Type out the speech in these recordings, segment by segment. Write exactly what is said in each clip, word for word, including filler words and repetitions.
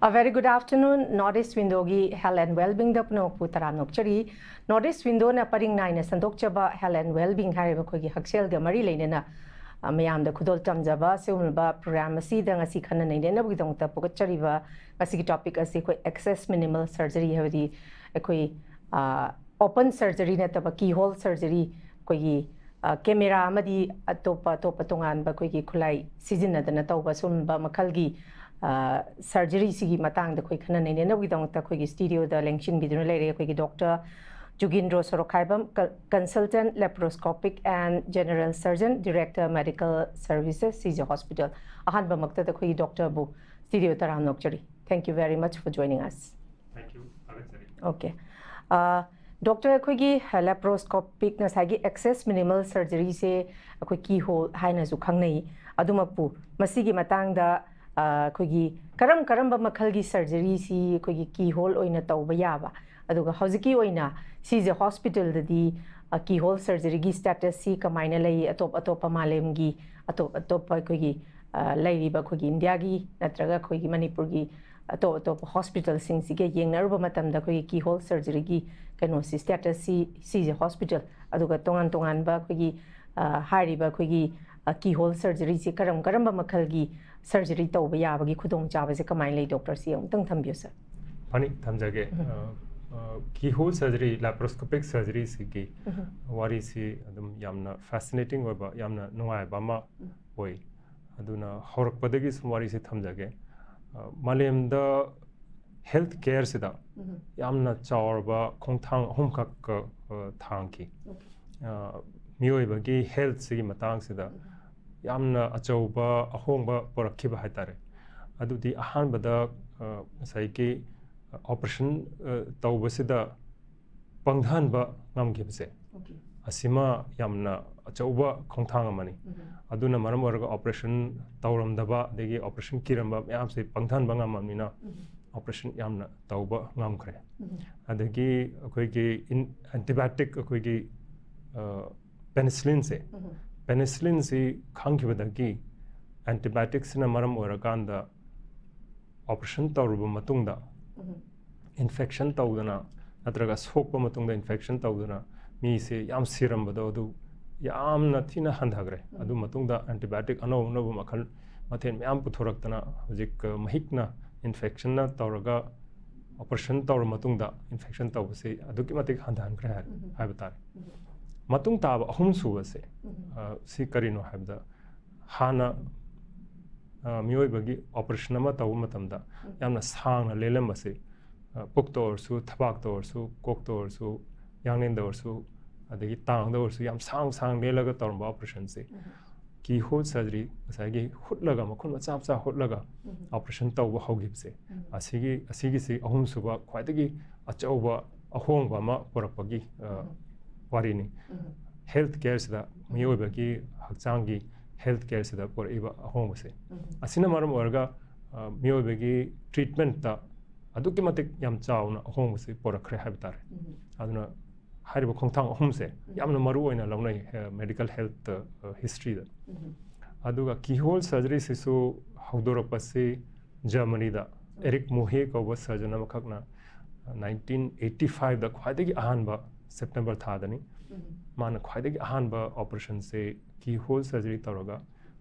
A very good afternoon, North East Windowꯒꯤ Health and Wellbeingꯗ ꯄꯨꯝꯅꯃꯛꯄꯨ ꯇꯔꯥꯝꯅ ꯑꯣꯛꯆꯔꯤ꯫ North East Windowꯅ ꯄꯔꯤꯡ ꯅꯥꯏꯅ ꯁꯟꯗꯣꯛꯆꯕ Health and Wellbeing ꯍꯥꯏꯔꯤꯕ ꯑꯩꯈꯣꯏꯒꯤ ꯍꯛꯁꯦꯜꯒ ꯃꯔꯤ ꯂꯩꯅꯅ, ꯑ, ꯃꯌꯥꯝꯗ ꯈꯨꯗꯣꯜ ꯇꯝꯖꯕ ꯁꯤꯒꯨꯝꯂꯕ program ꯑꯁꯤꯗ ꯉꯁꯤ ꯈꯟꯅ ꯅꯩꯅꯅꯕꯒꯤꯗꯃꯛꯇ ꯄꯨꯒꯠꯆꯔꯤꯕ ꯉꯁꯤꯒꯤ topic ꯑꯁꯤ ꯑꯩꯈꯣꯏ access minimal surgery, ꯍꯥꯏꯕꯗꯤ ꯑꯩꯈꯣꯏ, ꯑ, open surgery ꯅꯠꯇꯕ keyhole surgery, ꯑꯩꯈꯣꯏꯒꯤ, ꯑ, camera ꯑꯃꯗꯤ ꯑꯇꯣꯞꯄ ꯑꯇꯣꯞꯄ ꯇꯣꯉꯥꯟꯕ ꯑꯩꯈꯣꯏꯒꯤ ꯈꯨꯠꯂꯥꯏ ꯁꯤꯖꯤꯟꯅꯗꯅ ꯇꯧꯕ ꯁꯨꯝꯕ ꯃꯈꯜꯒꯤ, ꯑ, surgeryꯁꯤꯒꯤ ꯃꯇꯥꯡꯗ ꯑꯩꯈꯣꯏ ꯈꯟꯅ ꯅꯩꯅꯅꯕꯒꯤꯗꯃꯛꯇ ꯑꯩꯈꯣꯏꯒꯤ studioꯗ ꯂꯦꯡꯁꯤꯟꯕꯤꯗꯨꯅ ꯂꯩꯔꯦ ꯑꯩꯈꯣꯏꯒꯤ Doctor ꯖꯨꯒꯤꯟꯗ꯭ꯔꯣ ꯁꯣꯔꯣꯛꯈꯥꯏꯕꯝ, ꯀ-, Consultant Laparoscopic and General Surgeon, Director Medical Services, CJ Hospital꯫ ꯑꯍꯥꯟꯕꯃꯛꯇꯗ ꯑꯩꯈꯣꯏꯒꯤ doctorꯕꯨ studioꯗ ꯇꯔꯥꯝꯅ ꯑꯣꯛꯆꯔꯤ꯫ Thank you very much for joining us. Thank you, ꯊꯥꯒꯠꯆꯔꯤ꯫ Okay. ꯑ, doctor, ꯑꯩꯈꯣꯏꯒꯤ laparoscopic, ꯉꯁꯥꯏꯒꯤ access minimal surgeryꯁꯦ ꯑꯩꯈꯣꯏ keyhole ꯍꯥꯏꯅꯁꯨ ꯈꯪꯅꯩ꯫ ꯑꯗꯨꯃꯛꯄꯨ ꯃꯁꯤꯒꯤ ꯃꯇꯥꯡꯗ, ꯑ, ꯑꯩꯈꯣꯏꯒꯤ ꯀꯔꯝ ꯀꯔꯝꯕ ꯃꯈꯜꯒꯤ surgeryꯁꯤ ꯑꯩꯈꯣꯏꯒꯤ keyhole ꯑꯣꯏꯅ ꯇꯧꯕ ꯌꯥꯕ, ꯑꯗꯨꯒ ꯍꯧꯖꯤꯛꯀꯤ ꯑꯣꯏꯅ CJ Hospitalꯗꯗꯤ, ꯑ, keyhole surgeryꯒꯤ statusꯁꯤ ꯀꯃꯥꯏꯅ ꯂꯩ? ꯑꯇꯣꯞ ꯑꯇꯣꯞꯄ ꯃꯥꯂꯦꯝꯒꯤ ꯑꯇꯣꯞ ꯑꯇꯣꯞꯄ ꯑꯩꯈꯣꯏꯒꯤ, ꯑ, ꯂꯩꯔꯤꯕ ꯑꯩꯈꯣꯏꯒꯤ ꯏꯟꯗꯤꯌꯥꯒꯤ ꯅꯠꯇ꯭ꯔꯒ ꯑꯩꯈꯣꯏꯒꯤ ꯃꯅꯤꯄꯨꯔꯒꯤ ꯑꯇꯣꯞ ꯑꯇꯣꯞꯄ hospitalꯁꯤꯡꯁꯤꯒ ꯌꯦꯡꯅꯔꯨꯕ ꯃꯇꯝꯗ ꯑꯩꯈꯣꯏꯒꯤ keyhole surgeryꯒꯤ ꯀꯩꯅꯣꯁꯤ, statusꯁꯤ, CJ Hospital, ꯑꯗꯨꯒ ꯇꯣꯉꯥꯟ ꯇꯣꯉꯥꯟꯕ ꯑꯩꯈꯣꯏꯒꯤ, ꯑ, ꯍꯥꯏꯔꯤꯕ ꯑꯩꯈꯣꯏꯒꯤ, ꯑ, keyhole surgeryꯁꯤ ꯀꯔꯝ ꯀꯔꯝꯕ ꯃꯈꯜꯒꯤ surgery ꯇꯧꯕ ꯌꯥꯕꯒꯤ ꯈꯨꯗꯣꯡꯆꯥꯕꯁꯦ ꯀꯃꯥꯏꯅ ꯂꯩ, doctor? ꯁꯤ ꯑꯃꯨꯛꯇꯪ ꯊꯝꯕꯤꯌꯨ, sir꯫ ꯐꯅꯤ, ꯊꯝꯖꯒꯦ꯫ ꯎꯝ꯫ ꯑ, ꯑ, keyhole surgery, laparoscopic surgeryꯁꯤꯒꯤ ꯎꯝ꯫ ꯋꯥꯔꯤꯁꯤ ꯑꯗꯨꯝ ꯌꯥꯝꯅ fascinating ꯑꯣꯏꯕ, ꯌꯥꯝꯅ ꯅꯨꯡꯉꯥꯏꯕ ꯑꯃ ꯎꯝ꯫ ꯑꯣꯏ꯫ ꯑꯗꯨꯅ ꯍꯧꯔꯛꯄꯗꯒꯤ ꯁꯨꯝ ꯋꯥꯔꯤꯁꯤ ꯊꯝꯖꯒꯦ꯫ ꯑ, ꯃꯥꯂꯦꯝꯗ health careꯁꯤꯗ ꯎꯝ꯫ ꯌꯥꯝꯅ ꯆꯥꯎꯔꯕ ꯈꯣꯡꯊꯥꯡ ꯑꯍꯨꯝꯈꯛ, ꯑ, ꯊꯥꯡꯈꯤ꯫ Okay꯫ ꯑ, ꯃꯤꯑꯣꯏꯕꯒꯤ healthꯁꯤꯒꯤ ꯃꯇꯥꯡꯁꯤꯗ ꯎꯝ꯫ ꯌꯥꯝꯅ ꯑꯆꯧꯕ ꯑꯍꯣꯡꯕ ꯄꯨꯔꯛꯈꯤꯕ ꯍꯥꯏꯇꯥꯔꯦ꯫ ꯑꯗꯨꯗꯤ ꯑꯍꯥꯟꯕꯗ, ꯑ, ꯉꯁꯥꯏꯒꯤ operation, ꯑ, ꯇꯧꯕꯁꯤꯗ ꯄꯪꯊꯍꯟꯕ ꯉꯝꯈꯤꯕꯁꯦ, Okay꯫ ꯑꯁꯤꯃ ꯌꯥꯝꯅ ꯑꯆꯧꯕ ꯈꯣꯡꯊꯥꯡ ꯑꯃꯅꯤ꯫ ꯎꯝ꯫ ꯑꯗꯨꯅ ꯃꯔꯝ ꯑꯣꯏꯔꯒ operation ꯇꯧꯔꯝꯗꯕ, ꯑꯗꯒꯤ operation ꯀꯤꯔꯝꯕ ꯃꯌꯥꯝꯁꯦ ꯄꯪꯊꯍꯟꯕ ꯉꯝꯃꯕꯅꯤꯅ ꯎꯝ꯫ operation ꯌꯥꯝꯅ ꯇꯧꯕ ꯉꯝꯈ꯭ꯔꯦ꯫ ꯎꯝ꯫ ꯑꯗꯒꯤ ꯑꯩꯈꯣꯏꯒꯤ in-, antibiotic, ꯑꯩꯈꯣꯏꯒꯤ, ꯑ, penicillinꯁꯦ, ꯎꯝ꯫ penicillinꯁꯤ ꯈꯪꯈꯤꯕꯗꯒꯤ antibioticꯁꯤꯅ ꯃꯔꯝ ꯑꯣꯏꯔꯀꯥꯟꯗ ꯑꯣꯄꯔꯦꯁꯟ ꯇꯧꯔꯕ ꯃꯇꯨꯡꯗ ꯏꯟꯐꯦꯛꯁꯟ ꯇꯧꯗꯅ ꯅꯠꯇ꯭ꯔꯒ ꯁꯣꯛꯄ ꯃꯇꯨꯡꯗ ꯏꯟꯐꯦꯛꯁꯟ ꯇꯧꯗꯅ ꯃꯤꯁꯦ ꯌꯥꯝ ꯁꯤꯔꯝꯕꯗꯣ ꯑꯗꯨ ꯌꯥꯝꯅ ꯊꯤꯅ ꯍꯟꯊꯈ꯭ꯔꯦ꯫ ꯑꯗꯨ ꯃꯇꯨꯡꯗ ꯑꯦꯟꯇꯤꯕꯥꯌꯣꯇꯤꯛ ꯑꯅꯧ ꯑꯅꯧꯕ ꯃꯈꯜ ꯃꯊꯦꯜ ꯃꯌꯥꯝ ꯄꯨꯊꯣꯔꯛꯇꯅ ꯍꯧꯖꯤꯛ, ꯑ, ꯃꯍꯤꯛꯅ ꯏꯟꯐꯦꯛꯁꯟꯅ ꯇꯧꯔꯒ ꯑꯣꯄꯔꯦꯁꯟ ꯇꯧꯔ ꯃꯇꯨꯡꯗ ꯏꯟꯐꯦꯛꯁꯟ ꯇꯧꯕꯁꯤ ꯑꯗꯨꯛꯀꯤ ꯃꯇꯤꯛ ꯍꯟꯊꯍꯟꯈ꯭ꯔꯦ ꯍꯥꯏ-, ꯍꯥꯏꯕ ꯇꯥꯔꯦ꯫ ꯃꯇꯨꯡ ꯇꯥꯕ ꯑꯍꯨꯝ ꯁꯨꯕꯁꯦ, ꯑ, ꯁꯤ ꯀꯔꯤꯅꯣ ꯍꯥꯏꯕꯗ ꯍꯥꯟꯅ, ꯑ, ꯃꯤꯑꯣꯏꯕꯒꯤ ꯑꯣꯄꯔꯦꯁꯟ ꯑꯃ ꯇꯧꯕ ꯃꯇꯝꯗ ꯌꯥꯝꯅ ꯁꯥꯡꯅ ꯂꯦꯜꯂꯝꯕꯁꯦ, ꯑ, ꯄꯨꯛꯇ ꯑꯣꯏꯔꯁꯨ, ꯊꯕꯥꯛꯇ ꯑꯣꯏꯔꯁꯨ, ꯀꯣꯛꯇ ꯑꯣꯏꯔꯁꯨ, ꯌꯥꯡꯂꯦꯟꯗ ꯑꯣꯏꯔꯁꯨ, ꯑꯗꯒꯤ ꯇꯥꯡꯗ ꯑꯣꯏꯔꯁꯨ ꯌꯥꯝ ꯁꯥꯡ ꯁꯥꯡ ꯂꯦꯜꯂꯒ ꯇꯧꯔꯝꯕ ꯑꯣꯄꯔꯦꯁꯟꯁꯦ ꯀꯤ ꯍꯣꯜ ꯁꯔꯖꯔꯤ, ꯉꯁꯥꯏꯒꯤ ꯍꯨꯠꯂꯒ, ꯃꯈꯨꯟ ꯃꯆꯥ ꯃꯆꯥ ꯍꯨꯠꯂꯒ ꯑꯣꯄꯔꯦꯁꯟ ꯇꯧꯕ ꯍꯧꯈꯤꯕꯁꯦ, ꯑꯁꯤꯒꯤ, ꯑꯁꯤꯒꯤꯁꯤ ꯑꯍꯨꯝꯁꯨꯕ ꯈ꯭ꯋꯥꯏꯗꯒꯤ ꯑꯆꯧꯕ ꯑꯍꯣꯡꯕ ꯑꯃ ꯄꯨꯔꯛꯄꯒꯤ, ꯑ, ꯋꯥꯔꯤꯅꯤ꯫ ꯍꯦꯜꯊ ꯀꯦꯌꯔꯁꯤꯗ, ꯃꯤꯑꯣꯏꯕꯒꯤ ꯍꯛꯆꯥꯡꯒꯤ ꯍꯦꯜꯊ ꯀꯦꯌꯔꯁꯤꯗ ꯄꯨꯔꯛꯏꯕ ꯑꯍꯣꯡꯕꯁꯦ꯫ ꯑꯁꯤꯅ ꯃꯔꯝ ꯑꯣꯏꯔꯒ, ꯑ, ꯃꯤꯑꯣꯏꯕꯒꯤ ꯇ꯭ꯔꯤꯠꯃꯦꯟꯠꯇ ꯑꯗꯨꯛꯀꯤ ꯃꯇꯤꯛ ꯌꯥꯝ ꯆꯥꯎꯅ ꯑꯍꯣꯡꯕꯁꯤ ꯄꯨꯔꯛꯈ꯭ꯔꯦ ꯍꯥꯏꯕ ꯇꯥꯔꯦ꯫ ꯑꯗꯨꯅ ꯍꯥꯏꯔꯤꯕ ꯈꯣꯡꯊꯥꯡ ꯑꯍꯨꯝꯁꯦ ꯌꯥꯝꯅ ꯃꯔꯨ ꯑꯣꯏꯅ ꯂꯧꯅꯩ, ꯑ, ꯃꯦꯗꯤꯀꯦꯜ ꯍꯦꯜꯊ, ꯑ, ꯍꯤꯁꯇ꯭ꯔꯤꯗ꯫ ꯑꯗꯨꯒ ꯀꯤꯍꯣꯜ ꯁꯔꯖꯔꯤꯁꯤꯁꯨ ꯍꯧꯗꯣꯔꯛꯄꯁꯤ ꯖꯔꯃꯅꯤꯗ ꯑꯦꯔꯤꯛ ꯃꯣꯍꯦ ꯀꯧꯕ ꯁꯔꯖꯟ ꯑꯃꯈꯛꯅ ꯅꯥꯏꯟꯇꯤꯟ ꯑꯩꯠꯇꯤ ꯐꯥꯏꯚꯇ ꯈ꯭ꯋꯥꯏꯗꯒꯤ ꯑꯍꯥꯟꯕ, ꯁꯦꯞꯇꯦꯝꯕꯔ ꯊꯥꯗꯅꯤ, ꯃꯥꯅ ꯈ꯭ꯋꯥꯏꯗꯒꯤ ꯑꯍꯥꯟꯕ ꯑꯣꯄꯔꯦꯁꯟꯁꯦ ꯀꯤꯍꯣꯜ ꯁꯔꯖꯔꯤ ꯇꯧꯔꯒ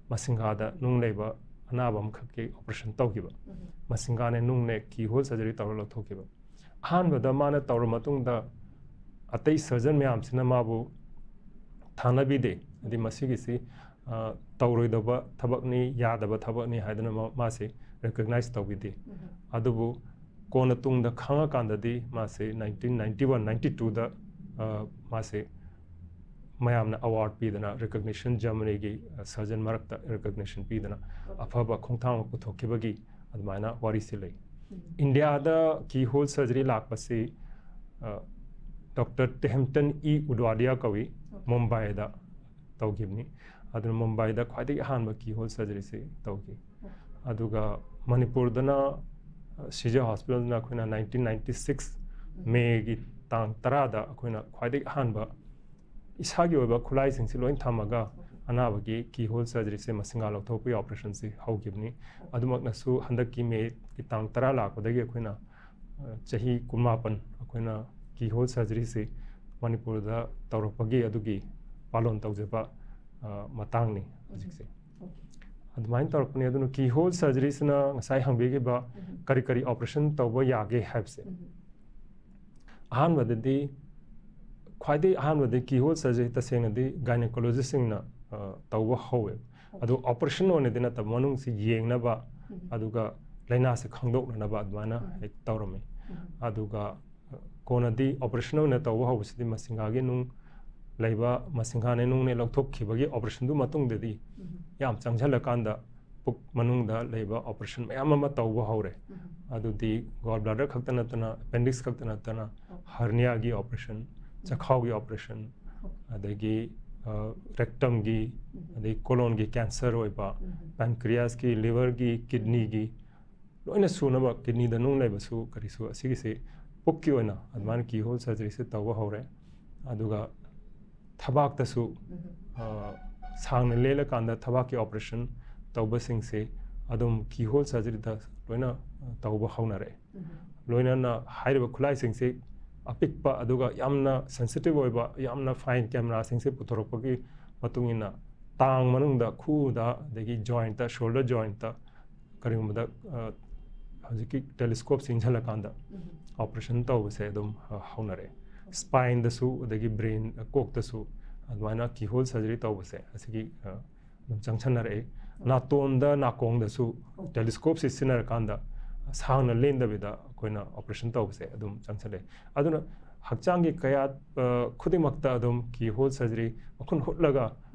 ꯃꯁꯤꯡꯒꯥꯗ ꯅꯨꯡ ꯂꯩꯕ ꯑꯅꯥꯕ ꯑꯃꯈꯛꯀꯤ ꯑꯣꯄꯔꯦꯁꯟ ꯇꯧꯈꯤꯕ꯫ ꯃꯁꯤꯡꯒꯥꯅꯦ ꯅꯨꯡꯅꯦ ꯀꯤꯍꯣꯜ ꯁꯔꯖꯔꯤ ꯇꯧꯔ ꯂꯧꯊꯣꯛꯈꯤꯕ꯫ ꯑꯍꯥꯟꯕꯗ ꯃꯥꯅ ꯇꯧꯔ ꯃꯇꯨꯡꯗ ꯑꯇꯩ ꯁꯔꯖꯟ ꯃꯌꯥꯝꯁꯤꯅ ꯃꯥꯕꯨ ꯊꯥꯅꯕꯤꯗꯦ, ꯍꯥꯏꯗꯤ ꯃꯁꯤꯒꯤꯁꯤ, ꯑ, ꯇꯧꯔꯣꯏꯗꯕ ꯊꯕꯛꯅꯤ, ꯌꯥꯗꯕ ꯊꯕꯛꯅꯤ ꯍꯥꯏꯗꯅ ꯃꯥ-, ꯃꯥꯁꯤ ꯔꯤꯀꯣꯒꯅꯥꯏꯖ ꯇꯧꯕꯤꯗꯦ꯫ ꯑꯗꯨꯕꯨ ꯀꯣꯟꯅ ꯇꯨꯡꯗ ꯈꯪꯉꯀꯥꯟꯗꯗꯤ ꯃꯥꯁꯤ ꯅꯥꯏꯟꯇꯤꯟ ꯅꯥꯏꯟꯇꯤ ꯋꯥꯟ ꯅꯥꯏꯟꯇꯤ ꯇꯨꯗ, ꯑ, ꯃꯥꯁꯤ ꯃꯌꯥꯝꯅ ꯑꯦꯋꯥꯔꯗ ꯄꯤꯗꯅ ꯔꯤꯀꯣꯒꯅꯤꯁꯟ, ꯖꯔꯃꯅꯤꯒꯤ, ꯑ, ꯁꯔꯖꯟ ꯃꯔꯛꯇ ꯔꯤꯀꯣꯒꯅꯤꯁꯟ ꯄꯤꯗꯅ ꯑꯐꯕ ꯈꯣꯡꯊꯥꯡ ꯑꯃ ꯄꯨꯊꯣꯛꯈꯤꯕꯒꯤ ꯑꯗꯨꯃꯥꯏꯅ ꯋꯥꯔꯤꯁꯤ ꯂꯩ꯫ ꯏꯟꯗꯤꯌꯥꯗ ꯀꯤꯍꯣꯜ ꯁꯔꯖꯔꯤ ꯂꯥꯛꯄꯁꯤ, ꯑ, ꯗꯣꯛꯇꯔ ꯇꯦꯍꯝꯇꯟ ꯏ ꯎꯗꯋꯥꯗꯤꯌꯥ ꯀꯧꯏ, ꯃꯨꯝꯕꯥꯏꯗ ꯇꯧꯈꯤꯕꯅꯤ꯫ ꯑꯗꯨꯅ ꯃꯨꯝꯕꯥꯏꯗ ꯈ꯭ꯋꯥꯏꯗꯒꯤ ꯑꯍꯥꯟꯕ ꯀꯤꯍꯣꯜ ꯁꯔꯖꯔꯤꯁꯤ ꯇꯧꯈꯤ꯫ ꯑꯗꯨꯒ ꯃꯅꯤꯄꯨꯔꯗꯅ, ꯑ, ꯁꯤꯖ ꯍꯣꯁꯄꯤꯇꯥꯜꯗꯅ ꯑꯩꯈꯣꯏꯅ ꯅꯥꯏꯟꯇꯤꯟ ꯅꯥꯏꯟꯇꯤ ꯁꯤꯛꯁ ꯃꯦꯒꯤ ꯇꯥꯡ ꯇꯔꯥꯗ ꯑꯩꯈꯣꯏꯅ ꯈ꯭ꯋꯥꯏꯗꯒꯤ ꯑꯍꯥꯟꯕ ꯏꯁꯥꯒꯤ ꯑꯣꯏꯕ ꯈꯨꯠꯂꯥꯏꯁꯤꯡꯁꯤ ꯂꯣꯏ ꯊꯝꯃꯒ ꯑꯅꯥꯕꯒꯤ ꯀꯤ ꯍꯣꯜ ꯁꯔꯖꯔꯤꯁꯦ, ꯃꯁꯤꯡꯒꯥ ꯂꯧꯊꯣꯛꯄꯒꯤ ꯑꯣꯄꯔꯦꯁꯟꯁꯤ ꯍꯧꯈꯤꯕꯅꯤ꯫ ꯑꯗꯨꯃꯛꯅꯁꯨ ꯍꯟꯗꯛꯀꯤ ꯃꯦꯒꯤ ꯇꯥꯡ ꯇꯔꯥ ꯂꯥꯛꯄꯗꯒꯤ ꯑꯩꯈꯣꯏꯅ, ꯑ, ꯆꯍꯤ ꯀꯨꯟꯃꯥꯄꯟ ꯑꯩꯈꯣꯏꯅ ꯀꯤ ꯍꯣꯜ ꯁꯔꯖꯔꯤꯁꯤ ꯃꯅꯤꯄꯨꯔꯗ ꯇꯧꯔꯛꯄꯒꯤ ꯑꯗꯨꯒꯤ ꯄꯥꯂꯣꯟ ꯇꯧꯖꯕ, ꯑ, ꯃꯇꯥꯡꯅꯤ ꯍꯧꯖꯤꯛꯁꯦ꯫ ꯑꯗꯨꯃꯥꯏꯅ ꯇꯧꯔꯛꯄꯅꯤ꯫ ꯑꯗꯨꯅ ꯀꯤ ꯍꯣꯜ ꯁꯔꯖꯔꯤꯁꯤꯅ ꯉꯁꯥꯏ ꯍꯪꯕꯤꯈꯤꯕ ꯀꯔꯤ ꯀꯔꯤ ꯑꯣꯄꯔꯦꯁꯟ ꯇꯧꯕ ꯌꯥꯒꯦ ꯍꯥꯏꯕꯁꯦ, ꯑꯍꯥꯟꯕꯗꯗꯤ, ꯈ꯭ꯋꯥꯏꯗꯒꯤ ꯑꯍꯥꯟꯕꯗꯤ ꯀꯤ ꯍꯣꯜ ꯁꯔꯖꯔꯤ ꯇꯁꯦꯡꯅꯗꯤ ꯒꯥꯏꯅꯣꯀꯣꯂꯣꯖꯤꯁꯁꯤꯡꯅ, ꯑ, ꯇꯧꯕ ꯍꯧꯋꯦ꯫ ꯑꯗꯨ ꯑꯣꯄꯔꯦꯁꯟ ꯑꯣꯏꯅꯗꯤ ꯅꯠꯇꯕ, ꯃꯅꯨꯡꯁꯤ ꯌꯦꯡꯅꯕ, ꯑꯗꯨꯒ ꯂꯥꯏꯅꯥꯁꯤ ꯈꯪꯗꯣꯛꯅꯅꯕ ꯑꯗꯨꯃꯥꯏꯅ ꯍꯦꯛ ꯇꯧꯔꯝꯃꯤ꯫ ꯑꯗꯨꯒ, ꯑ, ꯀꯣꯟꯅꯗꯤ ꯑꯣꯄꯔꯦꯁꯟ ꯑꯣꯏꯅ ꯇꯧꯕ ꯍꯧꯕꯁꯤꯗꯤ ꯃꯁꯤꯡꯒꯥꯒꯤ ꯅꯨꯡ ꯂꯩꯕ, ꯃꯁꯤꯡꯒꯥꯅꯦ ꯅꯨꯡꯅꯦ ꯂꯧꯊꯣꯛꯈꯤꯕꯒꯤ ꯑꯣꯄꯔꯦꯁꯟꯗꯨ ꯃꯇꯨꯡꯗꯗꯤ ꯌꯥꯝ ꯆꯪꯁꯤꯜꯂꯀꯥꯟꯗ ꯄꯨꯛ ꯃꯅꯨꯡꯗ ꯂꯩꯕ ꯑꯣꯄꯔꯦꯁꯟ ꯃꯌꯥꯝ ꯑꯃ ꯇꯧꯕ ꯍꯧꯔꯦ꯫ ꯑꯗꯨꯗꯤ ꯒꯣꯜ ꯕ꯭ꯂꯥꯗꯔ ꯈꯛꯇ ꯅꯠꯇꯅ, ꯑꯦꯄꯦꯟꯗꯤꯛꯁ ꯈꯛꯇ ꯅꯠꯇꯅ, ꯍꯔꯅꯤꯌꯥꯒꯤ ꯑꯣꯄꯔꯦꯁꯟ, ꯆꯈꯥꯎꯒꯤ ꯑꯣꯄꯔꯦꯁꯟ, ꯑꯗꯒꯤ, ꯑ, ꯔꯦꯛꯇꯝꯒꯤ, ꯑꯗꯩ ꯀꯣꯂꯣꯟꯒꯤ ꯀꯦꯟꯁꯔ ꯑꯣꯏꯕ, ꯄꯦꯟꯀ꯭ꯔꯤꯌꯥꯁꯀꯤ, ꯂꯤꯚꯔꯒꯤ, ꯀꯤꯗꯅꯤꯒꯤ, ꯂꯣꯏꯅ ꯁꯨꯅꯕ, ꯀꯤꯗꯅꯤꯗ ꯅꯨꯡ ꯂꯩꯕꯁꯨ ꯀꯔꯤꯁꯨ, ꯑꯁꯤꯒꯤꯁꯤ ꯄꯨꯛꯀꯤ ꯑꯣꯏꯅ ꯑꯗꯨꯃꯥꯏꯅ ꯀꯤ ꯍꯣꯜ ꯁꯔꯖꯔꯤꯁꯦ ꯇꯧꯕ ꯍꯧꯔꯦ꯫ ꯑꯗꯨꯒ ꯊꯕꯥꯛꯇꯁꯨ, ꯑ, ꯁꯥꯡꯅ ꯂꯦꯜꯂꯀꯥꯟꯗ ꯊꯕꯥꯛꯀꯤ ꯑꯣꯄꯔꯦꯁꯟ ꯇꯧꯕꯁꯤꯡꯁꯦ ꯑꯗꯨꯝ ꯀꯤ ꯍꯣꯜ ꯁꯔꯖꯔꯤꯗ ꯂꯣꯏꯅ, ꯑ, ꯇꯧꯕ ꯍꯧꯅꯔꯛꯑꯦ꯫ ꯂꯣꯏꯅꯅ ꯍꯥꯏꯔꯤꯕ ꯈꯨꯠꯂꯥꯏꯁꯤꯡꯁꯤ ꯑꯄꯤꯛꯄ ꯑꯗꯨꯒ ꯌꯥꯝꯅ ꯁꯦꯟꯁꯤꯇꯤꯚ ꯑꯣꯏꯕ, ꯌꯥꯝꯅ ꯐꯥꯏꯟ ꯀꯦꯃꯦꯔꯥꯁꯤꯡꯁꯦ ꯄꯨꯊꯣꯔꯛꯄꯒꯤ ꯃꯇꯨꯡ ꯏꯟꯅ ꯇꯥꯡ ꯃꯅꯨꯡꯗ ꯈꯨꯎꯗ, ꯑꯗꯒꯤ ꯖꯣꯏꯟꯠꯇ, ꯁꯣꯜꯗꯔ ꯖꯣꯏꯟꯠꯇ ꯀꯔꯤꯒꯨꯝꯕꯗ, ꯑ, ꯍꯧꯖꯤꯛꯀꯤ ꯇꯦꯂꯤꯁꯀꯣꯞꯁꯤ ꯏꯟꯁꯤꯜꯂꯀꯥꯟꯗ ꯑꯣꯄꯔꯦꯁꯟ ꯇꯧꯕꯁꯦ ꯑꯗꯨꯝ, ꯑ, ꯍꯧꯅꯔꯛꯑꯦ꯫ ꯁ꯭ꯄꯥꯏꯟꯗꯁꯨ, ꯑꯗꯒꯤ ꯕ꯭ꯔꯦꯟ, ꯀꯣꯛꯇꯁꯨ ꯑꯗꯨꯃꯥꯏꯅ ꯀꯤ ꯍꯣꯜ ꯁꯔꯖꯔꯤ ꯇꯧꯕꯁꯦ ꯑꯁꯤꯒꯤ, ꯑ, ꯑꯗꯨꯝ ꯆꯪꯁꯟꯅꯔꯛꯑꯦ꯫ ꯅꯥꯇꯣꯟꯗ, ꯅꯥꯀꯣꯡꯗꯁꯨ ꯇꯦꯂꯤꯁꯀꯣꯞꯁꯤ ꯁꯤꯖꯤꯟꯅꯔꯀꯥꯟꯗ ꯁꯥꯡꯅ ꯂꯦꯟꯗꯕꯤꯗ ꯑꯩꯈꯣꯏꯅ ꯑꯣꯄꯔꯦꯁꯟ ꯇꯧꯕꯁꯦ ꯑꯗꯨꯝ ꯆꯪꯁꯜꯂꯦ꯫ ꯑꯗꯨꯅ ꯍꯛꯆꯥꯡꯒꯤ ꯀꯌꯥꯠ, ꯑ, ꯈꯨꯗꯤꯡꯃꯛꯇ ꯑꯗꯨꯝ ꯀꯤ ꯍꯣꯜ ꯁꯔꯖꯔꯤ ꯃꯈꯨꯟ ꯍꯨꯠꯂꯒ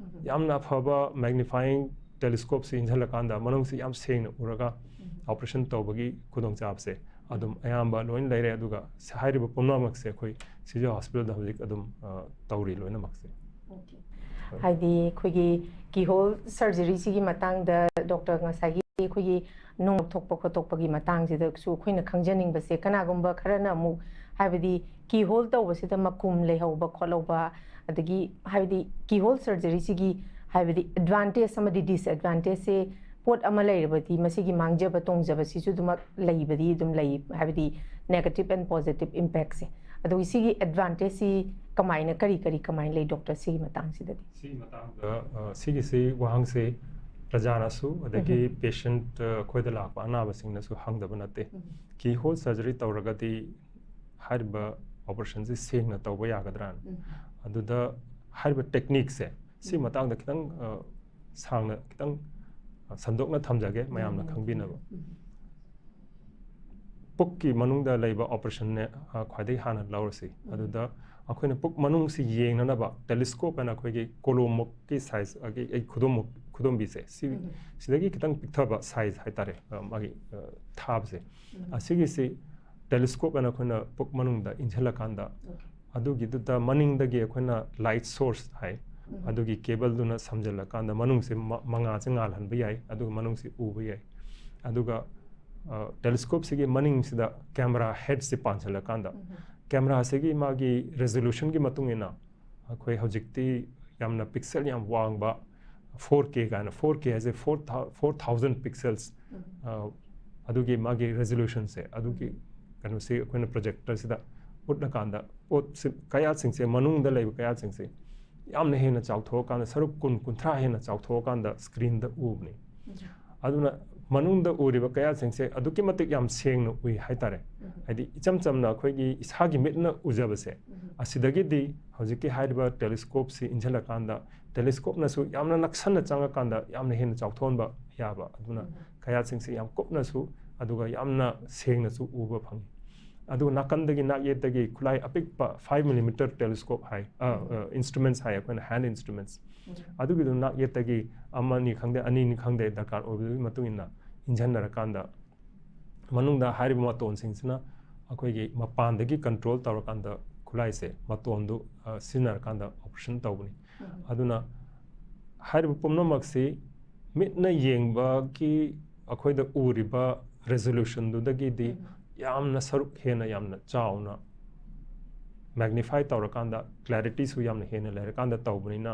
ꯌꯥꯝꯅ ꯑꯐꯕ ꯃꯦꯒꯅꯤꯐꯥꯏꯌꯤꯡ ꯇꯦꯂꯤꯁꯀꯣꯞꯁꯤ ꯏꯟꯁꯤꯜꯂꯀꯥꯟꯗ ꯃꯅꯨꯡꯁꯤ ꯌꯥꯝ ꯁꯦꯡꯅ ꯎꯔꯒ ꯑꯣꯄꯔꯦꯁꯟ ꯇꯧꯕꯒꯤ ꯈꯨꯗꯣꯡꯆꯥꯕꯁꯦ ꯑꯗꯨꯝ ꯑꯌꯥꯝꯕ ꯂꯣꯏꯅ ꯂꯩꯔꯦ꯫ ꯑꯗꯨꯒ ꯁ-, ꯍꯥꯏꯔꯤꯕ ꯄꯨꯝꯅꯃꯛꯁꯦ ꯑꯩꯈꯣꯏ ꯁꯤꯖ ꯍꯣꯁꯄꯤꯇꯥꯜꯗ ꯍꯧꯖꯤꯛ ꯑꯗꯨꯝ, ꯑ, ꯇꯧꯔꯤ ꯂꯣꯏꯅꯃꯛꯁꯦ꯫ ꯍꯥꯏꯗꯤ ꯑꯩꯈꯣꯏꯒꯤ ꯀꯤ ꯍꯣꯜ ꯁꯔꯖꯔꯤꯁꯤꯒꯤ ꯃꯇꯥꯡꯗ ꯗꯣꯛꯇꯔ ꯉꯁꯥꯏꯒꯤ ꯑꯩꯈꯣꯏꯒꯤ ꯅꯨꯡ ꯂꯧꯊꯣꯛꯄ ꯈꯣꯠꯇꯣꯛꯄꯒꯤ ꯃꯇꯥꯡꯁꯤꯗꯁꯨ ꯑꯩꯈꯣꯏꯅ ꯈꯪꯖꯅꯤꯡꯕꯁꯦ, ꯀꯅꯥꯒꯨꯝꯕ ꯈꯔꯅ ꯑꯃꯨꯛ ꯍꯥꯏꯕꯗꯤ ꯀꯤ ꯍꯣꯜ ꯇꯧꯕꯁꯤꯗ ꯃꯀꯨꯝ ꯂꯩꯍꯧꯕ ꯈꯣꯠꯍꯧꯕ, ꯑꯗꯒꯤ ꯍꯥꯏꯕꯗꯤ ꯀꯤ ꯍꯣꯜ ꯁꯔꯖꯔꯤꯁꯤꯒꯤ ꯍꯥꯏꯕꯗꯤ ꯑꯦꯗꯚꯥꯟꯇꯦꯖ ꯑꯃꯗꯤ ꯗꯤꯁꯑꯦꯗꯚꯥꯟꯇꯦꯖꯁꯦ ꯄꯣꯠ ꯑꯃ ꯂꯩꯔꯕꯗꯤ ꯃꯁꯤꯒꯤ ꯃꯥꯡꯖꯕ ꯇꯣꯡꯖꯕꯁꯤꯁꯨ ꯑꯗꯨꯃꯛ ꯂꯩꯕꯗꯤ ꯑꯗꯨꯝ ꯂꯩ, ꯍꯥꯏꯕꯗꯤ negative and positive impactꯁꯦ꯫ ꯑꯗꯨꯒ ꯁꯤꯒꯤ ꯑꯦꯗꯚꯥꯟꯇꯦꯖꯁꯤ ꯀꯃꯥꯏꯅ, ꯀꯔꯤ ꯀꯔꯤ ꯀꯃꯥꯏꯅ ꯂꯩ, ꯗꯣꯛꯇꯔ, ꯁꯤꯒꯤ ꯃꯇꯥꯡꯁꯤꯗꯗꯤ? ꯁꯤꯒꯤ ꯃꯇꯥꯡꯗ ꯑ, ꯁꯤꯒꯤꯁꯤ ꯋꯥꯍꯪꯁꯤ ꯄ꯭ꯔꯖꯥꯅꯁꯨ ꯑꯗꯒꯤ ꯄꯦꯁꯦꯟꯠ ꯑꯩꯈꯣꯏꯗ ꯂꯥꯛꯄ ꯑꯅꯥꯕꯁꯤꯡꯅꯁꯨ ꯍꯪꯗꯕ ꯅꯠꯇꯦ꯫ ꯀꯤ ꯍꯣꯜ ꯁꯔꯖꯔꯤ ꯇꯧꯔꯒꯗꯤ ꯍꯥꯏꯔꯤꯕ ꯑꯣꯄꯔꯦꯁꯟꯁꯤ ꯁꯦꯡꯅ ꯇꯧꯕ ꯌꯥꯒꯗ꯭ꯔꯥꯅ꯫ ꯑꯗꯨꯗ ꯍꯥꯏꯔꯤꯕ ꯇꯦꯛꯅꯤꯛꯁꯦ ꯁꯤ ꯃꯇꯥꯡꯗ ꯈꯤꯇꯪ ꯑ, ꯁꯥꯡꯅ ꯈꯤꯇꯪ ꯑ, ꯁꯟꯗꯣꯛꯅ ꯊꯝꯖꯒꯦ ꯃꯌꯥꯝꯅ ꯈꯪꯕꯤꯅꯕ꯫ ꯄꯨꯛꯀꯤ ꯃꯅꯨꯡꯗ ꯂꯩꯕ ꯑꯣꯄꯔꯦꯁꯟꯅꯦ ꯑ, ꯈ꯭ꯋꯥꯏꯗꯒꯤ ꯍꯥꯟꯅ ꯂꯧꯔꯁꯤ꯫ ꯑꯗꯨꯗ ꯑꯩꯈꯣꯏꯅ ꯄꯨꯛ ꯃꯅꯨꯡꯁꯤ ꯌꯦꯡꯅꯅꯕ ꯇꯦꯂꯤꯁꯀꯣꯞ ꯍꯥꯏꯅ ꯑꯩꯈꯣꯏꯒꯤ ꯀꯣꯂꯣꯝꯃꯨꯛꯀꯤ ꯁꯥꯏꯖ, ꯑꯩ ꯈꯨꯗꯣꯝꯃꯨꯛ, ꯈꯨꯗꯣꯝꯕꯤꯁꯦ ꯁꯤ, ꯁꯤꯗꯒꯤ ꯈꯤꯇꯪ ꯄꯤꯛꯊꯕ ꯁꯥꯏꯖ ꯍꯥꯏꯇꯥꯔꯦ, ꯑ, ꯃꯥꯒꯤ ꯑ, ꯊꯥꯕꯁꯦ꯫ ꯑꯁꯤꯒꯤꯁꯤ ꯇꯦꯂꯤꯁꯀꯣꯞ ꯍꯥꯏꯅ ꯑꯩꯈꯣꯏꯅ ꯄꯨꯛ ꯃꯅꯨꯡꯗ ꯏꯟꯁꯤꯜꯂꯀꯥꯟꯗ ꯑꯗꯨꯒꯤꯗꯨꯗ ꯃꯅꯤꯡꯗꯒꯤ ꯑꯩꯈꯣꯏꯅ ꯂꯥꯏꯠ ꯁꯣꯔꯁ ꯍꯥꯏ, ꯑꯗꯨꯒꯤ ꯀꯦꯕꯜꯗꯨꯅ ꯁꯝꯖꯤꯜꯂꯀꯥꯟꯗ ꯃꯅꯨꯡꯁꯤ ꯃ-, ꯃꯉꯥꯁꯦ ꯉꯥꯜꯍꯟꯕ ꯌꯥꯏ, ꯑꯗꯨꯒ ꯃꯅꯨꯡꯁꯤ ꯎꯕ ꯌꯥꯏ꯫ ꯑꯗꯨꯒ ꯑ, ꯇꯦꯂꯤꯁꯀꯣꯞꯁꯤꯒꯤ ꯃꯅꯤꯡꯁꯤꯗ ꯀꯦꯃꯦꯔꯥ ꯍꯦꯗꯁꯤ ꯄꯥꯟꯁꯤꯜꯂꯀꯥꯟꯗ ꯀꯦꯃꯦꯔꯥꯁꯤꯒꯤ ꯃꯥꯒꯤ ꯔꯦꯖꯣꯂꯨꯁꯟꯒꯤ ꯃꯇꯨꯡ ꯏꯟꯅ ꯑꯩꯈꯣꯏ ꯍꯧꯖꯤꯛꯇꯤ ꯌꯥꯝꯅ ꯄꯤꯛꯁꯦꯜ ꯌꯥꯝ ꯋꯥꯡꯕ, ꯐꯣꯔ ꯀꯦ ꯀꯥꯏꯅ, ꯐꯣꯔ ꯀꯦ ꯍꯥꯏꯁꯦ ꯐꯣꯔ ꯊꯥꯎ-, ꯐꯣꯔ ꯊꯥꯎꯖꯟ ꯄꯤꯛꯁꯦꯜꯁ, ꯑ, ꯑꯗꯨꯒꯤ ꯃꯥꯒꯤ ꯔꯦꯖꯣꯂꯨꯁꯟꯁꯦ, ꯑꯗꯨꯒꯤ ꯀꯩꯅꯣꯁꯤ ꯑꯩꯈꯣꯏꯅ ꯄ꯭ꯔꯣꯖꯦꯛꯇꯔꯁꯤꯗ ꯎꯠꯂꯀꯥꯟꯗ ꯄꯣꯠꯁꯤ, ꯀꯌꯥꯠꯁꯤꯡꯁꯦ, ꯃꯅꯨꯡꯗ ꯂꯩꯕ ꯀꯌꯥꯠꯁꯤꯡꯁꯦ ꯌꯥꯝꯅ ꯍꯦꯟꯅ ꯆꯥꯎꯊꯣꯛꯑꯀꯥꯟꯗ ꯁꯔꯨꯛ ꯀꯨꯟ, ꯀꯨꯟꯊ꯭ꯔꯥ ꯍꯦꯟꯅ ꯆꯥꯎꯊꯣꯛꯑꯀꯥꯟꯗ ꯁ꯭ꯀ꯭ꯔꯤꯟꯗ ꯎꯕꯅꯤ꯫ ꯑꯗꯨꯅ ꯃꯅꯨꯡꯗ ꯎꯔꯤꯕ ꯀꯌꯥꯠꯁꯤꯡꯁꯦ ꯑꯗꯨꯛꯀꯤ ꯃꯇꯤꯛ ꯌꯥꯝ ꯁꯦꯡꯅ ꯎꯏ ꯍꯥꯏꯇꯥꯔꯦ꯫ ꯍꯥꯏꯗꯤ ꯏꯆꯝ ꯆꯝꯅ ꯑꯩꯈꯣꯏꯒꯤ ꯏꯁꯥꯒꯤ ꯃꯤꯠꯅ ꯎꯖꯕꯁꯦ, ꯑꯁꯤꯗꯒꯤꯗꯤ ꯍꯧꯖꯤꯛꯀꯤ ꯍꯥꯏꯔꯤꯕ ꯇꯦꯂꯤꯁꯀꯣꯞꯁꯤ ꯏꯟꯁꯤꯜꯂꯀꯥꯟꯗ ꯇꯦꯂꯤꯁꯀꯣꯞꯅꯁꯨ ꯌꯥꯝꯅ ꯅꯛꯁꯟꯅ ꯆꯪꯉꯀꯥꯟꯗ ꯌꯥꯝꯅ ꯍꯦꯟꯅ ꯆꯥꯎꯊꯣꯛꯍꯟꯕ ꯌꯥꯕ꯫ ꯑꯗꯨꯅ ꯀꯌꯥꯠꯁꯤꯡꯁꯤ ꯌꯥꯝ ꯀꯨꯞꯅꯁꯨ ꯑꯗꯨꯒ ꯌꯥꯝꯅ ꯁꯦꯡꯅꯁꯨ ꯎꯕ ꯐꯪꯉꯤ꯫ ꯑꯗꯨꯒ ꯅꯥꯀꯟꯗꯒꯤ, ꯅꯥꯛꯌꯦꯠꯇꯒꯤ ꯈꯨꯠꯂꯥꯏ ꯑꯄꯤꯛꯄ five millimeter telescope ꯍꯥꯏ, ꯑ, ꯑ, instruments ꯍꯥꯏ, ꯑꯩꯈꯣꯏꯅ hand instruments꯫ ꯑꯗꯨꯒꯤꯗꯨ ꯅꯥꯛꯌꯦꯠꯇꯒꯤ ꯑꯃꯅꯤ ꯈꯪꯗꯦ, ꯑꯅꯤꯅꯤ ꯈꯪꯗꯦ, ꯗꯔꯀꯥꯔ ꯑꯣꯏꯕꯗꯨꯒꯤ ꯃꯇꯨꯡ ꯏꯟꯅ ꯏꯟꯁꯤꯟꯅꯔꯀꯥꯟꯗ ꯃꯅꯨꯡꯗ ꯍꯥꯏꯔꯤꯕ ꯃꯇꯣꯟꯁꯤꯡꯁꯤꯅ ꯑꯩꯈꯣꯏꯒꯤ ꯃꯄꯥꯟꯗꯒꯤ ꯀꯟꯇ꯭ꯔꯣꯜ ꯇꯧꯔꯀꯥꯟꯗ ꯈꯨꯠꯂꯥꯏꯁꯦ, ꯃꯇꯣꯟꯗꯨ, ꯑ, ꯁꯤꯖꯤꯟꯅꯔꯀꯥꯟꯗ ꯑꯣꯄꯔꯦꯁꯟ ꯇꯧꯕꯅꯤ꯫ ꯑꯗꯨꯅ ꯍꯥꯏꯔꯤꯕ ꯄꯨꯝꯅꯃꯛꯁꯤ ꯃꯤꯠꯅ ꯌꯦꯡꯕꯒꯤ ꯑꯩꯈꯣꯏꯗ ꯎꯔꯤꯕ ꯔꯦꯖꯣꯂꯨꯁꯟꯗꯨꯗꯒꯤꯗꯤ ꯌꯥꯝꯅ ꯁꯔꯨꯛ ꯍꯦꯟꯅ ꯌꯥꯝꯅ ꯆꯥꯎꯅ ꯃꯦꯒꯅꯤꯐꯥꯏ ꯇꯧꯔꯀꯥꯟꯗ ꯀ꯭ꯂꯦꯔꯤꯇꯤꯁꯨ ꯌꯥꯝꯅ ꯍꯦꯟꯅ ꯂꯩꯔꯀꯥꯟꯗ ꯇꯧꯕꯅꯤꯅ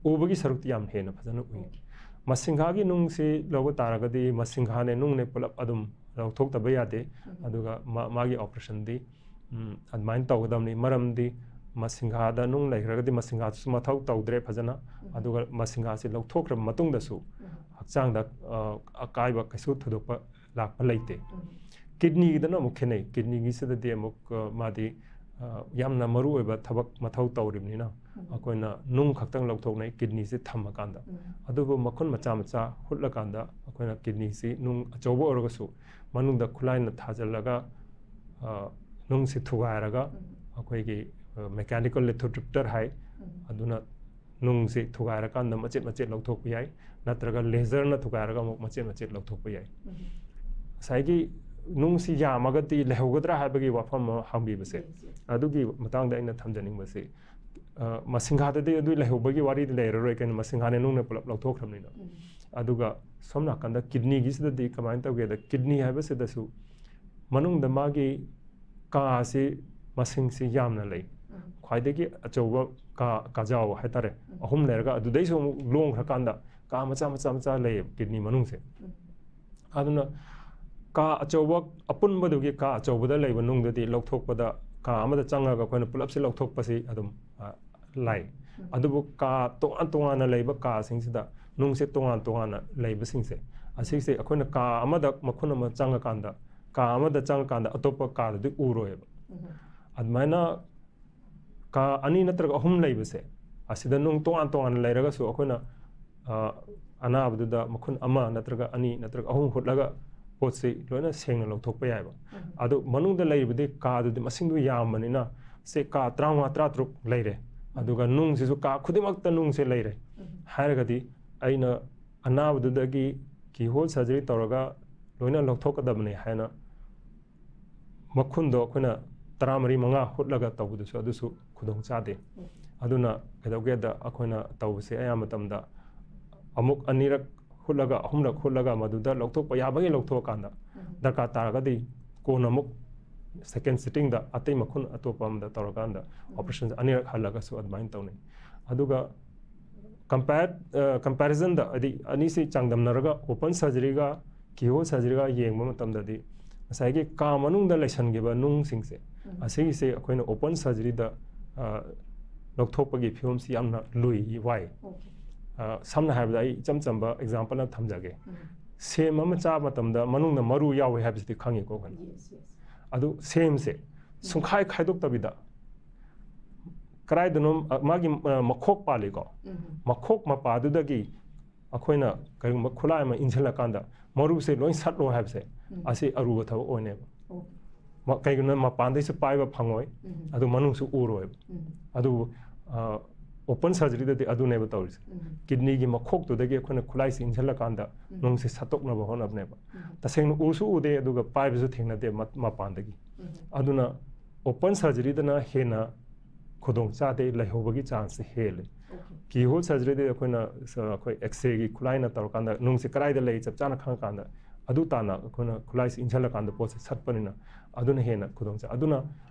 ꯎꯕꯒꯤ ꯁꯔꯨꯛꯇꯤ ꯌꯥꯝ ꯍꯦꯟꯅ ꯐꯖꯅ ꯎꯏ꯫ ꯃꯁꯤꯡꯒꯥꯒꯤ ꯅꯨꯡꯁꯤ ꯂꯧꯕ ꯇꯥꯔꯒꯗꯤ ꯃꯁꯤꯡꯒꯥꯅꯦ ꯅꯨꯡꯅꯦ ꯄꯨꯂꯞ ꯑꯗꯨꯝ ꯂꯧꯊꯣꯛꯇꯕ ꯌꯥꯗꯦ꯫ ꯑꯗꯨꯒ ꯃꯥ- ꯃꯥꯒꯤ ꯑꯣꯄꯔꯦꯁꯟꯗꯤ ꯎꯝ, ꯑꯗꯨꯃꯥꯏꯅ ꯇꯧꯒꯗꯕꯅꯤ꯫ ꯃꯔꯝꯗꯤ ꯃꯁꯤꯡꯒꯥꯗ ꯅꯨꯡ ꯂꯩꯈ꯭ꯔꯒꯗꯤ ꯃꯁꯤꯡꯒꯥꯗꯨꯁꯨ ꯃꯊꯧ ꯇꯧꯗ꯭ꯔꯦ ꯐꯖꯅ꯫ ꯑꯗꯨꯒ ꯃꯁꯤꯡꯒꯥꯁꯤ ꯂꯧꯊꯣꯛꯈ꯭ꯔꯕ ꯃꯇꯨꯡꯗꯁꯨ ꯍꯛꯆꯥꯡꯗ ꯑ, ꯑꯀꯥꯏꯕ ꯀꯩꯁꯨ ꯊꯣꯏꯗꯣꯛꯄ ꯂꯥꯛꯄ ꯂꯩꯇꯦ꯫ ꯀꯤꯗꯅꯤꯒꯤꯗꯅ ꯑꯃꯨꯛ ꯈꯦꯠꯅꯩ꯫ ꯀꯤꯗꯅꯤꯒꯤꯁꯤꯗꯗꯤ ꯑꯃꯨꯛ ꯑ, ꯃꯥꯗꯤ ꯑ, ꯌꯥꯝꯅ ꯃꯔꯨ ꯑꯣꯏꯕ ꯊꯕꯛ ꯃꯊꯧ ꯇꯧꯔꯤꯕꯅꯤꯅ ꯑꯩꯈꯣꯏꯅ ꯅꯨꯡ ꯈꯛꯇꯪ ꯂꯧꯊꯣꯛꯅꯩ ꯀꯤꯗꯅꯤꯁꯤ ꯊꯝꯃꯀꯥꯟꯗ꯫ ꯑꯗꯨꯕꯨ ꯃꯈꯨꯟ ꯃꯆꯥ ꯃꯆꯥ ꯍꯨꯠꯂꯀꯥꯟꯗ ꯑꯩꯈꯣꯏꯅ ꯀꯤꯗꯅꯤꯁꯤ ꯅꯨꯡ ꯑꯆꯧꯕ ꯑꯣꯏꯔꯒꯁꯨ ꯃꯅꯨꯡꯗ ꯈꯨꯠꯂꯥꯏꯅ ꯊꯥꯖꯤꯜꯂꯒ ꯑ, ꯅꯨꯡꯁꯤ ꯊꯨꯒꯥꯏꯔꯒ ꯑꯩꯈꯣꯏꯒꯤ ꯃꯦꯀꯥꯅꯤꯀꯦꯜ ꯂꯤꯊꯣꯇ꯭ꯔꯤꯞꯇꯔ ꯍꯥꯏ, ꯑꯗꯨꯅ ꯅꯨꯡꯁꯤ ꯊꯨꯒꯥꯏꯔꯀꯥꯟꯗ ꯃꯆꯦꯠ ꯃꯆꯦꯠ ꯂꯧꯊꯣꯛꯄ ꯌꯥꯏ, ꯅꯠꯇ꯭ꯔꯒ ꯂꯦꯖꯔꯅ ꯊꯨꯒꯥꯏꯔꯒ ꯑꯃꯨꯛ ꯃꯆꯦꯠ ꯃꯆꯦꯠ ꯂꯧꯊꯣꯛꯄ ꯌꯥꯏ꯫ ꯉꯁꯥꯏꯒꯤ ꯅꯨꯡꯁꯤ ꯌꯥꯝꯃꯒꯗꯤ ꯂꯩꯍꯧꯒꯗ꯭ꯔꯥ ꯍꯥꯏꯕꯒꯤ ꯋꯥꯐꯝ ꯑꯃ ꯍꯪꯕꯤꯕꯁꯦ, ꯑꯗꯨꯒꯤ ꯃꯇꯥꯡꯗ ꯑꯩꯅ ꯊꯝꯖꯅꯤꯡꯕꯁꯤ, ꯑ, ꯃꯁꯤꯡꯒꯥꯗꯗꯤ ꯑꯗꯨ ꯂꯩꯍꯧꯕꯒꯤ ꯋꯥꯔꯤꯗꯤ ꯂꯩꯔꯔꯣꯏ, ꯀꯩꯅꯣ, ꯃꯁꯤꯡꯒꯥꯅꯦ ꯅꯨꯡꯅ ꯄꯨꯂꯞ ꯂꯧꯊꯣꯛꯈ꯭ꯔꯕꯅꯤꯅ꯫ ꯑꯗꯨꯒ ꯁꯣꯝ ꯅꯥꯀꯟꯗ ꯀꯤꯗꯅꯤꯒꯤꯁꯤꯗꯗꯤ ꯀꯃꯥꯏꯅ ꯇꯧꯒꯦꯗ, ꯀꯤꯗꯅꯤ ꯍꯥꯏꯕꯁꯤꯗꯁꯨ ꯃꯅꯨꯡꯗ ꯃꯥꯒꯤ ꯀꯥꯁꯤ ꯃꯁꯤꯡꯁꯤ ꯌꯥꯝꯅ ꯂꯩ꯫ ꯈ꯭ꯋꯥꯏꯗꯒꯤ ꯑꯆꯧꯕ ꯀꯥ, ꯀꯥꯖꯥꯎ ꯍꯥꯏꯇꯥꯔꯦ, ꯑꯍꯨꯝ ꯂꯩꯔꯒ ꯑꯗꯨꯗꯩꯁꯨ ꯑꯃꯨꯛ ꯂꯣꯡꯈ꯭ꯔꯀꯥꯟꯗ ꯀꯥ ꯃꯆꯥ ꯃꯆꯥ ꯃꯆꯥ ꯂꯩꯌꯦꯕ ꯀꯤꯗꯅꯤ ꯃꯅꯨꯡꯁꯦ꯫ ꯑꯗꯨꯅ ꯀꯥ ꯑꯆꯧꯕ, ꯑꯄꯨꯟꯕꯗꯨꯒꯤ ꯀꯥ ꯑꯆꯧꯕꯗ ꯂꯩꯕ ꯅꯨꯡꯗꯨꯗꯤ ꯂꯧꯊꯣꯛꯄꯗ ꯀꯥ ꯑꯃꯗ ꯆꯪꯉꯒ ꯑꯩꯈꯣꯏꯅ ꯄꯨꯂꯞꯁꯦ ꯂꯧꯊꯣꯛꯄꯁꯤ ꯑꯗꯨꯝ ꯑ, ꯂꯥꯏ꯫ ꯑꯗꯨꯕꯨ ꯀꯥ ꯇꯣꯉꯥꯟ ꯇꯣꯉꯥꯟꯅ ꯂꯩꯕ ꯀꯥꯁꯤꯡꯁꯤꯗ ꯅꯨꯡꯁꯦ ꯇꯣꯉꯥꯟ ꯇꯣꯉꯥꯟꯅ ꯂꯩꯕꯁꯤꯡꯁꯦ, ꯑꯁꯤꯁꯦ ꯑꯩꯈꯣꯏꯅ ꯀꯥ ꯑꯃꯗ ꯃꯈꯨꯟ ꯑꯃ ꯆꯪꯉꯀꯥꯟꯗ, ꯀꯥ ꯑꯃꯗ ꯆꯪꯉꯀꯥꯟꯗ ꯑꯇꯣꯞꯄ ꯀꯥꯗꯗꯤ ꯎꯔꯣꯏꯕ꯫ ꯑꯗꯨꯃꯥꯏꯅ ꯀꯥ ꯑꯅꯤ ꯅꯠꯇ꯭ꯔꯒ ꯑꯍꯨꯝ ꯂꯩꯕꯁꯦ, ꯑꯁꯤꯗ ꯅꯨꯡ ꯇꯣꯉꯥꯟ ꯇꯣꯉꯥꯟꯅ ꯂꯩꯔꯒꯁꯨ ꯑꯩꯈꯣꯏꯅ ꯑ, ꯑꯅꯥꯕꯗꯨꯗ ꯃꯈꯨꯟ ꯑꯃ ꯅꯠꯇ꯭ꯔꯒ ꯑꯅꯤ ꯅꯠꯇ꯭ꯔꯒ ꯑꯍꯨꯝ ꯍꯨꯠꯂꯒ ꯄꯣꯠꯁꯤ ꯂꯣꯏꯅ ꯁꯦꯡꯅ ꯂꯧꯊꯣꯛꯄ ꯌꯥꯏꯕ꯫ ꯑꯗꯨ ꯃꯅꯨꯡꯗ ꯂꯩꯔꯤꯕꯗꯤ ꯀꯥꯗꯨꯗꯤ ꯃꯁꯤꯡꯗꯨ ꯌꯥꯝꯕꯅꯤꯅ ꯁꯦ ꯀꯥ ꯇꯔꯥꯃꯉꯥ, ꯇꯔꯥꯇꯔꯨꯛ ꯂꯩꯔꯦ, ꯑꯗꯨꯒ ꯅꯨꯡꯁꯤꯁꯨ ꯀꯥ ꯈꯨꯗꯤꯡꯃꯛꯇ ꯅꯨꯡꯁꯦ ꯂꯩꯔꯦ ꯍꯥꯏꯔꯒꯗꯤ ꯑꯩꯅ ꯑꯅꯥꯕꯗꯨꯗꯒꯤ ꯀꯤꯍꯣꯜ ꯁꯔꯖꯔꯤ ꯇꯧꯔꯒ ꯂꯣꯏꯅ ꯂꯧꯊꯣꯛꯀꯗꯕꯅꯤ ꯍꯥꯏꯅ ꯃꯈꯨꯟꯗꯣ ꯑꯩꯈꯣꯏꯅ ꯇꯔꯥꯃꯔꯤ, ꯃꯉꯥ ꯍꯨꯠꯂꯒ ꯇꯧꯕꯗꯨꯁꯨ ꯑꯗꯨꯁꯨ ꯈꯨꯗꯣꯡ ꯆꯥꯗꯦ꯫ ꯑꯗꯨꯅ ꯀꯩꯗꯧꯒꯦꯗ, ꯑꯩꯈꯣꯏꯅ ꯇꯧꯕꯁꯦ ꯑꯌꯥꯝꯕ ꯃꯇꯝꯗ ꯑꯃꯨꯛ ꯑꯅꯤꯔꯛ ꯍꯨꯠꯂꯒ, ꯑꯍꯨꯝꯂꯛ ꯍꯨꯠꯂꯒ ꯃꯗꯨꯗ ꯂꯧꯊꯣꯛꯄ ꯌꯥꯕꯒꯤ ꯂꯧꯊꯣꯛꯑꯀꯥꯟꯗ, ꯗꯔꯀꯥꯔ ꯇꯥꯔꯒꯗꯤ ꯀꯣꯟꯅ ꯑꯃꯨꯛ second sitting ꯗ ꯑꯇꯩ ꯃꯈꯨꯟ ꯑꯇꯣꯞꯄ ꯑꯃꯗ ꯇꯧꯔꯀꯥꯟꯗ operation ꯑꯅꯤꯔꯛ ꯍꯜꯂꯒꯁꯨ ꯑꯗꯨꯃꯥꯏꯅ ꯇꯧꯅꯩ꯫ ꯑꯗꯨꯒ compare comparison ꯗ, ꯍꯥꯏꯗꯤ ꯑꯅꯤꯁꯤ ꯆꯥꯡꯗꯝꯅꯔꯒ open surgery ꯒ keyhole surgery ꯒ ꯌꯦꯡꯕ ꯃꯇꯝꯗꯗꯤ ꯉꯁꯥꯏꯒꯤ ꯀꯥ ꯃꯅꯨꯡꯗ ꯂꯩꯁꯟꯈꯤꯕ ꯅꯨꯡꯁꯤꯡꯁꯦ, ꯑꯁꯤꯒꯤꯁꯦ ꯑꯩꯈꯣꯏꯅ open surgery ꯗ ꯂꯧꯊꯣꯛꯄꯒꯤ ꯐꯤꯕꯝꯁꯤ ꯌꯥꯝꯅ ꯂꯨꯏ, ꯋꯥꯏ꯫ Okay. ꯑ, ꯁꯝꯅ ꯍꯥꯏꯔꯕꯗ ꯑꯩ ꯏꯆꯝ ꯆꯝꯕ example ꯑꯃ ꯊꯝꯖꯒꯦ꯫ ꯎꯝ. ꯁꯦꯝ ꯑꯃ ꯆꯥꯕ ꯃꯇꯝꯗ ꯃꯅꯨꯡꯗ ꯃꯔꯨ ꯌꯥꯎꯋꯦ ꯍꯥꯏꯕꯁꯤꯗꯤ ꯈꯪꯉꯤꯀꯣ ꯑꯩꯈꯣꯏꯅ꯫ Yes, yes. ꯑꯗꯨ ꯁꯦꯝꯁꯦ ꯁꯨꯡꯈꯥꯏ ꯈꯥꯏꯗꯣꯛꯇꯕꯤꯗ ꯀꯗꯥꯏꯗꯅꯣ, ꯑ, ꯃꯥꯒꯤ, ꯑ, ꯃꯈꯣꯛ ꯄꯥꯜꯂꯤꯀꯣ꯫ ꯎꯝ. ꯃꯈꯣꯛ ꯃꯄꯥꯗꯨꯗꯒꯤ ꯑꯩꯈꯣꯏꯅ ꯀꯔꯤꯒꯨꯝꯕ ꯈꯨꯠꯂꯥꯏ ꯑꯃ ꯏꯟꯁꯤꯜꯂꯀꯥꯟꯗ ꯃꯔꯨꯁꯦ ꯂꯣꯏ ꯁꯠꯂꯣ ꯍꯥꯏꯕꯁꯦ, ꯎꯝ. ꯑꯁꯤ ꯑꯔꯨꯕ ꯊꯕꯛ ꯑꯣꯏꯅꯦꯕ꯫ ꯑꯣ. ꯃ-, ꯀꯩꯒꯤꯅꯣ, ꯃꯄꯥꯟꯗꯩꯁꯨ ꯄꯥꯏꯕ ꯐꯪꯉꯣꯏ, ꯎꯝ. ꯑꯗꯨ ꯃꯅꯨꯡꯁꯨ ꯎꯔꯣꯏꯕ꯫ ꯎꯝ. ꯑꯗꯨꯕꯨ, ꯑ, open surgery ꯗꯗꯤ ꯑꯗꯨꯅꯦꯕ ꯇꯧꯔꯤꯁꯦ꯫ ꯎꯝ. Kidney ꯒꯤ ꯃꯈꯣꯛꯇꯨꯗꯒꯤ ꯑꯩꯈꯣꯏꯅ ꯈꯨꯠꯂꯥꯏꯁꯤ ꯏꯟꯁꯤꯜꯂꯀꯥꯟꯗ ꯎꯝ. ꯅꯨꯡꯁꯤ ꯁꯠꯇꯣꯛꯅꯕ ꯍꯣꯠꯅꯕꯅꯦꯕ꯫ ꯎꯝ. ꯇꯁꯦꯡꯅ ꯎꯁꯨ ꯎꯗꯦ, ꯑꯗꯨꯒ ꯄꯥꯏꯕꯁꯨ ꯊꯦꯡꯅꯗꯦ ꯃ-, ꯃꯄꯥꯟꯗꯒꯤ꯫ ꯎꯝ. ꯑꯗꯨꯅ open surgery ꯗꯅ ꯍꯦꯟꯅ ꯈꯨꯗꯣꯡ ꯆꯥꯗꯦ, ꯂꯩꯍꯧꯕꯒꯤ chance ꯁꯦ ꯍꯦꯜꯂꯦ꯫ Okay. Keyhole surgery ꯗꯤ ꯑꯩꯈꯣꯏꯅ ꯁ-, ꯑꯩꯈꯣꯏ X-ray ꯒꯤ ꯈꯨꯠꯂꯥꯏꯅ ꯇꯧꯔꯀꯥꯟꯗ ꯅꯨꯡꯁꯦ ꯀꯗꯥꯏꯗ ꯂꯩ ꯆꯞ ꯆꯥꯅ ꯈꯪꯉꯀꯥꯟꯗ ꯑꯗꯨ ꯇꯥꯟꯅ ꯑꯩꯈꯣꯏꯅ ꯈꯨꯠꯂꯥꯏꯁꯤ ꯏꯟꯁꯤꯜꯂꯀꯥꯟꯗ ꯄꯣꯠꯁꯦ ꯁꯠꯄꯅꯤꯅ ꯑꯗꯨꯅ ꯍꯦꯟꯅ ꯈꯨꯗꯣꯡ ꯆꯥꯏ꯫ ꯑꯗꯨꯅ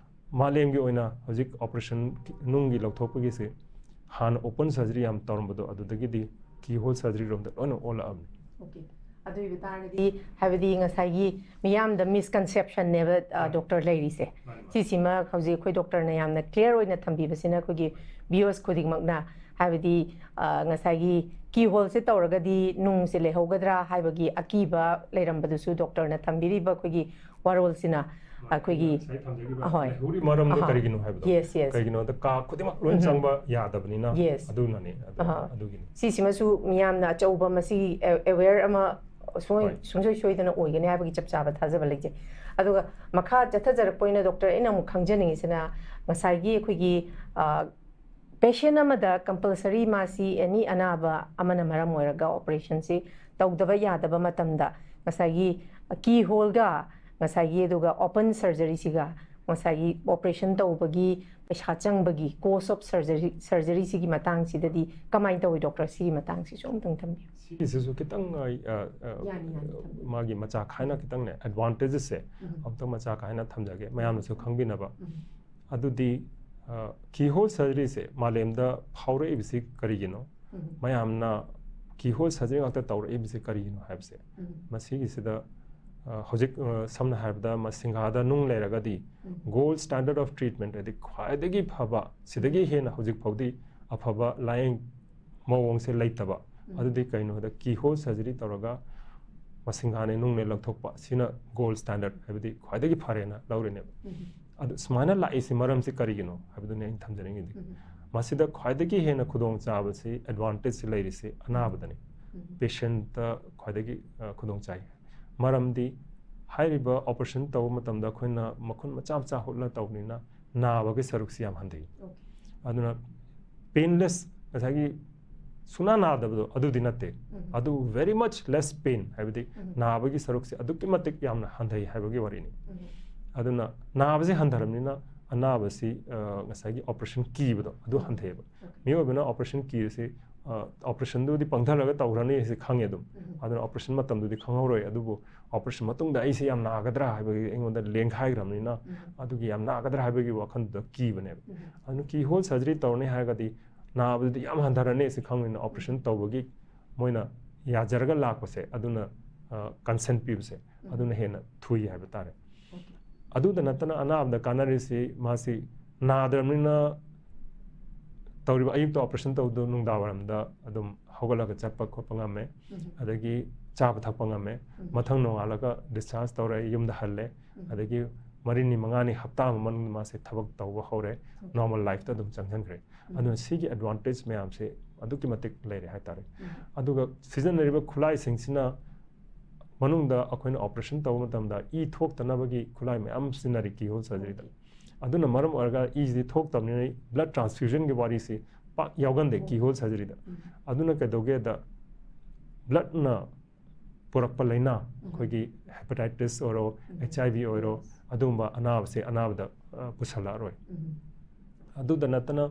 ꯃꯥꯂꯦꯝꯒꯤ ꯑꯣꯏꯅ ꯍꯧꯖꯤꯛ operation ꯅꯨꯡꯒꯤ ꯂꯧꯊꯣꯛꯄꯒꯤꯁꯦ ꯍꯥꯟꯅ open surgery ꯌꯥꯝ ꯇꯧꯔꯝꯕꯗꯣ ꯑꯗꯨꯗꯒꯤꯗꯤ keyhole surgery ꯔꯣꯝꯗ ꯂꯣꯏꯅ ꯑꯣꯜꯂꯛꯑꯕꯅꯤ꯫ Okay. ꯑꯗꯨ ꯑꯣꯏꯕ ꯇꯥꯔꯒꯗꯤ, ꯍꯥꯏꯕꯗꯤ ꯉꯁꯥꯏꯒꯤ ꯃꯤꯌꯥꯝꯗ misconception ꯅꯦꯕ, ꯑ, ꯃꯥꯅꯤ. doctor ꯂꯩꯔꯤꯁꯦ꯫ ꯃꯥꯅꯤ, ꯃꯥꯅꯤ. ꯁꯤꯁꯤꯃ ꯍꯧꯖꯤꯛ ꯑꯩꯈꯣꯏ doctor ꯅ ꯌꯥꯝꯅ clear ꯑꯣꯏꯅ ꯊꯝꯕꯤꯕꯁꯤꯅ ꯑꯩꯈꯣꯏꯒꯤ viewers ꯈꯨꯗꯤꯡꯃꯛꯅ, ꯍꯥꯏꯕꯗꯤ, ꯑ, ꯉꯁꯥꯏꯒꯤ keyhole ꯁꯦ ꯇꯧꯔꯒꯗꯤ ꯅꯨꯡꯁꯦ ꯂꯩꯍꯧꯒꯗ꯭ꯔꯥ ꯍꯥꯏꯕꯒꯤ ꯑꯀꯤꯕ ꯂꯩꯔꯝꯕꯗꯨꯁꯨ doctor ꯅ ꯊꯝꯕꯤꯔꯤꯕ ꯑꯩꯈꯣꯏꯒꯤ ꯋꯥꯔꯣꯜꯁꯤꯅ ꯑꯩꯈꯣꯏꯒꯤ ꯉꯁꯥꯏ ꯊꯝꯖꯈꯤꯕ ꯑꯍꯣꯏ. ꯂꯩꯍꯧꯔꯤ ꯃꯔꯝꯗꯣ ꯑꯍꯥ. ꯀꯔꯤꯒꯤꯅꯣ ꯍꯥꯏꯕꯗꯣ꯫ Yes, yes. ꯀꯩꯒꯤꯅꯣꯗ ꯀꯥ ꯈꯨꯗꯤꯡꯃꯛ ꯂꯣꯏ ꯎꯝ. ꯆꯪꯕ ꯌꯥꯗꯕꯅꯤꯅ Yes. ꯑꯗꯨꯅꯅꯦ, ꯑꯗꯨ-, ꯑꯍꯥ. ꯑꯗꯨꯒꯤꯅꯤ꯫ ꯁꯤꯁꯤꯃꯁꯨ ꯃꯤꯌꯥꯝꯅ ꯑꯆꯧꯕ ꯃꯁꯤꯒꯤ ꯑꯦ-, aware ꯑꯃ ꯁꯨꯡꯁꯣꯏ-, ꯍꯣꯏ. ꯁꯨꯡꯁꯣꯏ ꯁꯣꯏꯗꯅ ꯑꯣꯏꯒꯅꯤ ꯍꯥꯏꯕꯒꯤ ꯆꯞ ꯆꯥꯕ ꯊꯥꯖꯕ ꯂꯩꯖꯩ꯫ ꯑꯗꯨꯒ ꯃꯈꯥ ꯆꯠꯊꯖꯔꯛꯄ ꯑꯣꯏꯅ doctor ꯑꯩꯅ ꯑꯃꯨꯛ ꯈꯪꯖꯅꯤꯡꯉꯤꯁꯤꯅ ꯉꯁꯥꯏꯒꯤ ꯑꯩꯈꯣꯏꯒꯤ, ꯑ, patient ꯑꯃꯗ compulsory ꯃꯥꯁꯤ any ꯑꯅꯥꯕ ꯑꯃꯅ ꯃꯔꯝ ꯑꯣꯏꯔꯒ operation ꯁꯤ ꯇꯧꯗꯕ ꯌꯥꯗꯕ ꯃꯇꯝꯗ ꯉꯁꯥꯏꯒꯤ keyhole ꯒ ꯉꯁꯥꯏꯒꯤ ꯑꯗꯨꯒ open surgery ꯁꯤꯒ ꯉꯁꯥꯏꯒꯤ ꯑꯣꯄꯔꯦꯁꯟ ꯇꯧꯕꯒꯤ ꯄꯩꯁꯥ ꯆꯪꯕꯒꯤ cost of surgery, surgery ꯁꯤꯒꯤ ꯃꯇꯥꯡꯁꯤꯗꯗꯤ ꯀꯃꯥꯏꯅ ꯇꯧꯏ, ꯗꯣꯛꯇꯔ? ꯁꯤꯒꯤ ꯃꯇꯥꯡꯁꯤꯁꯨ ꯑꯃꯨꯛꯇꯪ ꯊꯝꯕꯤꯌꯨ꯫ ꯁꯤꯒꯤꯁꯤꯁꯨ ꯈꯤꯇꯪ ꯑ, ꯑ, ꯌꯥꯅꯤ, ꯌꯥꯅꯤ, ꯊꯝꯕꯤꯌꯨ꯫ ꯃꯥꯒꯤ ꯃꯆꯥ ꯈꯥꯏꯅ ꯈꯤꯇꯪꯅꯦ, advantages ꯁꯦ ꯎꯝ. ꯑꯃꯨꯛꯇꯪ ꯃꯆꯥ ꯈꯥꯏꯅ ꯊꯝꯖꯒꯦ, ꯃꯌꯥꯝꯅꯁꯨ ꯈꯪꯕꯤꯅꯕ꯫ ꯎꯝ. ꯑꯗꯨꯗꯤ ꯀꯤꯍꯣꯜ ꯁꯔꯖꯔꯤꯁꯦ ꯃꯥꯂꯦꯝꯗ ꯐꯥꯎꯔꯛꯏꯕꯁꯤ ꯀꯔꯤꯒꯤꯅꯣ? ꯎꯝ. ꯃꯌꯥꯝꯅ ꯀꯤꯍꯣꯜ ꯁꯔꯖꯔꯤ ꯉꯥꯛꯇ ꯇꯧꯔꯛꯏꯕꯁꯤ ꯀꯔꯤꯒꯤꯅꯣ ꯍꯥꯏꯕꯁꯦ, ꯎꯝ. ꯃꯁꯤꯒꯤꯁꯤꯗ ꯑ, ꯍꯧꯖꯤꯛ ꯑ, ꯁꯝꯅ ꯍꯥꯏꯔꯕꯗ ꯃꯁꯤꯡꯒꯥꯗ ꯅꯨꯡ ꯂꯩꯔꯒꯗꯤ ꯎꯝ. gold standard of treatment ꯍꯥꯏꯗꯤ ꯈ꯭ꯋꯥꯏꯗꯒꯤ ꯐꯕ, ꯁꯤꯗꯒꯤ ꯍꯦꯟꯅ ꯍꯧꯖꯤꯛ ꯐꯥꯎꯗꯤ ꯑꯐꯕ ꯂꯥꯌꯦꯡ ꯃꯑꯣꯡꯁꯦ ꯂꯩꯇꯕ꯫ ꯎꯝ. ꯑꯗꯨꯗꯤ ꯀꯩꯅꯣ ꯍꯥꯏꯗ ꯀꯤꯍꯣꯜ ꯁꯔꯖꯔꯤ ꯇꯧꯔꯒ ꯃꯁꯤꯡꯒꯥꯅꯦ ꯅꯨꯡꯅꯦ ꯂꯧꯊꯣꯛꯄ, ꯁꯤꯅ gold standard ꯍꯥꯏꯕꯗꯤ ꯈ꯭ꯋꯥꯏꯗꯒꯤ ꯐꯔꯦꯅ ꯂꯧꯔꯤꯅꯦꯕ꯫ ꯎꯝ. ꯑꯗꯨ ꯁꯨꯃꯥꯏꯅ ꯂꯥꯛꯏꯁꯤ ꯃꯔꯝꯁꯤ ꯀꯔꯤꯒꯤꯅꯣ ꯍꯥꯏꯕꯗꯨꯅꯦ ꯑꯩꯅ ꯊꯝꯖꯅꯤꯡꯉꯤꯗꯤ꯫ ꯎꯝ. ꯃꯁꯤꯗ ꯈ꯭ꯋꯥꯏꯗꯒꯤ ꯍꯦꯟꯅ ꯈꯨꯗꯣꯡ ꯆꯥꯕꯁꯤ, advantage ꯁꯤ ꯂꯩꯔꯤꯁꯤ ꯑꯅꯥꯕꯗꯅꯤ꯫ ꯎꯝ. Patient ꯇ ꯈ꯭ꯋꯥꯏꯗꯒꯤ ꯑ, ꯈꯨꯗꯣꯡ ꯆꯥꯏ꯫ ꯃꯔꯝꯗꯤ ꯍꯥꯏꯔꯤꯕ operation ꯇꯧꯕ ꯃꯇꯝꯗ ꯑꯩꯈꯣꯏꯅ ꯃꯈꯨꯟ ꯃꯆꯥ ꯃꯆꯥ ꯍꯨꯠꯂ ꯇꯧꯕꯅꯤꯅ ꯅꯥꯕꯒꯤ ꯁꯔꯨꯛꯁꯤ ꯌꯥꯝ ꯍꯟꯊꯩ꯫ Okay. ꯑꯗꯨꯅ painless, ꯉꯁꯥꯏꯒꯤ ꯁꯨꯡꯅꯥ ꯅꯥꯗꯕꯗꯣ ꯑꯗꯨꯗꯤ ꯅꯠꯇꯦ꯫ ꯎꯝ. ꯑꯗꯨ very much less pain, ꯍꯥꯏꯕꯗꯤ ꯎꯝ. ꯅꯥꯕꯒꯤ ꯁꯔꯨꯛꯁꯦ ꯑꯗꯨꯛꯀꯤ ꯃꯇꯤꯛ ꯌꯥꯝꯅ ꯍꯟꯊꯩ ꯍꯥꯏꯕꯒꯤ ꯋꯥꯔꯤꯅꯤ꯫ ꯎꯝ. ꯑꯗꯨꯅ ꯅꯥꯕꯁꯤ ꯍꯟꯊꯔꯕꯅꯤꯅ ꯑꯅꯥꯕꯁꯤ, ꯑ, ꯉꯁꯥꯏꯒꯤ operation ꯀꯤꯕꯗꯣ ꯑꯗꯨ ꯍꯟꯊꯩꯑꯕ꯫ Okay. ꯃꯤꯑꯣꯏꯕꯅ operation ꯀꯤꯔꯤꯁꯤ, ꯑ, operation ꯗꯨꯗꯤ ꯄꯪꯊꯔꯒ ꯇꯧꯈ꯭ꯔꯅꯤ ꯍꯥꯏꯁꯤ ꯈꯪꯉꯦ ꯑꯗꯨꯝ꯫ ꯎꯝ. ꯑꯗꯨꯅ operation ꯃꯇꯝꯗꯨꯗꯤ ꯈꯪꯍꯧꯔꯣꯏ, ꯑꯗꯨꯕꯨ operation ꯃꯇꯨꯡꯗ ꯑꯩꯁꯦ ꯌꯥꯝ ꯅꯥꯒꯗ꯭ꯔꯥ ꯍꯥꯏꯕꯒꯤ ꯑꯩꯉꯣꯟꯗ ꯂꯦꯡꯈꯥꯏꯈ꯭ꯔꯕꯅꯤꯅ ꯎꯝ. ꯑꯗꯨꯒꯤ ꯌꯥꯝ ꯅꯥꯒꯗ꯭ꯔꯥ ꯍꯥꯏꯕꯒꯤ ꯋꯥꯈꯜꯗꯨꯗ ꯀꯤꯕꯅꯦꯕ꯫ ꯎꯝ. ꯑꯗꯨꯅ keyhole surgery ꯇꯧꯔꯅꯤ ꯍꯥꯏꯔꯒꯗꯤ ꯅꯥꯕꯗꯨꯗꯤ ꯌꯥꯝ ꯍꯟꯊꯔꯅꯤ ꯁꯤ ꯈꯪꯕꯅꯤꯅ operation ꯇꯧꯕꯒꯤ ꯃꯣꯏꯅ ꯌꯥꯖꯔꯒ ꯂꯥꯛꯄꯁꯦ ꯑꯗꯨꯅ, ꯑ, consent ꯄꯤꯕꯁꯦ ꯎꯝ. ꯑꯗꯨꯅ ꯍꯦꯟꯅ ꯊꯨꯏ ꯍꯥꯏꯕ ꯇꯥꯔꯦ꯫ Okay. ꯑꯗꯨꯗ ꯅꯠꯇꯅ ꯑꯅꯥꯕꯗ ꯀꯥꯟꯅꯔꯤꯁꯤ ꯃꯥꯁꯤ ꯅꯥꯗ꯭ꯔꯕꯅꯤꯅ ꯇꯧꯔꯤꯕ, ꯑꯌꯨꯛꯇ operation ꯇꯧꯕꯗꯣ ꯅꯨꯡꯗꯥꯡꯋꯥꯏꯔꯝꯗ ꯑꯗꯨꯝ ꯍꯧꯒꯠꯂꯒ ꯆꯠꯄ ꯈꯣꯠꯄ ꯉꯝꯃꯦ, ꯎꯝ. ꯑꯗꯒꯤ ꯆꯥꯕ ꯊꯛꯄ ꯉꯝꯃꯦ, ꯎꯝ. ꯃꯊꯪ ꯅꯣꯡꯉꯥꯜꯂꯒ discharge ꯇꯧꯔꯦ, ꯌꯨꯝꯗ ꯍꯜꯂꯦ, ꯎꯝ. ꯑꯗꯒꯤ ꯃꯔꯤꯅꯤ ꯃꯉꯥꯅꯤ ꯍꯞꯇꯥ ꯑꯃ ꯃꯅꯨꯡꯗ ꯃꯥꯁꯦ ꯊꯕꯛ ꯇꯧꯕ ꯍꯧꯔꯦ, ꯎꯝ. Normal life ꯇ ꯑꯗꯨꯝ ꯆꯪꯁꯤꯟꯈ꯭ꯔꯦ꯫ ꯎꯝ. ꯑꯗꯨꯅ ꯁꯤꯒꯤ advantage ꯃꯌꯥꯝꯁꯦ ꯑꯗꯨꯛꯀꯤ ꯃꯇꯤꯛ ꯂꯩꯔꯦ ꯍꯥꯏꯇꯥꯔꯦ꯫ ꯎꯝ. ꯑꯗꯨꯒ ꯁꯤꯖꯤꯟꯅꯔꯤꯕ ꯈꯨꯠꯂꯥꯏꯁꯤꯡꯁꯤꯅ ꯃꯅꯨꯡꯗ ꯑꯩꯈꯣꯏꯅ operation ꯇꯧꯕ ꯃꯇꯝꯗ ꯏ ꯊꯣꯛꯇꯅꯕꯒꯤ ꯈꯨꯠꯂꯥꯏ ꯃꯌꯥꯝ ꯁꯤꯖꯤꯟꯅꯔꯤ keyhole surgery ꯗ꯫ ꯑꯗꯨꯅ ꯃꯔꯝ ꯑꯣꯏꯔꯒ ꯏꯁꯤꯗꯤ ꯊꯣꯛꯇꯕꯅꯤꯅ blood transfusion ꯒꯤ ꯋꯥꯔꯤꯁꯤ ꯄꯥꯛ ꯌꯥꯎꯒꯟꯗꯦ ꯎꯝ. keyhole surgery ꯗ꯫ ꯎꯝ. ꯑꯗꯨꯅ ꯀꯩꯗꯧꯒꯦꯗ blood ꯅ ꯄꯨꯔꯛꯄ ꯂꯥꯏꯅꯥ, ꯎꯝ. ꯑꯩꯈꯣꯏꯒꯤ hepatitis ꯑꯣꯏꯔꯣ, ꯎꯝ. H I V ꯑꯣꯏꯔꯣ, Yes. ꯑꯗꯨꯒꯨꯝꯕ ꯑꯅꯥꯕꯁꯦ ꯑꯅꯥꯕꯗ ꯑ, ꯄꯨꯁꯜꯂꯛꯑꯔꯣꯏ꯫ ꯑꯗꯨꯗ ꯅꯠꯇꯅ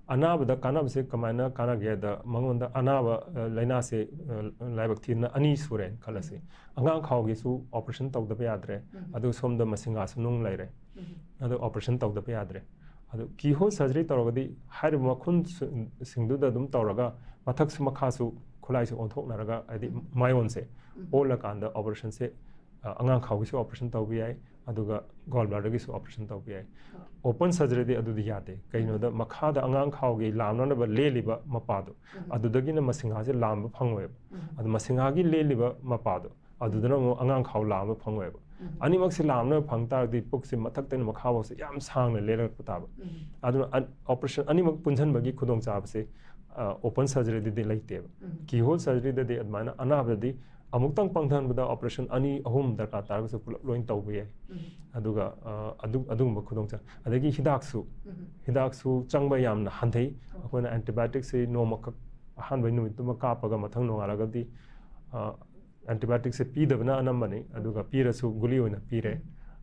ꯑꯅꯥꯕꯗ ꯀꯥꯟꯅꯕꯁꯦ ꯀꯃꯥꯏꯅ ꯀꯥꯟꯅꯒꯦꯗ, ꯃꯉꯣꯟꯗ ꯑꯅꯥꯕ ꯑ, ꯂꯥꯏꯅꯥꯁꯦ ꯑ, ꯂꯥꯏꯕꯛ ꯊꯤꯗꯅ ꯑꯅꯤ ꯁꯨꯔꯦꯅ ꯈꯜꯂꯁꯤ꯫ ꯑꯉꯥꯡ ꯈꯥꯎꯒꯤꯁꯨ operation ꯇꯧꯗꯕ ꯌꯥꯗ꯭ꯔꯦ꯫ ꯑꯗꯨ ꯁꯣꯝꯗ ꯃꯁꯤꯡꯒꯥꯁꯨ ꯅꯨꯡ ꯂꯩꯔꯦ꯫ ꯑꯗꯨ operation ꯇꯧꯗꯕ ꯌꯥꯗ꯭ꯔꯦ꯫ ꯑꯗꯨ keyhole surgery ꯇꯧꯔꯒꯗꯤ ꯍꯥꯏꯔꯤꯕ ꯃꯈꯨꯟꯁꯤꯡꯗꯨꯗ ꯑꯗꯨꯝ ꯇꯧꯔꯒ ꯃꯊꯛꯁꯨ ꯃꯈꯥꯁꯨ ꯈꯨꯠꯂꯥꯏꯁꯨ ꯑꯣꯟꯊꯣꯛꯅꯔꯒ, ꯍꯥꯏꯗꯤ ꯃꯥꯏꯑꯣꯟꯁꯦ ꯑꯣꯜꯂꯀꯥꯟꯗ operationꯁꯦ ꯑ, ꯑꯉꯥꯡ ꯈꯥꯎꯒꯤꯁꯨ operation ꯇꯧꯕ ꯌꯥꯏ, ꯑꯗꯨꯒ gallbladderꯒꯤꯁꯨ operation ꯇꯧꯕ ꯌꯥꯏ꯫ Open surgeryꯗꯤ ꯑꯗꯨꯗꯤ ꯌꯥꯗꯦ꯫ ꯀꯩꯒꯤꯅꯣꯗ ꯃꯈꯥꯗ ꯑꯉꯥꯡ ꯈꯥꯎꯒꯤ ꯂꯥꯝꯅꯅꯕ ꯂꯦꯜꯂꯤꯕ ꯃꯄꯥꯗꯣ, ꯑꯗꯨꯗꯒꯤꯅ ꯃꯁꯤꯡꯍꯥꯁꯦ ꯂꯥꯝꯕ ꯐꯪꯉꯣꯏꯕ꯫ ꯑꯗꯨ ꯃꯁꯤꯡꯍꯥꯒꯤ ꯂꯦꯜꯂꯤꯕ ꯃꯄꯥꯗꯣ, ꯑꯗꯨꯗꯅ ꯑꯃꯨꯛ ꯑꯉꯥꯡ ꯈꯥꯎ ꯂꯥꯝꯕ ꯐꯪꯉꯣꯏꯕ꯫ ꯑꯅꯤꯃꯛꯁꯦ ꯂꯥꯝꯅꯕ ꯐꯪ ꯇꯥꯔꯗꯤ ꯄꯨꯛꯁꯦ ꯃꯊꯛꯇꯩꯅ ꯃꯈꯥꯐꯥꯎꯁꯦ ꯌꯥꯝ ꯁꯥꯡꯅ ꯂꯦꯜꯂꯛꯄ ꯇꯥꯕ꯫ ꯑꯗꯨꯅ ꯑꯟ-, operation ꯑꯅꯤꯃꯛ ꯄꯨꯟꯁꯤꯟꯕꯒꯤ ꯈꯨꯗꯣꯡꯆꯥꯕꯁꯦ ꯑ, open surgeryꯗꯗꯤ ꯂꯩꯇꯦꯕ꯫ Keyhole surgeryꯗꯗꯤ ꯑꯗꯨꯃꯥꯏꯅ ꯑꯅꯥꯕꯗꯗꯤ ꯑꯃꯨꯛꯇꯪ ꯄꯪꯊꯍꯟꯕꯗ operation ꯑꯅꯤ ꯑꯍꯨꯝ ꯗꯔꯀꯥꯔ ꯇꯥꯔꯒꯁꯨ ꯄꯨꯂꯞ ꯂꯣꯏꯅ ꯇꯧꯕ ꯌꯥꯏ꯫ ꯑꯗꯨꯒ ꯑ, ꯑꯗꯨ ꯑꯗꯨꯒꯨꯝꯕ ꯈꯨꯗꯣꯡꯆꯥ ꯑꯗꯒꯤ ꯍꯤꯗꯥꯛꯁꯨ ꯍꯤꯗꯥꯛꯁꯨ ꯆꯪꯕ ꯌꯥꯝꯅ ꯍꯟꯊꯩ꯫ ꯑꯩꯈꯣꯏꯅ antibioticꯁꯤ ꯅꯣꯡꯃꯈꯛ ꯑꯍꯥꯟꯕꯒꯤ ꯅꯨꯃꯤꯠꯇꯨꯃ ꯀꯥꯞꯄꯒ ꯃꯊꯪ ꯅꯣꯡꯉꯥꯜꯂꯒꯗꯤ ꯑ, antibioticꯁꯦ ꯄꯤꯗꯕꯅ ꯑꯅꯝꯕꯅꯤ꯫ ꯑꯗꯨꯒ ꯄꯤꯔꯁꯨ ꯒꯨꯂꯤ ꯑꯣꯏꯅ ꯄꯤꯔꯦ꯫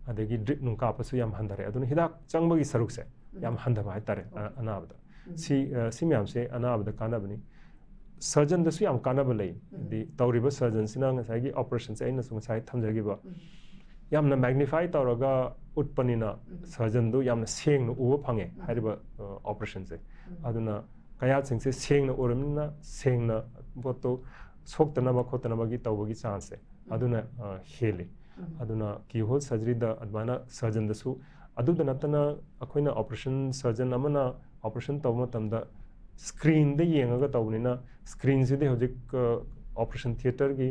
ꯑꯗꯒꯤ drip ꯅꯨꯡ ꯀꯥꯞꯄꯁꯨ ꯌꯥꯝ ꯍꯟꯊꯔꯦ꯫ ꯑꯗꯨꯅ ꯍꯤꯗꯥꯛ ꯆꯪꯕꯒꯤ ꯁꯔꯨꯛꯁꯦ ꯌꯥꯝ ꯍꯟꯊꯕ ꯍꯥꯏꯇꯥꯔꯦ ꯑ-, ꯑꯅꯥꯕꯗ꯫ ꯁꯤ ꯑ, ꯁꯤ ꯃꯌꯥꯝꯁꯦ ꯑꯅꯥꯕꯗ ꯀꯥꯟꯅꯕꯅꯤ꯫ Surgeonꯗꯁꯨ ꯌꯥꯝ ꯀꯥꯟꯅꯕ ꯂꯩ꯫ ꯍꯥꯏꯗꯤ ꯇꯧꯔꯤꯕ surgeonꯁꯤꯅ ꯉꯁꯥꯏꯒꯤ operationꯁꯦ ꯑꯩꯅꯁꯨ ꯉꯁꯥꯏ ꯊꯝꯖꯈꯤꯕ ꯌꯥꯝꯅ magnify ꯇꯧꯔꯒ ꯎꯠꯄꯅꯤꯅ surgeonꯗꯨ ꯌꯥꯝꯅ ꯁꯦꯡꯅ ꯎꯕ ꯐꯪꯉꯦ ꯍꯥꯏꯔꯤꯕ ꯑ, operationꯁꯦ꯫ ꯑꯗꯨꯅ ꯀꯌꯥꯠꯁꯤꯡꯁꯦ ꯁꯦꯡꯅ ꯎꯔꯕꯅꯤꯅ ꯁꯦꯡꯅ ꯄꯣꯠꯇꯣ ꯁꯣꯛꯇꯅꯕ ꯈꯣꯠꯇꯅꯕꯒꯤ ꯇꯧꯕꯒꯤ chanceꯁꯦ ꯑꯗꯨꯅ ꯑ, ꯍꯦꯜꯂꯤ꯫ ꯑꯗꯨꯅ keyhole surgeryꯗ ꯑꯗꯨꯃꯥꯏꯅ surgeonꯗꯁꯨ, ꯑꯗꯨꯗ ꯅꯠꯇꯅ ꯑꯩꯈꯣꯏꯅ operation, surgeon ꯑꯃꯅ operation ꯇꯧꯕ ꯃꯇꯝꯗ screenꯗ ꯌꯦꯡꯉꯒ ꯇꯧꯕꯅꯤꯅ screenꯁꯤꯗꯤ ꯍꯧꯖꯤꯛ ꯑ, operation theatreꯒꯤ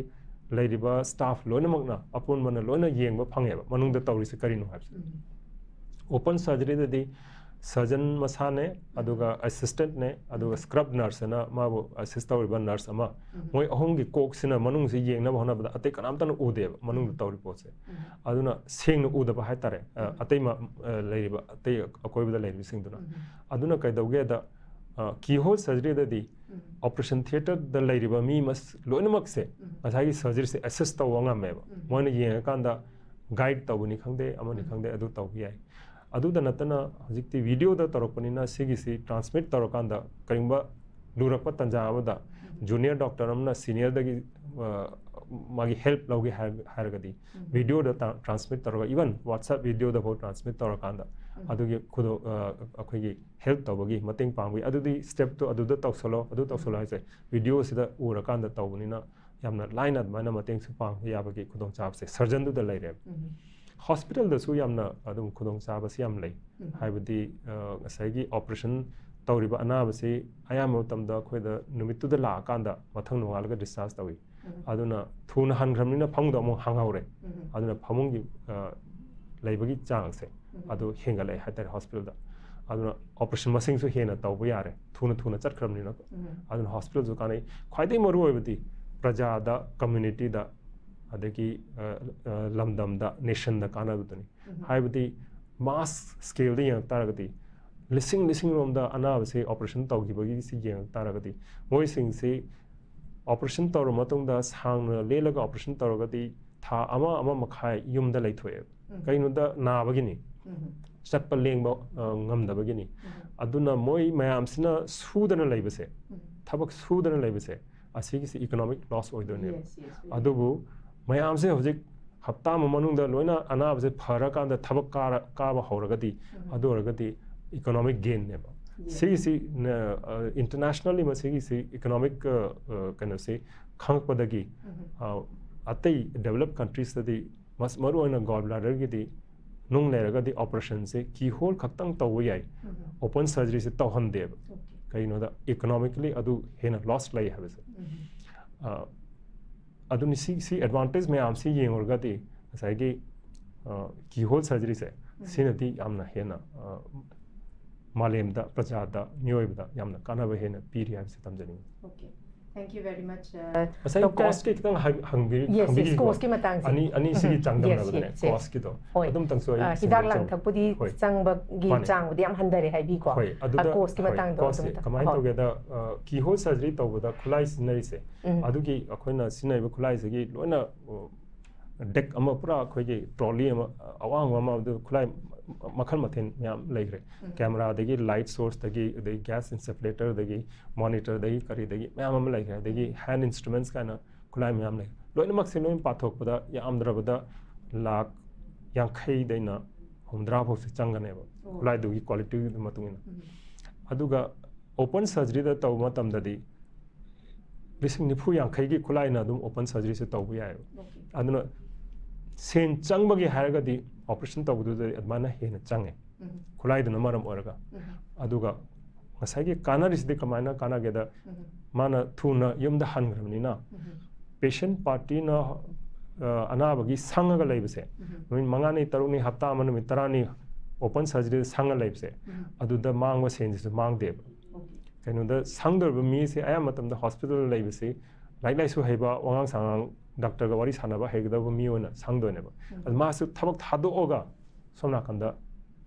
ꯂꯩꯔꯤꯕ staff ꯂꯣꯏꯅꯃꯛꯅ ꯑꯄꯨꯟꯕꯅ ꯂꯣꯏꯅ ꯌꯦꯡꯕ ꯐꯪꯉꯦꯕ ꯃꯅꯨꯡꯗ ꯇꯧꯔꯤꯁꯦ ꯀꯔꯤꯅꯣ ꯍꯥꯏꯕꯁꯦ꯫ Open surgeryꯗꯗꯤ surgeon ꯃꯁꯥꯅꯦ, ꯑꯗꯨꯒ assistantꯅꯦ, ꯑꯗꯨꯒ scrub nurseꯅ ꯃꯥꯕꯨ assist ꯇꯧꯔꯤꯕ nurse ꯑꯃ, ꯃꯣꯏ ꯑꯍꯨꯝꯒꯤ ꯀꯣꯛꯁꯤꯅ ꯃꯅꯨꯡꯁꯤ ꯌꯦꯡꯅꯕ ꯍꯣꯠꯅꯕꯗ ꯑꯇꯩ ꯀꯅꯥꯝꯇꯅ ꯎꯗꯦꯕ ꯃꯅꯨꯡꯗ ꯇꯧꯔꯤ ꯄꯣꯠꯁꯦ꯫ ꯑꯗꯨꯅ ꯁꯦꯡꯅ ꯎꯗꯕ ꯍꯥꯏꯇꯥꯔꯦ꯫ ꯑ, ꯑꯇꯩ ꯃ-, ꯑ, ꯂꯩꯔꯤꯕ ꯑꯇꯩ ꯑꯀꯣꯏꯕꯗ ꯂꯩꯔꯤꯕꯁꯤꯡꯗꯨꯅ꯫ ꯑꯗꯨꯅ ꯀꯩꯗꯧꯒꯦꯗ, ꯑ, keyhole surgeryꯗꯗꯤ operation theatreꯗ ꯂꯩꯔꯤꯕ ꯃꯤ ꯃꯁ-, ꯂꯣꯏꯅꯃꯛꯁꯦ ꯉꯁꯥꯏꯒꯤ surgeryꯁꯦ assist ꯇꯧꯕ ꯉꯝꯃꯦꯕ꯫ ꯃꯣꯏꯅ ꯌꯦꯡꯉꯀꯥꯟꯗ ꯒꯥꯏꯗ ꯇꯧꯕꯅꯤ ꯈꯪꯗꯦ, ꯑꯃꯅꯤ ꯈꯪꯗꯦ, ꯑꯗꯨ ꯇꯧꯕ ꯌꯥꯏ꯫ ꯑꯗꯨꯗ ꯅꯠꯇꯅ ꯍꯧꯖꯤꯛꯇꯤ ꯚꯤꯗꯤꯑꯣꯗ ꯇꯧꯔꯛꯄꯅꯤꯅ ꯁꯤꯒꯤꯁꯤ ꯇ꯭ꯔꯥꯟꯁꯃꯤꯠ ꯇꯧꯔꯀꯥꯟꯗ ꯀꯔꯤꯒꯨꯝꯕ ꯂꯨꯔꯛꯄ ꯇꯥꯟꯖꯥ ꯑꯃꯗ ꯖꯨꯅꯤꯌꯔ ꯗꯣꯛꯇꯔ ꯑꯃꯅ ꯁꯤꯅꯤꯌꯔꯗꯒꯤ ꯃꯥꯒꯤ ꯍꯦꯜꯞ ꯂꯧꯒꯦ ꯍꯥꯏꯔꯒꯗꯤ ꯚꯤꯗꯤꯑꯣꯗ ꯇ꯭ꯔꯥꯟꯁꯃꯤꯠ ꯇꯧꯔꯒ, ꯏꯚꯟ ꯋꯥꯠꯁꯑꯦꯞ ꯚꯤꯗꯤꯑꯣꯗ ꯐꯥꯎ ꯇ꯭ꯔꯥꯟꯁꯃꯤꯠ ꯇꯧꯔꯀꯥꯟꯗ ꯑꯗꯨꯒꯤ ꯈꯨꯗꯣꯡ ꯑꯩꯈꯣꯏꯒꯤ ꯍꯦꯜꯞ ꯇꯧꯕꯒꯤ, ꯃꯇꯦꯡ ꯄꯥꯡꯕꯒꯤ, ꯑꯗꯨꯗꯤ ꯁ꯭ꯇꯦꯞꯇꯣ ꯑꯗꯨꯗ ꯇꯧꯁꯜꯂꯣ, ꯑꯗꯨ ꯇꯧꯁꯜꯂꯣ ꯍꯥꯏꯁꯦ ꯚꯤꯗꯤꯑꯣꯁꯤꯗ ꯎꯔꯀꯥꯟꯗ ꯇꯧꯕꯅꯤꯅ ꯌꯥꯝꯅ ꯂꯥꯏꯅ ꯑꯗꯨꯃꯥꯏꯅ ꯃꯇꯦꯡꯁꯨ ꯄꯥꯡꯕ ꯌꯥꯕꯒꯤ ꯈꯨꯗꯣꯡꯆꯥꯕꯁꯦ ꯁꯔꯖꯟꯗꯨꯗ ꯂꯩꯔꯦꯕ꯫ ꯍꯣꯁꯄꯤꯇꯥꯜꯗꯁꯨ ꯌꯥꯝꯅ ꯑꯗꯨꯝ ꯈꯨꯗꯣꯡꯆꯥꯕꯁꯤ ꯌꯥꯝ ꯂꯩ꯫ ꯍꯥꯏꯕꯗꯤ ꯉꯁꯥꯏꯒꯤ ꯑꯣꯄꯔꯦꯁꯟ ꯇꯧꯔꯤꯕ ꯑꯅꯥꯕꯁꯤ ꯑꯌꯥꯝꯕ ꯃꯇꯝꯗ ꯑꯩꯈꯣꯏꯗ ꯅꯨꯃꯤꯠꯇꯨꯗ ꯂꯥꯛꯑꯀꯥꯟꯗ ꯃꯊꯪ ꯅꯣꯡꯉꯥꯜꯂꯒ ꯗꯤꯁꯆꯥꯔꯖ ꯇꯧꯏ꯫ ꯑꯗꯨꯅ ꯊꯨꯅ ꯍꯟꯈ꯭ꯔꯕꯅꯤꯅ ꯐꯃꯨꯡꯗ ꯑꯃꯨꯛ ꯍꯥꯡꯍꯧꯔꯦ꯫ ꯑꯗꯨꯅ ꯐꯃꯨꯡꯒꯤ ꯂꯩꯕꯒꯤ ꯆꯥꯡꯁꯦ ꯑꯗꯨ ꯍꯦꯟꯒꯠꯂꯛꯑꯦ ꯍꯥꯏꯇꯥꯔꯦ ꯍꯣꯁꯄꯤꯇꯥꯜꯗ꯫ ꯑꯗꯨꯅ ꯑꯣꯄꯔꯦꯁꯟ ꯃꯁꯤꯡꯁꯨ ꯍꯦꯟꯅ ꯇꯧꯕ ꯌꯥꯔꯦ, ꯊꯨꯅ ꯊꯨꯅ ꯆꯠꯈ꯭ꯔꯕꯅꯤꯅ꯫ ꯑꯗꯨꯅ ꯍꯣꯁꯄꯤꯇꯥꯜꯁꯨ ꯀꯥꯟꯅꯩ꯫ ꯈ꯭ꯋꯥꯏꯗꯒꯤ ꯃꯔꯨ ꯑꯣꯏꯕꯗꯤ ꯄ꯭ꯔꯖꯥꯗ, ꯀꯝꯃ꯭ꯌꯨꯅꯤꯇꯤꯗ, ꯑꯗꯒꯤ ꯂꯝꯗꯝꯗ, ꯅꯦꯁꯟꯗ ꯀꯥꯟꯅꯕꯗꯨꯅꯤ꯫ ꯍꯥꯏꯕꯗꯤ ꯃꯥꯁ ꯁ꯭ꯀꯦꯜꯗ ꯌꯦꯡꯉꯛ ꯇꯥꯔꯒꯗꯤ ꯂꯤꯁꯤꯡ ꯂꯤꯁꯤꯡ ꯔꯣꯝꯗ ꯑꯅꯥꯕꯁꯤ ꯑꯣꯄꯔꯦꯁꯟ ꯇꯧꯈꯤꯕꯒꯤꯁꯤ ꯌꯦꯡꯉꯛ ꯇꯥꯔꯒꯗꯤ ꯃꯣꯏꯁꯤꯡꯁꯤ ꯑꯣꯄꯔꯦꯁꯟ ꯇꯧꯔ ꯃꯇꯨꯡꯗ ꯁꯥꯡꯅ ꯂꯦꯜꯂꯒ ꯑꯣꯄꯔꯦꯁꯟ ꯇꯧꯔꯒꯗꯤ ꯊꯥ ꯑꯃ, ꯑꯃ ꯃꯈꯥꯏ ꯌꯨꯝꯗ ꯂꯩꯊꯣꯛꯑꯦꯕ꯫ ꯀꯩꯅꯣꯗ ꯅꯥꯕꯒꯤꯅꯤ, ꯆꯠꯄ ꯂꯦꯡꯕ ꯉꯝꯗꯕꯒꯤꯅꯤ꯫ ꯑꯗꯨꯅ ꯃꯣꯏ ꯃꯌꯥꯝꯁꯤꯅ ꯁꯨꯗꯅ ꯂꯩꯕꯁꯦ, ꯊꯕꯛ ꯁꯨꯗꯅ ꯂꯩꯕꯁꯦ, ꯑꯁꯤꯒꯤꯁꯤ ꯏꯀꯣꯅꯣꯃꯤꯛ ꯂꯣꯁ ꯑꯣꯏꯗꯣꯏꯅꯦꯕ꯫ ꯑꯗꯨꯕꯨ ꯃꯌꯥꯝꯁꯦ ꯍꯧꯖꯤꯛ ꯍꯞꯇꯥ ꯑꯃ ꯃꯅꯨꯡꯗ ꯂꯣꯏꯅ ꯑꯅꯥꯕꯁꯦ ꯐꯔꯀꯥꯟꯗ ꯊꯕꯛ ꯀꯥꯕ ꯍꯧꯔꯒꯗꯤ, ꯑꯗꯨ ꯑꯣꯏꯔꯒꯗꯤ ꯏꯀꯣꯅꯣꯃꯤꯛ ꯒꯦꯟꯅꯦꯕ꯫ ꯁꯤꯒꯤꯁꯤ ꯏꯟꯇꯔꯅꯦꯁꯅꯦꯜꯂꯤ ꯃꯁꯤꯒꯤꯁꯤ ꯏꯀꯣꯅꯣꯃꯤꯛ ꯀꯩꯅꯣꯁꯤ ꯈꯪꯉꯛꯄꯗꯒꯤ ꯑꯇꯩ ꯗꯦꯕꯂꯞ ꯀꯟꯇ꯭ꯔꯤꯁꯇꯗꯤ ꯃꯔꯨꯑꯣꯏꯅ ꯒꯣꯜ ꯕ꯭ꯂꯥꯗꯔꯒꯤꯗꯤ ꯅꯨꯡ ꯂꯩꯔꯒꯗꯤ ꯑꯣꯄꯔꯦꯁꯟꯁꯦ ꯀꯤ ꯍꯣꯜ ꯈꯛꯇꯪ ꯇꯧꯕ ꯌꯥꯏ꯫ ꯑꯣꯄꯟ ꯁꯔꯖꯔꯤꯁꯦ ꯇꯧꯍꯟꯗꯦꯕ꯫ ꯀꯩꯒꯤꯅꯣꯗ ꯏꯀꯣꯅꯣꯃꯤꯀꯦꯜꯂꯤ ꯑꯗꯨ ꯍꯦꯟꯅ ꯂꯣꯁ ꯂꯩ ꯍꯥꯏꯕꯁꯦ꯫ ꯑꯗꯨꯅꯤ ꯁꯤ, ꯁꯤ ꯑꯦꯗꯚꯥꯟꯇꯦꯖ ꯃꯌꯥꯝꯁꯤ ꯌꯦꯡꯉꯨꯔꯒꯗꯤ ꯉꯁꯥꯏꯒꯤ ꯀꯤ ꯍꯣꯜ ꯁꯔꯖꯔꯤꯁꯦ ꯁꯤꯅꯗꯤ ꯌꯥꯝꯅ ꯍꯦꯟꯅ ꯃꯥꯂꯦꯝꯗ, ꯄ꯭ꯔꯖꯥꯗ, ꯃꯤꯑꯣꯏꯕꯗ ꯌꯥꯝꯅ ꯀꯥꯟꯅꯕ ꯍꯦꯟꯅ ꯄꯤꯔꯤ ꯍꯥꯏꯕꯁꯤ ꯊꯝꯖꯅꯤꯡꯉꯤ꯫ Okay. Thank you very much. ꯉꯁꯥꯏ ꯀꯣꯁꯀꯤ ꯈꯤꯇꯪ ꯍꯪꯕꯤꯔꯤꯀꯣ? ꯀꯣꯁꯀꯤ ꯃꯇꯥꯡꯁꯦ꯫ ꯑꯅꯤ, ꯑꯅꯤꯁꯤꯒꯤ ꯆꯥꯡꯗꯝꯅꯕꯗꯅꯦ, ꯀꯣꯁꯀꯤꯗꯣ꯫ ꯍꯣꯏ꯫ ꯑꯗꯨꯝꯇꯪꯁꯨ ꯑꯩ ꯍꯤꯗꯥꯛ ꯂꯥꯡꯊꯛꯄꯨꯗꯤ ꯆꯪꯕꯒꯤ ꯆꯥꯡꯕꯨꯗꯤ ꯌꯥꯝ ꯍꯟꯊꯔꯦ ꯍꯥꯏꯕꯤꯀꯣ꯫ ꯍꯣꯏ, ꯑꯗꯨꯗ ꯀꯣꯁꯀꯤ ꯃꯇꯥꯡꯗꯣ ꯀꯣꯁꯁꯦ ꯀꯃꯥꯏꯅ ꯇꯧꯒꯦꯗ, ꯀꯤ ꯍꯣꯜ ꯁꯔꯖꯔꯤ ꯇꯧꯕꯗ ꯈꯨꯠꯂꯥꯏ ꯁꯤꯖꯤꯟꯅꯔꯤꯁꯦ, ꯑꯗꯨꯒꯤ ꯑꯩꯈꯣꯏꯅ ꯁꯤꯖꯤꯟꯅꯔꯤꯕ ꯈꯨꯠꯂꯥꯏꯁꯤꯒꯤ ꯂꯣꯏꯅ ꯗꯦꯛ ꯑꯃ, ꯄꯨꯔꯥ ꯑꯩꯈꯣꯏꯒꯤ ꯇ꯭ꯔꯣꯂꯤ ꯑꯃ, ꯑꯋꯥꯡꯕ ꯑꯃ, ꯑꯗꯨ ꯈꯨꯠꯂꯥꯏ ꯃꯈꯜ ꯃꯊꯦꯜ ꯃꯌꯥꯝ ꯂꯩꯈ꯭ꯔꯦ꯫ ꯀꯦꯃꯦꯔꯥꯗꯒꯤ, ꯂꯥꯏꯠ ꯁꯣꯔꯁꯇꯒꯤ, ꯑꯗꯩ ꯒ꯭ꯌꯥꯁ ꯏꯟꯁꯐ꯭ꯂꯦꯇꯔꯗꯒꯤ, ꯃꯣꯅꯤꯇꯔꯗꯒꯤ, ꯀꯔꯤꯗꯒꯤ ꯃꯌꯥꯝ ꯑꯃ ꯂꯩꯈ꯭ꯔꯦ꯫ ꯑꯗꯒꯤ ꯍꯦꯟ ꯏꯟꯁꯇ꯭ꯔꯨꯃꯦꯟꯁ ꯀꯥꯏꯅ ꯈꯨꯠꯂꯥꯏ ꯃꯌꯥꯝ ꯂꯩ꯫ ꯂꯣꯏꯅꯃꯛꯁꯦ ꯂꯣꯏꯅ ꯄꯥꯊꯣꯛꯄꯗ ꯌꯥꯝꯗ꯭ꯔꯕꯗ ꯂꯥꯈ ꯌꯥꯡꯈꯩꯗꯩꯅ ꯍꯨꯝꯗ꯭ꯔꯥ ꯐꯥꯎꯁꯦ ꯆꯪꯒꯅꯦꯕ, ꯈꯨꯠꯂꯥꯏꯗꯨꯒꯤ ꯀ꯭ꯋꯥꯂꯤꯇꯤꯒꯤ ꯃꯇꯨꯡ ꯏꯟꯅ꯫ ꯑꯗꯨꯒ ꯑꯣꯄꯟ ꯁꯔꯖꯔꯤꯗ ꯇꯧꯕ ꯃꯇꯝꯗꯗꯤ ꯂꯤꯁꯤꯡ ꯅꯤꯐꯨ ꯌꯥꯡꯈꯩꯒꯤ ꯈꯨꯠꯂꯥꯏꯅ ꯑꯗꯨꯝ ꯑꯣꯄꯟ ꯁꯔꯖꯔꯤꯁꯦ ꯇꯧꯕ ꯌꯥꯏꯑꯕ꯫ ꯑꯗꯨꯅ ꯁꯦꯟ ꯆꯪꯕꯒꯤ ꯍꯥꯏꯔꯒꯗꯤ ꯑꯣꯄꯔꯦꯁꯟ ꯇꯧꯕꯗꯨꯗꯗꯤ ꯑꯗꯨꯃꯥꯏꯅ ꯍꯦꯟꯅ ꯆꯪꯉꯦ, ꯈꯨꯠꯂꯥꯏꯗꯨꯅ ꯃꯔꯝ ꯑꯣꯏꯔꯒ꯫ ꯑꯗꯨꯒ ꯉꯁꯥꯏꯒꯤ ꯀꯥꯟꯅꯔꯤꯁꯤꯗꯤ ꯀꯃꯥꯏꯅ ꯀꯥꯟꯅꯒꯦꯗ, ꯃꯥꯅ ꯊꯨꯅ ꯌꯨꯝꯗ ꯍꯟꯈ꯭ꯔꯕꯅꯤꯅ, ꯄꯦꯁꯦꯟ ꯄꯥꯔꯇꯤꯅ ꯑꯅꯥꯕꯒꯤ ꯁꯪꯉꯒ ꯂꯩꯕꯁꯦ, ꯅꯨꯃꯤꯠ ꯃꯉꯥꯅꯤ, ꯇꯔꯨꯛꯅꯤ, ꯍꯞꯇꯥ ꯑꯃ, ꯅꯨꯃꯤꯠ ꯇꯔꯥꯅꯤ ꯑꯣꯄꯟ ꯁꯔꯖꯔꯤꯗ ꯁꯪꯉ ꯂꯩꯕꯁꯦ, ꯑꯗꯨꯗ ꯃꯥꯡꯕ ꯁꯦꯟꯁꯤꯁꯨ ꯃꯥꯡꯗꯦꯕ꯫ ꯀꯩꯅꯣꯗ ꯁꯪꯗꯧꯔꯤꯕ ꯃꯤꯁꯦ ꯑꯌꯥꯝꯕ ꯃꯇꯝꯗ ꯍꯣꯁꯄꯤꯇꯥꯜꯗ ꯂꯩꯕꯁꯤ ꯂꯥꯏꯔꯤꯛ ꯂꯥꯏꯁꯨ ꯍꯩꯕ, ꯋꯥꯉꯥꯡ ꯁꯉꯥꯡ, ꯗꯥꯛꯇꯔꯒ ꯋꯥꯔꯤ ꯁꯥꯟꯅꯕ ꯍꯩꯒꯗꯕ ꯃꯤ ꯑꯣꯏꯅ ꯁꯪꯗꯣꯏꯅꯦꯕ꯫ ꯑꯗꯨ ꯃꯥꯁꯨ ꯊꯕꯛ ꯊꯥꯗꯣꯛꯑꯒ ꯁꯣꯝ ꯅꯥꯀꯟꯗ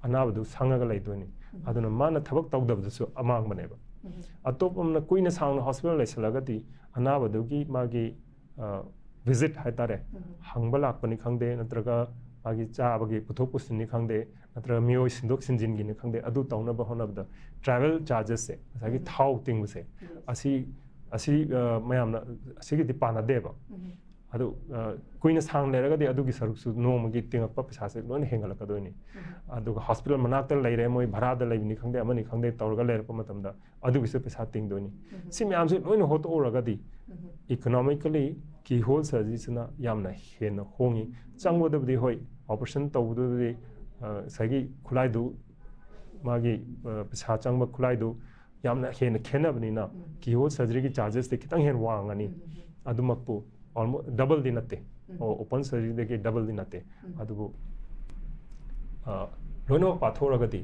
ꯑꯅꯥꯕꯗꯨ ꯁꯪꯉꯒ ꯂꯩꯗꯣꯏꯅꯤ꯫ ꯑꯗꯨꯅ ꯃꯥꯅ ꯊꯕꯛ ꯇꯧꯗꯕꯗꯨꯁꯨ ꯑꯃꯥꯡꯕꯅꯦꯕ꯫ ꯑꯇꯣꯞꯄ ꯑꯃꯅ ꯀꯨꯏꯅ ꯁꯥꯡꯅ ꯍꯣꯁꯄꯤꯇꯥꯜ ꯂꯩꯁꯜꯂꯒꯗꯤ ꯑꯅꯥꯕꯗꯨꯒꯤ ꯃꯥꯒꯤ ꯚꯤꯖꯤꯠ ꯍꯥꯏꯇꯥꯔꯦ, ꯍꯪꯕ ꯂꯥꯛꯄꯅꯤ ꯈꯪꯗꯦ, ꯅꯠꯇ꯭ꯔꯒ ꯃꯥꯒꯤ ꯆꯥꯕꯒꯤ ꯄꯨꯊꯣꯛ ꯄꯨꯁꯤꯟꯅꯤ ꯈꯪꯗꯦ, ꯅꯠꯇ꯭ꯔꯒ ꯃꯤꯑꯣꯏ ꯁꯤꯟꯗꯣꯛ ꯁꯤꯟꯖꯤꯟꯒꯤꯅꯤ ꯈꯪꯗꯦ, ꯑꯗꯨ ꯇꯧꯅꯕ ꯍꯣꯠꯅꯕꯗ ꯇ꯭ꯔꯥꯚꯦꯜ ꯆꯥꯔꯖꯦꯁꯁꯦ, ꯉꯁꯥꯏꯒꯤ ꯊꯥꯎ ꯇꯤꯡꯕꯁꯦ, ꯑꯁꯤ, ꯑꯁꯤ, ꯑ, ꯃꯌꯥꯝꯅ ꯑꯁꯤꯒꯤꯗꯤ ꯄꯥꯟꯅꯗꯦꯕ꯫ ꯑꯗꯨ, ꯑ, ꯀꯨꯏꯅ ꯁꯥꯡꯅ ꯂꯩꯔꯒꯗꯤ ꯑꯗꯨꯒꯤ ꯁꯔꯨꯛꯁꯨ ꯅꯣꯡꯃꯒꯤ ꯇꯤꯡꯉꯛꯄ ꯄꯩꯁꯥꯁꯦ ꯂꯣꯏꯅ ꯍꯦꯟꯒꯠꯂꯛꯀꯗꯣꯏꯅꯤ꯫ ꯑꯗꯨꯒ ꯍꯣꯁꯄꯤꯇꯥꯜ ꯃꯅꯥꯛꯇ ꯂꯩꯔꯦ, ꯃꯣꯏ ꯚꯔꯥꯗ ꯂꯩꯕꯅꯤ ꯈꯪꯗꯦ, ꯑꯃꯅꯤ ꯈꯪꯗꯦ, ꯇꯧꯔꯒ ꯂꯩꯔꯛꯄ ꯃꯇꯝꯗ ꯑꯗꯨꯒꯤꯁꯨ ꯄꯩꯁꯥ ꯇꯤꯡꯗꯣꯏꯅꯤ꯫ ꯁꯤ ꯃꯌꯥꯝꯁꯦ ꯂꯣꯏꯅ ꯍꯣꯠꯇꯣꯛꯎꯔꯒꯗꯤ ꯏꯀꯣꯅꯣꯃꯤꯀꯦꯜꯂꯤ ꯀꯤꯍꯣꯜ ꯁꯔꯖꯔꯤꯁꯤꯅ ꯌꯥꯝꯅ ꯍꯦꯟꯅ ꯍꯣꯡꯉꯤ꯫ ꯆꯪꯕꯗꯕꯨꯗꯤ ꯍꯣꯏ, ꯑꯣꯄꯔꯦꯁꯟ ꯇꯧꯕꯗꯕꯨꯗꯤ, ꯑ, ꯉꯁꯥꯏꯒꯤ ꯈꯨꯠꯂꯥꯏꯗꯨ, ꯃꯥꯒꯤ, ꯑ, ꯄꯩꯁꯥ ꯆꯪꯕ ꯈꯨꯠꯂꯥꯏꯗꯨ ꯌꯥꯝꯅ ꯍꯦꯟꯅ ꯈꯦꯠꯅꯕꯅꯤꯅ ꯀꯤꯍꯣꯜ ꯁꯔꯖꯔꯤꯒꯤ ꯆꯥꯔꯖꯦꯁꯇꯤ ꯈꯤꯇꯪ ꯍꯦꯟꯅ ꯋꯥꯡꯉꯅꯤ꯫ ꯑꯗꯨꯃꯛꯄꯨ ꯑꯣꯜꯃꯣ-, ꯗꯕꯜꯗꯤ ꯅꯠꯇꯦ꯫ ꯑꯣ, ꯑꯣꯄꯟ ꯁꯔꯖꯔꯤꯗꯒꯤ ꯗꯕꯜꯗꯤ ꯅꯠꯇꯦ꯫ ꯑꯗꯨꯕꯨ, ꯑ, ꯂꯣꯏꯅꯃꯛ ꯄꯥꯊꯣꯛꯑꯒꯗꯤ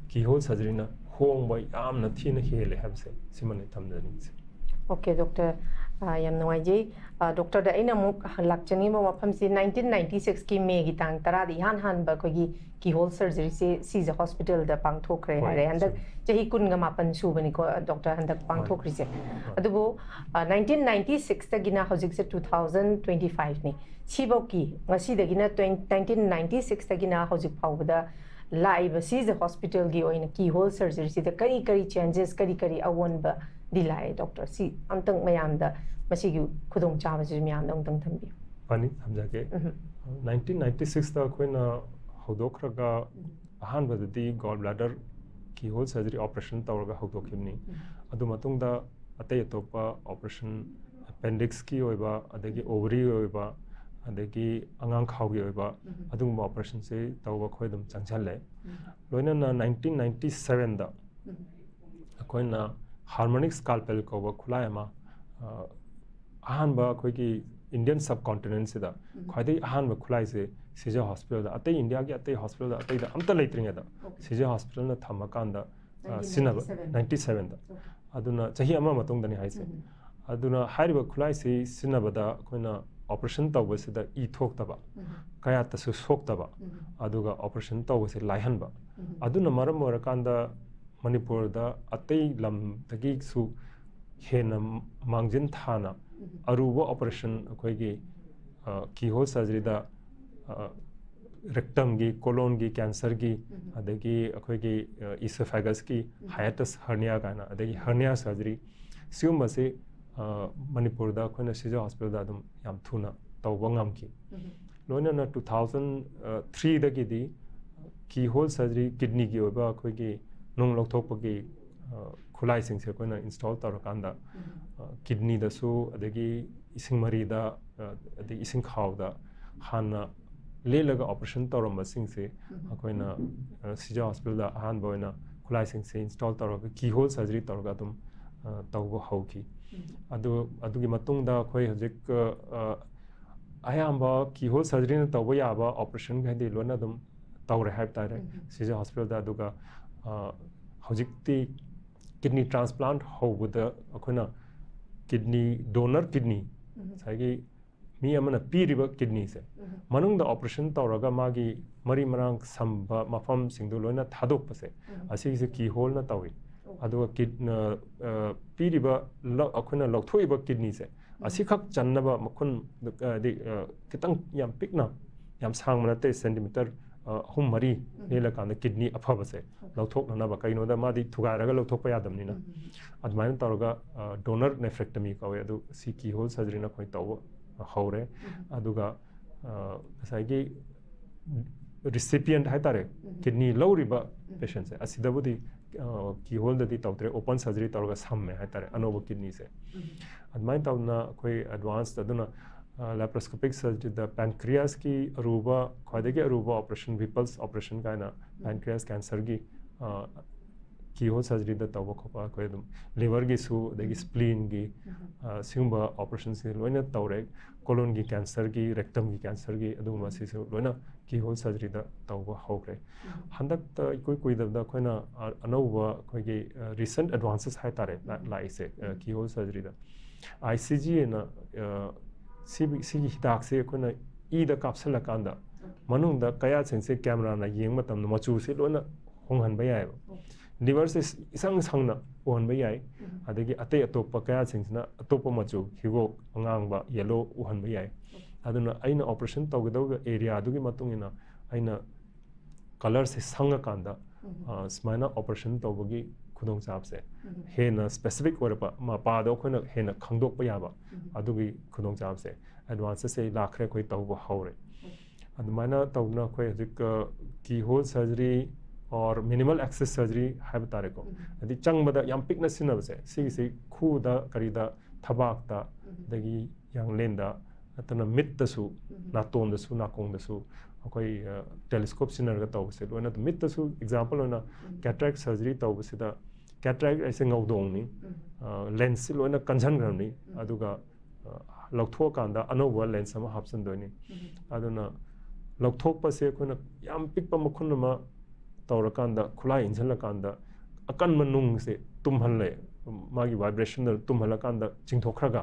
ꯀꯤꯍꯣꯜ ꯁꯔꯖꯔꯤꯅ ꯍꯣꯡꯕ ꯌꯥꯝꯅ ꯊꯤꯅ ꯍꯦꯜꯂꯦ ꯍꯥꯏꯕꯁꯦ ꯁꯤꯃꯅꯤ ꯊꯝꯖꯅꯤꯡꯉꯤꯁꯦ꯫ Okay, doctor. ꯑꯥ, ꯌꯥꯝ ꯅꯨꯡꯉꯥꯏꯖꯩ꯫ ꯑꯥ, ꯗꯣꯛꯇꯔꯗ ꯑꯩꯅ ꯑꯃꯨꯛ ꯂꯥꯛꯆꯅꯤꯡꯕ ꯃꯐꯝꯁꯤ, nineteen ninety six ꯀꯤ ꯃꯦꯒꯤ ꯇꯥꯡ ꯇꯔꯥꯗ ꯏꯍꯥꯟ ꯍꯥꯟꯕ ꯑꯩꯈꯣꯏꯒꯤ keyhole surgery ꯁꯦ ꯁꯤꯖ ꯍꯣꯁꯄꯤꯇꯥꯜꯗ ꯄꯥꯡꯊꯣꯛꯈ꯭ꯔꯦ ꯍꯣꯏ, ꯍꯥꯏꯔꯦ꯫ ꯍꯟꯗꯛ ꯆꯨꯝꯃꯤ꯫ ꯆꯍꯤ ꯀꯨꯟꯒ ꯃꯥꯄꯟ ꯁꯨꯕꯅꯤꯀꯣ, ꯗꯣꯛꯇꯔ, ꯍꯟꯗꯛ ꯄꯥꯡꯊꯣꯛꯈ꯭ꯔꯤꯁꯦ꯫ ꯍꯣꯏ꯫ ꯑꯗꯨꯕꯨ, ꯑꯥ, nineteen ninety six ꯇꯒꯤꯅ ꯍꯧꯖꯤꯛꯁꯦ two thousand twenty five ꯅꯤ꯫ ꯁꯤꯐꯧꯀꯤ, ꯉꯁꯤꯗꯒꯤꯅ twenty, nineteen ninety six ꯇꯒꯤꯅ ꯍꯧꯖꯤꯛ ꯐꯥꯎꯕꯗ ꯂꯥꯛꯏꯕ ꯁꯤꯖ ꯍꯣꯁꯄꯤꯇꯥꯜꯒꯤ ꯑꯣꯏꯅ keyhole surgery ꯁꯤꯗ ꯀꯔꯤ ꯀꯔꯤ changes, ꯀꯔꯤ ꯀꯔꯤ ꯑꯑꯣꯟꯕꯗꯤ ꯂꯥꯛꯑꯦ, ꯗꯣꯛꯇꯔ? ꯁꯤ ꯑꯝꯇꯪ ꯃꯌꯥꯝꯗ, ꯃꯁꯤꯒꯤ ꯈꯨꯗꯣꯡꯆꯥꯕꯁꯤꯁꯨ ꯃꯌꯥꯝꯗ ꯑꯃꯨꯛꯇꯪ ꯊꯝꯕꯤꯌꯨ꯫ ꯐꯅꯤ, ꯊꯝꯖꯒꯦ꯫ ꯎꯝ꯫ nineteen ninety six ꯇ ꯑꯩꯈꯣꯏꯅ ꯍꯧꯗꯣꯛꯈ꯭ꯔꯒ, ꯑꯍꯥꯟꯕꯗꯗꯤ gall bladder keyhole surgery operation ꯇꯧꯔꯒ ꯍꯧꯗꯣꯛꯈꯤꯕꯅꯤ꯫ ꯎꯝ꯫ ꯑꯗꯨ ꯃꯇꯨꯡꯗ ꯑꯇꯩ ꯑꯇꯣꯞꯄ operation, appendix ꯀꯤ ꯑꯣꯏꯕ, ꯑꯗꯒꯤ ovary ꯒꯤ ꯑꯣꯏꯕ, ꯑꯗꯒꯤ ꯑꯉꯥꯡ ꯈꯥꯎꯒꯤ ꯑꯣꯏꯕ, ꯎꯝ꯫ ꯑꯗꯨꯒꯨꯝꯕ operation ꯁꯦ ꯇꯧꯕ ꯑꯩꯈꯣꯏ ꯑꯗꯨꯝ ꯆꯪꯁꯤꯜꯂꯦ꯫ ꯎꯝ꯫ ꯂꯣꯏꯅꯅ nineteen ninety seven ꯗ ꯎꯝ꯫ ꯑꯩꯈꯣꯏꯅ harmonic scalpel ꯀꯧꯕ ꯈꯨꯠꯂꯥꯏ ꯑꯃ, ꯑ, ꯑꯍꯥꯟꯕ ꯑꯩꯈꯣꯏꯒꯤ Indian subcontinent ꯁꯤꯗ ꯎꯝ꯫ ꯈ꯭ꯋꯥꯏꯗꯒꯤ ꯑꯍꯥꯟꯕ ꯈꯨꯠꯂꯥꯏꯁꯦ ꯁꯤꯖ ꯍꯣꯁꯄꯤꯇꯥꯜꯗ, ꯑꯇꯩ ꯏꯟꯗꯤꯌꯥꯒꯤ ꯑꯇꯩ ꯍꯣꯁꯄꯤꯇꯥꯜꯗ, ꯑꯇꯩꯗ ꯑꯝꯇ ꯂꯩꯇ꯭ꯔꯤꯉꯩꯗ Okay. ꯁꯤꯖ ꯍꯣꯁꯄꯤꯇꯥꯜꯅ ꯊꯝꯃꯀꯥꯟꯗ, ꯑ, ꯁꯤꯖꯤꯟꯅꯕ, nineteen ninety seven꯫ ninety seven ꯗ꯫ Okay. ꯑꯗꯨꯅ ꯆꯍꯤ ꯑꯃ ꯃꯇꯨꯡꯗꯅꯤ ꯍꯥꯏꯁꯦ꯫ ꯎꯝ꯫ ꯑꯗꯨꯅ ꯍꯥꯏꯔꯤꯕ ꯈꯨꯠꯂꯥꯏꯁꯤ ꯁꯤꯖꯤꯟꯅꯕꯗ ꯑꯩꯈꯣꯏꯅ operation ꯇꯧꯕꯁꯤꯗ ꯏ ꯊꯣꯛꯇꯕ, ꯎꯝ꯫ ꯀꯌꯥꯠꯇꯁꯨ ꯁꯣꯛꯇꯕ, ꯎꯝ꯫ ꯑꯗꯨꯒ operation ꯇꯧꯕꯁꯦ ꯂꯥꯏꯍꯟꯕ꯫ ꯎꯝ꯫ ꯑꯗꯨꯅ ꯃꯔꯝ ꯑꯣꯏꯔꯀꯥꯟꯗ ꯃꯅꯤꯄꯨꯔꯗ ꯑꯇꯩ ꯂꯝꯗꯒꯤꯁꯨ ꯍꯦꯟꯅ ꯃꯥꯡꯖꯤꯟ ꯊꯥꯅ ꯎꯝ꯫ ꯑꯔꯨꯕ operation ꯑꯩꯈꯣꯏꯒꯤ, ꯑ, keyhole surgery ꯗ, ꯑ, rectum ꯒꯤ, colon ꯒꯤ cancer ꯒꯤ, ꯎꯝ꯫ ꯑꯗꯒꯤ ꯑꯩꯈꯣꯏꯒꯤ, ꯑ, esophagus ꯀꯤ ꯎꯝ꯫ hiatus hernia ꯀꯥꯏꯅ, ꯑꯗꯒꯤ hernia surgery, ꯁꯤꯒꯨꯝꯕꯁꯤ, ꯑ, ꯃꯅꯤꯄꯨꯔꯗ ꯑꯩꯈꯣꯏꯅ ꯁꯤꯖ ꯍꯣꯁꯄꯤꯇꯥꯜꯗ ꯑꯗꯨꯝ ꯌꯥꯝ ꯊꯨꯅ ꯇꯧꯕ ꯉꯝꯈꯤ꯫ ꯎꯝ꯫ ꯂꯣꯏꯅꯅ two thousand three ꯗꯒꯤꯗꯤ keyhole surgery, kidney ꯒꯤ ꯑꯣꯏꯕ ꯑꯩꯈꯣꯏꯒꯤ ꯅꯨꯡ ꯂꯧꯊꯣꯛꯄꯒꯤ, ꯑ, ꯈꯨꯠꯂꯥꯏꯁꯤꯡꯁꯦ ꯑꯩꯈꯣꯏꯅ install ꯇꯧꯔꯀꯥꯟꯗ, ꯎꯝ꯫ ꯑ, kidney ꯗꯁꯨ, ꯑꯗꯒꯤ ꯏꯁꯤꯡ ꯃꯔꯤꯗ, ꯑ, ꯑꯗꯒꯤ ꯏꯁꯤꯡ ꯈꯥꯎꯗ ꯍꯥꯟꯅ ꯂꯦꯜꯂꯒ operation ꯇꯧꯔꯝꯕꯁꯤꯡꯁꯦ ꯎꯝ꯫ ꯑꯩꯈꯣꯏꯅ, ꯑ, ꯁꯤꯖ ꯍꯣꯁꯄꯤꯇꯥꯜꯗ ꯑꯍꯥꯟꯕ ꯑꯣꯏꯅ ꯈꯨꯠꯂꯥꯏꯁꯤꯡꯁꯦ install ꯇꯧꯔꯒ keyhole surgery ꯇꯧꯔꯒ ꯑꯗꯨꯝ, ꯑ, ꯇꯧꯕ ꯍꯧꯈꯤ꯫ ꯎꯝ꯫ ꯑꯗꯨ, ꯑꯗꯨꯒꯤ ꯃꯇꯨꯡꯗ ꯑꯩꯈꯣꯏ ꯍꯧꯖꯤꯛ, ꯑ, ꯑ, ꯑꯌꯥꯝꯕ keyhole surgery ꯅ ꯇꯧꯕ ꯌꯥꯕ operation ꯈꯩꯗꯤ ꯂꯣꯏꯅ ꯑꯗꯨꯝ ꯇꯧꯔꯦ ꯍꯥꯏꯕ ꯇꯥꯔꯦ ꯎꯝ꯫ ꯁꯤꯖ ꯍꯣꯁꯄꯤꯇꯥꯜꯗ꯫ ꯑꯗꯨꯒ, ꯑ, ꯍꯧꯖꯤꯛꯇꯤ kidney transplant ꯍꯧꯕꯗ ꯑꯩꯈꯣꯏꯅ ꯀꯤꯗꯅꯤ, ꯗꯣꯅꯔ ꯀꯤꯗꯅꯤ, ꯉꯁꯥꯏꯒꯤ ꯃꯤ ꯑꯃꯅ ꯄꯤꯔꯤꯕ ꯀꯤꯗꯅꯤꯁꯦ ꯃꯅꯨꯡꯗ ꯑꯣꯄꯔꯦꯁꯟ ꯇꯧꯔꯒ ꯃꯥꯒꯤ ꯃꯔꯤ ꯃꯔꯥꯡ ꯁꯝꯕ ꯃꯐꯝꯁꯤꯡꯗꯨ ꯂꯣꯏꯅ ꯊꯥꯗꯣꯛꯄꯁꯦ, ꯑꯁꯤꯒꯤꯁꯦ ꯀꯤ ꯍꯣꯜꯅ ꯇꯧꯏ꯫ ꯑꯗꯨꯒ ꯀꯤꯗ-, ꯑ, ꯑ, ꯄꯤꯔꯤꯕ ꯂ-, ꯑꯩꯈꯣꯏꯅ ꯂꯧꯊꯣꯛꯏꯕ ꯀꯤꯗꯅꯤꯁꯦ ꯑꯁꯤꯈꯛ ꯆꯟꯅꯕ ꯃꯈꯨꯟ, ꯍꯥꯏꯗꯤ, ꯑ, ꯈꯤꯇꯪ ꯌꯥꯝ ꯄꯤꯛꯅ, ꯌꯥꯝ ꯁꯥꯡꯕ ꯅꯠꯇꯦ, ꯁꯦꯟꯇꯤꯃꯤꯇꯔ, ꯑ, ꯑꯍꯨꯝ ꯃꯔꯤ ꯂꯦꯜꯂꯀꯥꯟꯗ ꯀꯤꯗꯅꯤ ꯑꯐꯕꯁꯦ ꯂꯧꯊꯣꯛꯅꯅꯕ, ꯀꯩꯅꯣꯗ ꯃꯥꯗꯤ ꯊꯨꯒꯥꯏꯔꯒ ꯂꯧꯊꯣꯛꯄ ꯌꯥꯗꯕꯅꯤꯅ꯫ ꯑꯗꯨꯃꯥꯏꯅ ꯇꯧꯔꯒ, ꯑ, ꯗꯣꯅꯔ ꯅꯦꯐ꯭ꯔꯦꯛꯇꯃꯤ ꯀꯧꯋꯦ꯫ ꯑꯗꯨ ꯁꯤ ꯀꯤ ꯍꯣꯜ ꯁꯔꯖꯔꯤꯅ ꯑꯩꯈꯣꯏ ꯇꯧꯕ ꯍꯧꯔꯦ꯫ ꯑꯗꯨꯒ, ꯑ, ꯉꯁꯥꯏꯒꯤ ꯔꯤꯁꯤꯄꯤꯌꯦꯟꯠ ꯍꯥꯏꯇꯥꯔꯦ, ꯀꯤꯗꯅꯤ ꯂꯧꯔꯤꯕ ꯄꯦꯁꯦꯟꯁꯦ, ꯑꯁꯤꯗꯕꯨꯗꯤ, ꯑ, ꯀꯤ ꯍꯣꯜꯗꯗꯤ ꯇꯧꯗ꯭ꯔꯦ, ꯑꯣꯄꯟ ꯁꯔꯖꯔꯤ ꯇꯧꯔꯒ ꯁꯝꯃꯦ ꯍꯥꯏꯇꯥꯔꯦ ꯑꯅꯧꯕ ꯀꯤꯗꯅꯤꯁꯦ꯫ ꯑꯗꯨꯃꯥꯏꯅ ꯇꯧꯗꯅ ꯑꯩꯈꯣꯏ ꯑꯦꯗꯚꯥꯟꯁ ꯑꯗꯨꯅ, ꯑ, ꯂꯦꯄ꯭ꯔꯣꯁꯀꯣꯄꯤꯛ ꯁꯔꯖꯔꯤꯗ ꯄꯦꯟꯀ꯭ꯔꯤꯌꯥꯁꯀꯤ ꯑꯔꯨꯕ, ꯈ꯭ꯋꯥꯏꯗꯒꯤ ꯑꯔꯨꯕ ꯑꯣꯄꯔꯦꯁꯟ, ꯚꯤꯄꯜꯁ ꯑꯣꯄꯔꯦꯁꯟ ꯀꯥꯏꯅ ꯄꯦꯟꯀ꯭ꯔꯤꯌꯥꯁ ꯀꯦꯟꯁꯔꯒꯤ, ꯑ, ꯀꯤ ꯍꯣꯜ ꯁꯔꯖꯔꯤꯗ ꯇꯧꯕ ꯈꯣꯠꯄ, ꯑꯩꯈꯣꯏ ꯑꯗꯨꯝ ꯂꯤꯚꯔꯒꯤꯁꯨ, ꯑꯗꯒꯤ ꯁ꯭ꯄ꯭ꯂꯤꯟꯒꯤ, ꯑ, ꯁꯤꯒꯨꯝꯕ ꯑꯣꯄꯔꯦꯁꯟꯁꯤ ꯂꯣꯏꯅ ꯇꯧꯔꯦ꯫ ꯀꯣꯂꯣꯟꯒꯤ ꯀꯦꯟꯁꯔꯒꯤ, ꯔꯦꯛꯇꯝꯒꯤ ꯀꯦꯟꯁꯔꯒꯤ, ꯑꯗꯨꯒꯨꯝꯕ ꯁꯤꯁꯨ ꯂꯣꯏꯅ ꯀꯤ ꯍꯣꯜ ꯁꯔꯖꯔꯤꯗ ꯇꯧꯕ ꯍꯧꯈ꯭ꯔꯦ꯫ ꯍꯟꯗꯛꯇ ꯏꯀꯨꯏ ꯀꯨꯏꯗꯕꯗ ꯑꯩꯈꯣꯏꯅ, ꯑ, ꯑꯅꯧꯕ ꯑꯩꯈꯣꯏꯒꯤ, ꯑ, ꯔꯤꯁꯦꯟꯠ ꯑꯦꯗꯚꯥꯟꯁꯦꯁ ꯍꯥꯏꯇꯥꯔꯦ, ꯂꯥ-, ꯂꯥꯛꯏꯁꯦ, ꯑ, ꯀꯤ ꯍꯣꯜ ꯁꯔꯖꯔꯤꯗ꯫ ꯑꯥꯏ ꯁꯤ ꯖꯤ ꯑꯅ, ꯑ, ꯁꯤꯒꯤ, ꯁꯤꯒꯤ ꯍꯤꯗꯥꯛꯁꯦ ꯑꯩꯈꯣꯏꯅ ꯏꯗ ꯀꯥꯞꯁꯤꯜꯂꯀꯥꯟꯗ ꯃꯅꯨꯡꯗ ꯀꯌꯥꯁꯤꯡꯁꯦ ꯀꯦꯃꯦꯔꯥꯅ ꯌꯦꯡꯕ ꯃꯇꯝꯗ ꯃꯆꯨꯁꯦ ꯂꯣꯏꯅ ꯍꯣꯡꯍꯟꯕ ꯌꯥꯏꯑꯕ꯫ ꯂꯤꯚꯔꯁꯦ ꯏꯁꯪ ꯁꯪꯅ ꯎꯍꯟꯕ ꯌꯥꯏ꯫ ꯑꯗꯒꯤ ꯑꯇꯩ ꯑꯇꯣꯞꯄ ꯀꯌꯥꯁꯤꯡꯁꯤꯅ ꯑꯇꯣꯞꯄ ꯃꯆꯨ, ꯍꯤꯒꯣꯛ, ꯑꯉꯥꯡꯕ, ꯌꯦꯂꯣ ꯎꯍꯟꯕ ꯌꯥꯏ꯫ ꯑꯗꯨꯅ ꯑꯩꯅ ꯑꯣꯄꯔꯦꯁꯟ ꯇꯧꯒꯗꯧꯔꯤꯕ ꯑꯦꯔꯤꯌꯥꯗꯨꯒꯤ ꯃꯇꯨꯡ ꯏꯟꯅ ꯑꯩꯅ ꯀꯂꯔꯁꯦ ꯁꯪꯉꯀꯥꯟꯗ, ꯑ, ꯁꯨꯃꯥꯏꯅ ꯑꯣꯄꯔꯦꯁꯟ ꯇꯧꯕꯒꯤ ꯈꯨꯗꯣꯡꯆꯥꯕꯁꯦ ꯍꯦꯟꯅ ꯁ꯭ꯄꯦꯁꯤꯐꯤꯛ ꯑꯣꯏꯔꯛꯄ, ꯃꯄꯥꯗꯣ ꯑꯩꯈꯣꯏꯅ ꯍꯦꯟꯅ ꯈꯪꯗꯣꯛꯄ ꯌꯥꯕ, ꯑꯗꯨꯒꯤ ꯈꯨꯗꯣꯡꯆꯥꯕꯁꯦ ꯑꯦꯗꯚꯥꯟꯁꯦꯁꯁꯦ ꯂꯥꯛꯈ꯭ꯔꯦ, ꯑꯩꯈꯣꯏ ꯇꯧꯕ ꯍꯧꯔꯦ꯫ ꯑꯗꯨꯃꯥꯏꯅ ꯇꯧꯗꯅ ꯑꯩꯈꯣꯏ ꯍꯧꯖꯤꯛ, uh, keyhole surgery or minimal access surgery ꯍꯥꯏꯕ ꯇꯥꯔꯦꯀꯣ꯫ ꯍꯥꯏꯗꯤ ꯆꯪꯕꯗ ꯌꯥꯝ ꯄꯤꯛꯅ ꯁꯤꯖꯤꯟꯅꯕꯁꯦ, ꯁꯤꯒꯤꯁꯤ ꯈꯨꯗ, ꯀꯔꯤꯗ, ꯊꯕꯥꯛꯇ, ꯑꯗꯒꯤ ꯌꯥꯡꯂꯦꯟꯗ, ꯅꯠꯇꯅ ꯃꯤꯠꯇꯁꯨ, ꯅꯥꯇꯣꯟꯗꯁꯨ, ꯅꯥꯀꯣꯡꯗꯁꯨ ꯑꯩꯈꯣꯏ, ꯑ, ꯇꯦꯂꯤꯁꯀꯣꯞ ꯁꯤꯖꯤꯟꯅꯔꯒ ꯇꯧꯕꯁꯦ ꯂꯣꯏꯅ ꯑꯗꯨꯝ, ꯃꯤꯠꯇꯁꯨ ꯑꯦꯛꯖꯥꯝꯄꯜ ꯑꯣꯏꯅ ꯀꯦꯇꯔꯦꯛ ꯁꯔꯖꯔꯤ ꯇꯧꯕꯁꯤꯗ, ꯀꯦꯇꯔꯦꯛ ꯍꯥꯏꯁꯦ ꯉꯧꯗꯣꯡꯅꯤ, ꯑ, ꯂꯦꯟꯁꯁꯤ ꯂꯣꯏꯅ ꯀꯟꯁꯤꯟꯈ꯭ꯔꯕꯅꯤ, ꯑꯗꯨꯒ, ꯑ, ꯂꯧꯊꯣꯛꯑꯀꯥꯟꯗ ꯑꯅꯧꯕ ꯂꯦꯟꯁ ꯑꯃ ꯍꯥꯞꯆꯤꯟꯗꯣꯏꯅꯤ꯫ ꯑꯗꯨꯅ ꯂꯧꯊꯣꯛꯄꯁꯦ ꯑꯩꯈꯣꯏꯅ ꯌꯥꯝ ꯄꯤꯛꯄ ꯃꯈꯨꯟ ꯑꯃ ꯇꯧꯔꯀꯥꯟꯗ, ꯈꯨꯠꯂꯥꯏ ꯏꯟꯁꯤꯜꯂꯀꯥꯟꯗ ꯑꯀꯟꯕ ꯅꯨꯡꯁꯦ ꯇꯨꯝꯍꯜꯂꯦ꯫ ꯃꯥꯒꯤ ꯚꯥꯏꯕ꯭ꯔꯦꯁꯟꯗ ꯇꯨꯝꯍꯜꯂꯀꯥꯟꯗ ꯆꯤꯡꯊꯣꯛꯈ꯭ꯔꯒ,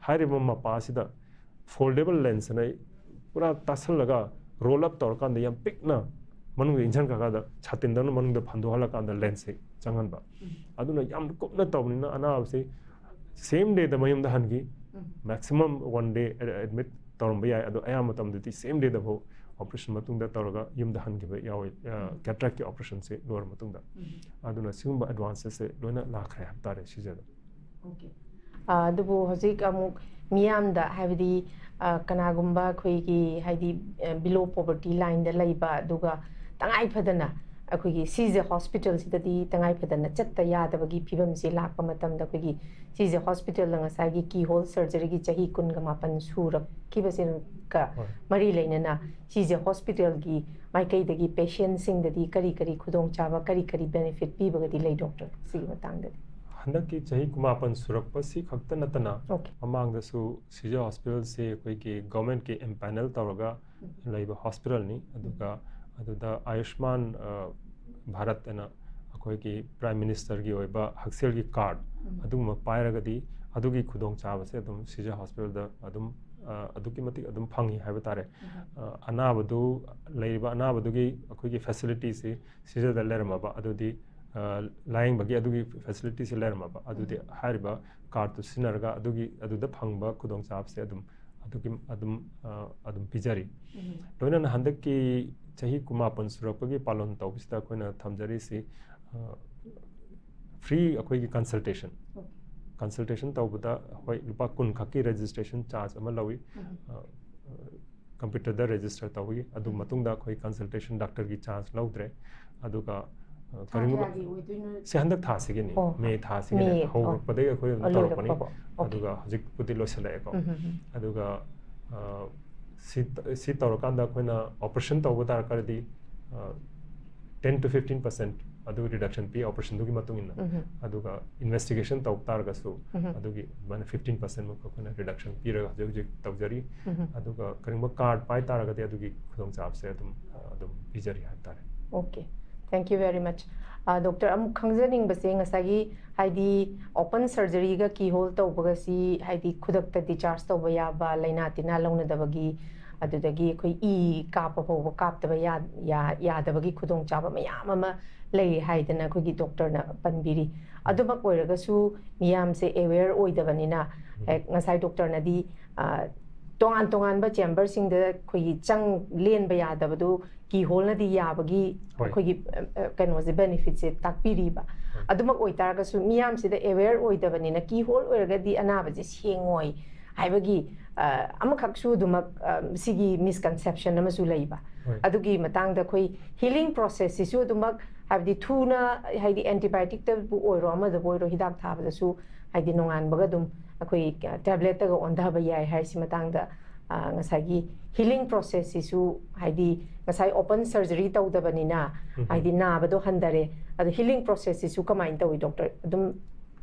ꯍꯥꯏꯔꯤꯕ ꯃꯄꯥ ꯑꯁꯤꯗ ꯐꯣꯜꯗꯦꯕꯜ ꯂꯦꯟꯁ ꯑꯅ ꯄꯨꯔꯥ ꯇꯥꯁꯜꯂꯒ ꯔꯣꯜ ꯑꯞ ꯇꯧꯔꯀꯥꯟꯗ ꯌꯥꯝ ꯄꯤꯛꯅ ꯃꯅꯨꯡꯗ ꯏꯟꯁꯤꯟꯈ꯭ꯔꯀꯥꯟꯗ ꯁꯥꯇꯤꯟꯗꯧꯅ ꯃꯅꯨꯡꯗ ꯐꯟꯗꯣꯛꯍꯜꯂꯀꯥꯟꯗ ꯂꯦꯟꯁꯁꯦ ꯆꯪꯍꯟꯕ꯫ ꯑꯗꯨꯅ ꯌꯥꯝ ꯀꯨꯞꯅ ꯇꯧꯕꯅꯤꯅ ꯑꯅꯥꯕꯁꯤ ꯁꯦꯝ ꯗꯦꯗ ꯃꯌꯨꯝꯗ ꯍꯟꯈꯤ꯫ ꯃꯦꯛꯁꯤꯃꯝ ꯋꯥꯟ ꯗꯦ ꯑꯦꯗꯃꯤꯠ ꯇꯧꯔꯝꯕ ꯌꯥꯏ, ꯑꯗꯣ ꯑꯌꯥꯝꯕ ꯃꯇꯝꯗꯗꯤ ꯁꯦꯝ ꯗꯦꯗꯐꯥꯎ ꯑꯣꯄꯔꯦꯁꯟ ꯃꯇꯨꯡꯗ ꯇꯧꯔꯒ ꯌꯨꯝꯗ ꯍꯟꯈꯤꯕ ꯌꯥꯎꯋꯤ, ꯀꯦꯇꯔꯥꯛꯀꯤ ꯑꯣꯄꯔꯦꯁꯟꯁꯦ ꯂꯣꯏꯔ ꯃꯇꯨꯡꯗ꯫ ꯑꯗꯨꯅ ꯁꯤꯒꯨꯝꯕ ꯑꯦꯗꯚꯥꯟꯁꯦꯁꯁꯦ ꯂꯣꯏꯅ ꯂꯥꯛꯈ꯭ꯔꯦ ꯍꯥꯏꯕ ꯇꯥꯔꯦ ꯁꯤꯁꯤꯗ꯫ ꯑꯣꯀꯦ꯫ ꯑꯗꯨꯕꯨ ꯍꯧꯖꯤꯛ ꯑꯃꯨꯛ ꯃꯤꯌꯥꯝꯗ, ꯍꯥꯏꯕꯗꯤ ꯀꯅꯥꯒꯨꯝꯕ ꯑꯩꯈꯣꯏꯒꯤ, ꯍꯥꯏꯗꯤ ꯕꯤꯂꯣ ꯄꯣꯕꯔꯇꯤ ꯂꯥꯏꯟꯗ ꯂꯩꯕ, ꯑꯗꯨꯒ ꯇꯉꯥꯏ ꯐꯗꯅ ꯑꯩꯈꯣꯏꯒꯤ ꯁꯤꯁꯦ ꯍꯣꯁꯄꯤꯇꯥꯜꯁꯤꯗꯗꯤ ꯇꯉꯥꯏ ꯐꯗꯅ ꯆꯠꯇ ꯌꯥꯗꯕꯒꯤ ꯐꯤꯕꯝꯁꯤ ꯂꯥꯛꯄ ꯃꯇꯝꯗ, ꯑꯩꯈꯣꯏꯒꯤ ꯁꯤꯁꯦ ꯍꯣꯁꯄꯤꯇꯥꯜꯗ ꯉꯁꯥꯏꯒꯤ ꯀꯤ ꯍꯣꯜ ꯁꯔꯖꯔꯤꯒꯤ ꯆꯍꯤ ꯀꯨꯟꯒ ꯃꯥꯄꯟ ꯁꯨꯔꯛꯈꯤꯕꯁꯤꯒ ꯃꯔꯤ ꯂꯩꯅꯅ ꯁꯤꯁꯦ ꯍꯣꯁꯄꯤꯇꯥꯜꯒꯤ ꯃꯥꯏꯀꯩꯗꯒꯤ ꯄꯦꯁꯦꯟꯁꯤꯡꯗꯗꯤ ꯀꯔꯤ ꯀꯔꯤ ꯈꯨꯗꯣꯡꯆꯥꯕ, ꯀꯔꯤ ꯀꯔꯤ ꯕꯦꯅꯤꯐꯤꯠ ꯄꯤꯕꯒꯗꯤ ꯂꯩ, ꯗꯣꯛꯇꯔ, ꯁꯤꯒꯤ ꯃꯇꯥꯡꯗꯗꯤ? ꯍꯟꯗꯛꯀꯤ ꯆꯍꯤ ꯀꯨꯟꯃꯥꯄꯟ ꯁꯨꯔꯛꯄꯁꯤ ꯈꯛꯇ ꯅꯠꯇꯅ, ꯑꯣꯀꯦ꯫ ꯃꯃꯥꯡꯗꯁꯨ ꯁꯤꯖ ꯍꯣꯁꯄꯤꯇꯥꯜꯁꯤ ꯑꯩꯈꯣꯏꯒꯤ ꯒꯚꯔꯟꯃꯦꯟꯠꯀꯤ ꯑꯦꯝꯄꯦꯅꯦꯜ ꯇꯧꯔꯒ ꯂꯩꯕ ꯍꯣꯁꯄꯤꯇꯥꯜꯅꯤ꯫ ꯑꯗꯨꯒ ꯑꯗꯨꯗ ꯑꯌꯨꯁꯃꯥꯟ, ꯑ, ꯚꯥꯔꯠ ꯑꯅ ꯑꯩꯈꯣꯏꯒꯤ ꯄ꯭ꯔꯥꯏꯝ ꯃꯤꯅꯤꯁꯇꯔꯒꯤ ꯑꯣꯏꯕ ꯍꯛꯁꯦꯜꯒꯤ ꯀꯥꯔꯗ ꯑꯗꯨꯒꯨꯝꯕ ꯄꯥꯏꯔꯒꯗꯤ ꯑꯗꯨꯒꯤ ꯈꯨꯗꯣꯡꯆꯥꯕꯁꯦ ꯑꯗꯨꯝ ꯁꯤꯖ ꯍꯣꯁꯄꯤꯇꯥꯜꯗ ꯑꯗꯨꯝ, ꯑ, ꯑꯗꯨꯛꯀꯤ ꯃꯇꯤꯛ ꯑꯗꯨꯝ ꯐꯪꯉꯤ ꯍꯥꯏꯕ ꯇꯥꯔꯦ꯫ ꯑ, ꯑꯅꯥꯕꯗꯨ, ꯂꯩꯔꯤꯕ ꯑꯅꯥꯕꯗꯨꯒꯤ ꯑꯩꯈꯣꯏꯒꯤ ꯐꯦꯁꯤꯂꯤꯇꯤꯁꯤ ꯁꯤꯖꯗ ꯂꯩꯔꯝꯃꯕ, ꯑꯗꯨꯗꯤ, ꯑ, ꯂꯥꯌꯦꯡꯕꯒꯤ ꯑꯗꯨꯒꯤ ꯐꯦꯁꯤꯂꯤꯇꯤꯁꯤ ꯂꯩꯔꯝꯃꯕ, ꯑꯗꯨꯗꯤ ꯍꯥꯏꯔꯤꯕ ꯀꯥꯔꯗꯇꯨ ꯁꯤꯖꯤꯟꯅꯔꯒ ꯑꯗꯨꯒꯤ, ꯑꯗꯨꯗ ꯐꯪꯕ ꯈꯨꯗꯣꯡꯆꯥꯕꯁꯦ ꯑꯗꯨꯝ ꯑꯗꯨꯒꯤ ꯑꯗꯨꯝ, ꯑ, ꯑꯗꯨꯝ ꯄꯤꯖꯔꯤ꯫ ꯂꯣꯏꯅꯅ ꯍꯟꯗꯛꯀꯤ ꯆꯍꯤ ꯀꯨꯟꯃꯥꯄꯟ ꯁꯨꯔꯛꯄꯒꯤ ꯄꯥꯂꯟ ꯇꯧꯕꯁꯤꯗ ꯑꯩꯈꯣꯏꯅ ꯊꯝꯖꯔꯤꯁꯤ, ꯑ, ꯐ꯭ꯔꯤ ꯑꯩꯈꯣꯏꯒꯤ ꯀꯟꯁꯜꯇꯦꯁꯟ꯫ ꯀꯟꯁꯜꯇꯦꯁꯟ ꯇꯧꯕꯗ, ꯍꯣꯏ, ꯂꯨꯄꯥ ꯀꯨꯟ ꯈꯛꯀꯤ ꯔꯦꯖꯤꯁꯇ꯭ꯔꯦꯁꯟ ꯆꯥꯔꯖ ꯑꯃ ꯂꯧꯏ꯫ ꯑ, ꯀꯝꯄ꯭ꯌꯨꯇꯔꯗ ꯔꯦꯖꯤꯁꯇꯔ ꯇꯧꯏ꯫ ꯑꯗꯨ ꯃꯇꯨꯡꯗ ꯑꯩꯈꯣꯏ ꯀꯟꯁꯜꯇꯦꯁꯟ ꯗꯥꯛꯇꯔꯒꯤ ꯆꯥꯔꯖ ꯂꯧꯗ꯭ꯔꯦ꯫ ꯑꯗꯨꯒ, ꯑ, ꯊꯥ ꯀꯔꯤꯒꯨꯝꯕ ꯀꯌꯥꯒꯤ ꯑꯣꯏꯗꯣꯏꯅꯣ? ꯁꯤ ꯍꯟꯗꯛ ꯊꯥꯁꯤꯒꯤꯅꯤ, ꯑꯣ, ꯃꯦ ꯊꯥꯁꯤꯒꯤꯅꯦ꯫ ꯃꯦ, ꯑꯣ꯫ ꯍꯧꯔꯛꯄꯗꯒꯤ ꯑꯩꯈꯣꯏ ꯑꯗꯨꯝ ꯑꯣ, ꯇꯧꯔꯛꯄꯅꯤ꯫ ꯂꯣꯏꯔꯛꯄꯀꯣ꯫ ꯑꯣꯀꯦ꯫ ꯑꯗꯨꯒ ꯍꯧꯖꯤꯛꯄꯨꯗꯤ ꯂꯣꯏꯁꯤꯜꯂꯛꯑꯦꯀꯣ꯫ ꯎꯝ, ꯎꯝ, ꯎꯝ꯫ ꯑꯗꯨꯒ, ꯑ, ꯁꯤ, ꯁꯤ ꯇꯧꯔꯀꯥꯟꯗ ꯑꯩꯈꯣꯏꯅ ꯑꯣꯄꯔꯦꯁꯟ ꯇꯧꯕ ꯇꯥꯔꯒꯗꯤ, ꯑ, ten to fifteen percent ꯑꯗꯨ ꯔꯤꯗꯛꯁꯟ ꯄꯤ, ꯑꯣꯄꯔꯦꯁꯟꯗꯨꯒꯤ ꯃꯇꯨꯡ ꯏꯟꯅ꯫ ꯎꯝ, ꯎꯝ꯫ ꯑꯗꯨꯒ ꯏꯟꯚꯦꯁꯇꯤꯒꯦꯁꯟ ꯇꯧꯕ ꯇꯥꯔꯒꯁꯨ ꯎꯝ, ꯎꯝ꯫ ꯑꯗꯨꯒꯤ ꯑꯗꯨꯃꯥꯏꯅ fifteen percent ꯃꯨꯛ ꯑꯩꯈꯣꯏꯅ ꯔꯤꯗꯛꯁꯟ ꯄꯤꯔꯒ ꯍꯧꯖꯤꯛ ꯍꯧꯖꯤꯛ ꯇꯧꯖꯔꯤ꯫ ꯎꯝ, ꯎꯝ꯫ ꯑꯗꯨꯒ ꯀꯔꯤꯒꯨꯝꯕ ꯀꯥꯔꯗ ꯄꯥꯏ ꯇꯥꯔꯒꯗꯤ ꯑꯗꯨꯒꯤ ꯈꯨꯗꯣꯡꯆꯥꯕꯁꯦ ꯑꯗꯨꯝ, ꯑ, ꯑꯗꯨꯝ ꯄꯤꯖꯔꯤ ꯍꯥꯏꯕ ꯇꯥꯔꯦ꯫ Okay. Thank you very much. Doctor, ꯑꯃꯨꯛ ꯈꯪꯖꯅꯤꯡꯕꯁꯦ, ꯉꯁꯥꯏꯒꯤ ꯍꯥꯏꯗꯤ open surgeryꯒ keyhole ꯇꯧꯕꯒꯁꯤ ꯍꯥꯏꯗꯤ ꯈꯨꯗꯛꯇ discharge ꯇꯧꯕ ꯌꯥꯕ, ꯂꯥꯏꯅꯥ ꯇꯤꯟꯅꯥ ꯂꯧꯅꯗꯕꯒꯤ, ꯑꯗꯨꯗꯒꯤ ꯑꯩꯈꯣꯏ ꯏ ꯀꯥꯞꯄ ꯐꯥꯎꯕ ꯀꯥꯞꯇꯕ ꯌꯥ- ꯌꯥ- ꯌꯥꯗꯕꯒꯤ ꯈꯨꯗꯣꯡꯆꯥꯕ ꯃꯌꯥꯝ ꯑꯃ ꯂꯩ ꯍꯥꯏꯗꯅ ꯑꯩꯈꯣꯏꯒꯤ doctorꯅ ꯄꯟꯕꯤꯔꯤ꯫ ꯑꯗꯨꯃꯛ ꯑꯣꯏꯔꯒꯁꯨ ꯃꯤꯌꯥꯝꯁꯦ aware ꯑꯣꯏꯗꯕꯅꯤꯅ, ꯎꯝ꯫ ꯑꯦ, ꯉꯁꯥꯏ doctorꯅꯗꯤ, ꯑ, ꯇꯣꯉꯥꯟ ꯇꯣꯉꯥꯟꯕ chamberꯁꯤꯡꯗ ꯑꯩꯈꯣꯏꯒꯤ ꯆꯪ ꯂꯦꯟꯕ ꯌꯥꯗꯕꯗꯨ keyholeꯅꯗꯤ ꯌꯥꯕꯒꯤ ꯍꯣꯏ꯫ ꯑꯩꯈꯣꯏꯒꯤ, ꯑ, ꯑ, ꯀꯩꯅꯣꯁꯦ, benefitꯁꯦ ꯇꯥꯛꯄꯤꯔꯤꯕ꯫ ꯍꯣꯏ꯫ ꯑꯗꯨꯃꯛ ꯑꯣꯏꯇꯥꯔꯒꯁꯨ ꯃꯤꯌꯥꯝꯁꯤꯗ aware ꯑꯣꯏꯗꯕꯅꯤꯅ keyhole ꯑꯣꯏꯔꯒꯗꯤ ꯑꯅꯥꯕꯁꯦ ꯁꯦꯡꯉꯣꯏ ꯍꯥꯏꯕꯒꯤ, ꯑ, ꯑꯃꯈꯛꯁꯨ ꯑꯗꯨꯃꯛ, ꯑ, ꯁꯤꯒꯤ misconception ꯑꯃꯁꯨ ꯂꯩꯕ꯫ ꯍꯣꯏ꯫ ꯑꯗꯨꯒꯤ ꯃꯇꯥꯡꯗ ꯑꯩꯈꯣꯏ healing processꯁꯤꯁꯨ ꯑꯗꯨꯃꯛ, ꯍꯥꯏꯕꯗꯤ ꯊꯨꯅ, ꯍꯥꯏꯗꯤ antibioticꯇꯕꯨ ꯑꯣꯏꯔꯣ, ꯑꯃꯗꯕꯨ ꯑꯣꯏꯔꯣ, ꯍꯤꯗꯥꯛ ꯊꯥꯕꯗꯁꯨ ꯍꯥꯏꯗꯤ ꯅꯣꯡꯉꯥꯟꯕꯒ ꯑꯗꯨꯝ ꯑꯩꯈꯣꯏ tabletꯇꯒ ꯑꯣꯟꯊꯕ ꯌꯥꯏ ꯍꯥꯏꯁꯤ ꯃꯇꯥꯡꯗ, ꯑ, ꯉꯁꯥꯏꯒꯤ healing processꯁꯤꯁꯨ, ꯍꯥꯏꯗꯤ ꯉꯁꯥꯏ open surgery ꯇꯧꯗꯕꯅꯤꯅ, ꯎꯝ꯫ ꯍꯥꯏꯗꯤ ꯅꯥꯕꯗꯣ ꯍꯟꯊꯔꯦ꯫ ꯑꯗꯣ healing processꯁꯤꯁꯨ ꯀꯃꯥꯏꯅ ꯇꯧꯏ, doctor? ꯑꯗꯨꯝ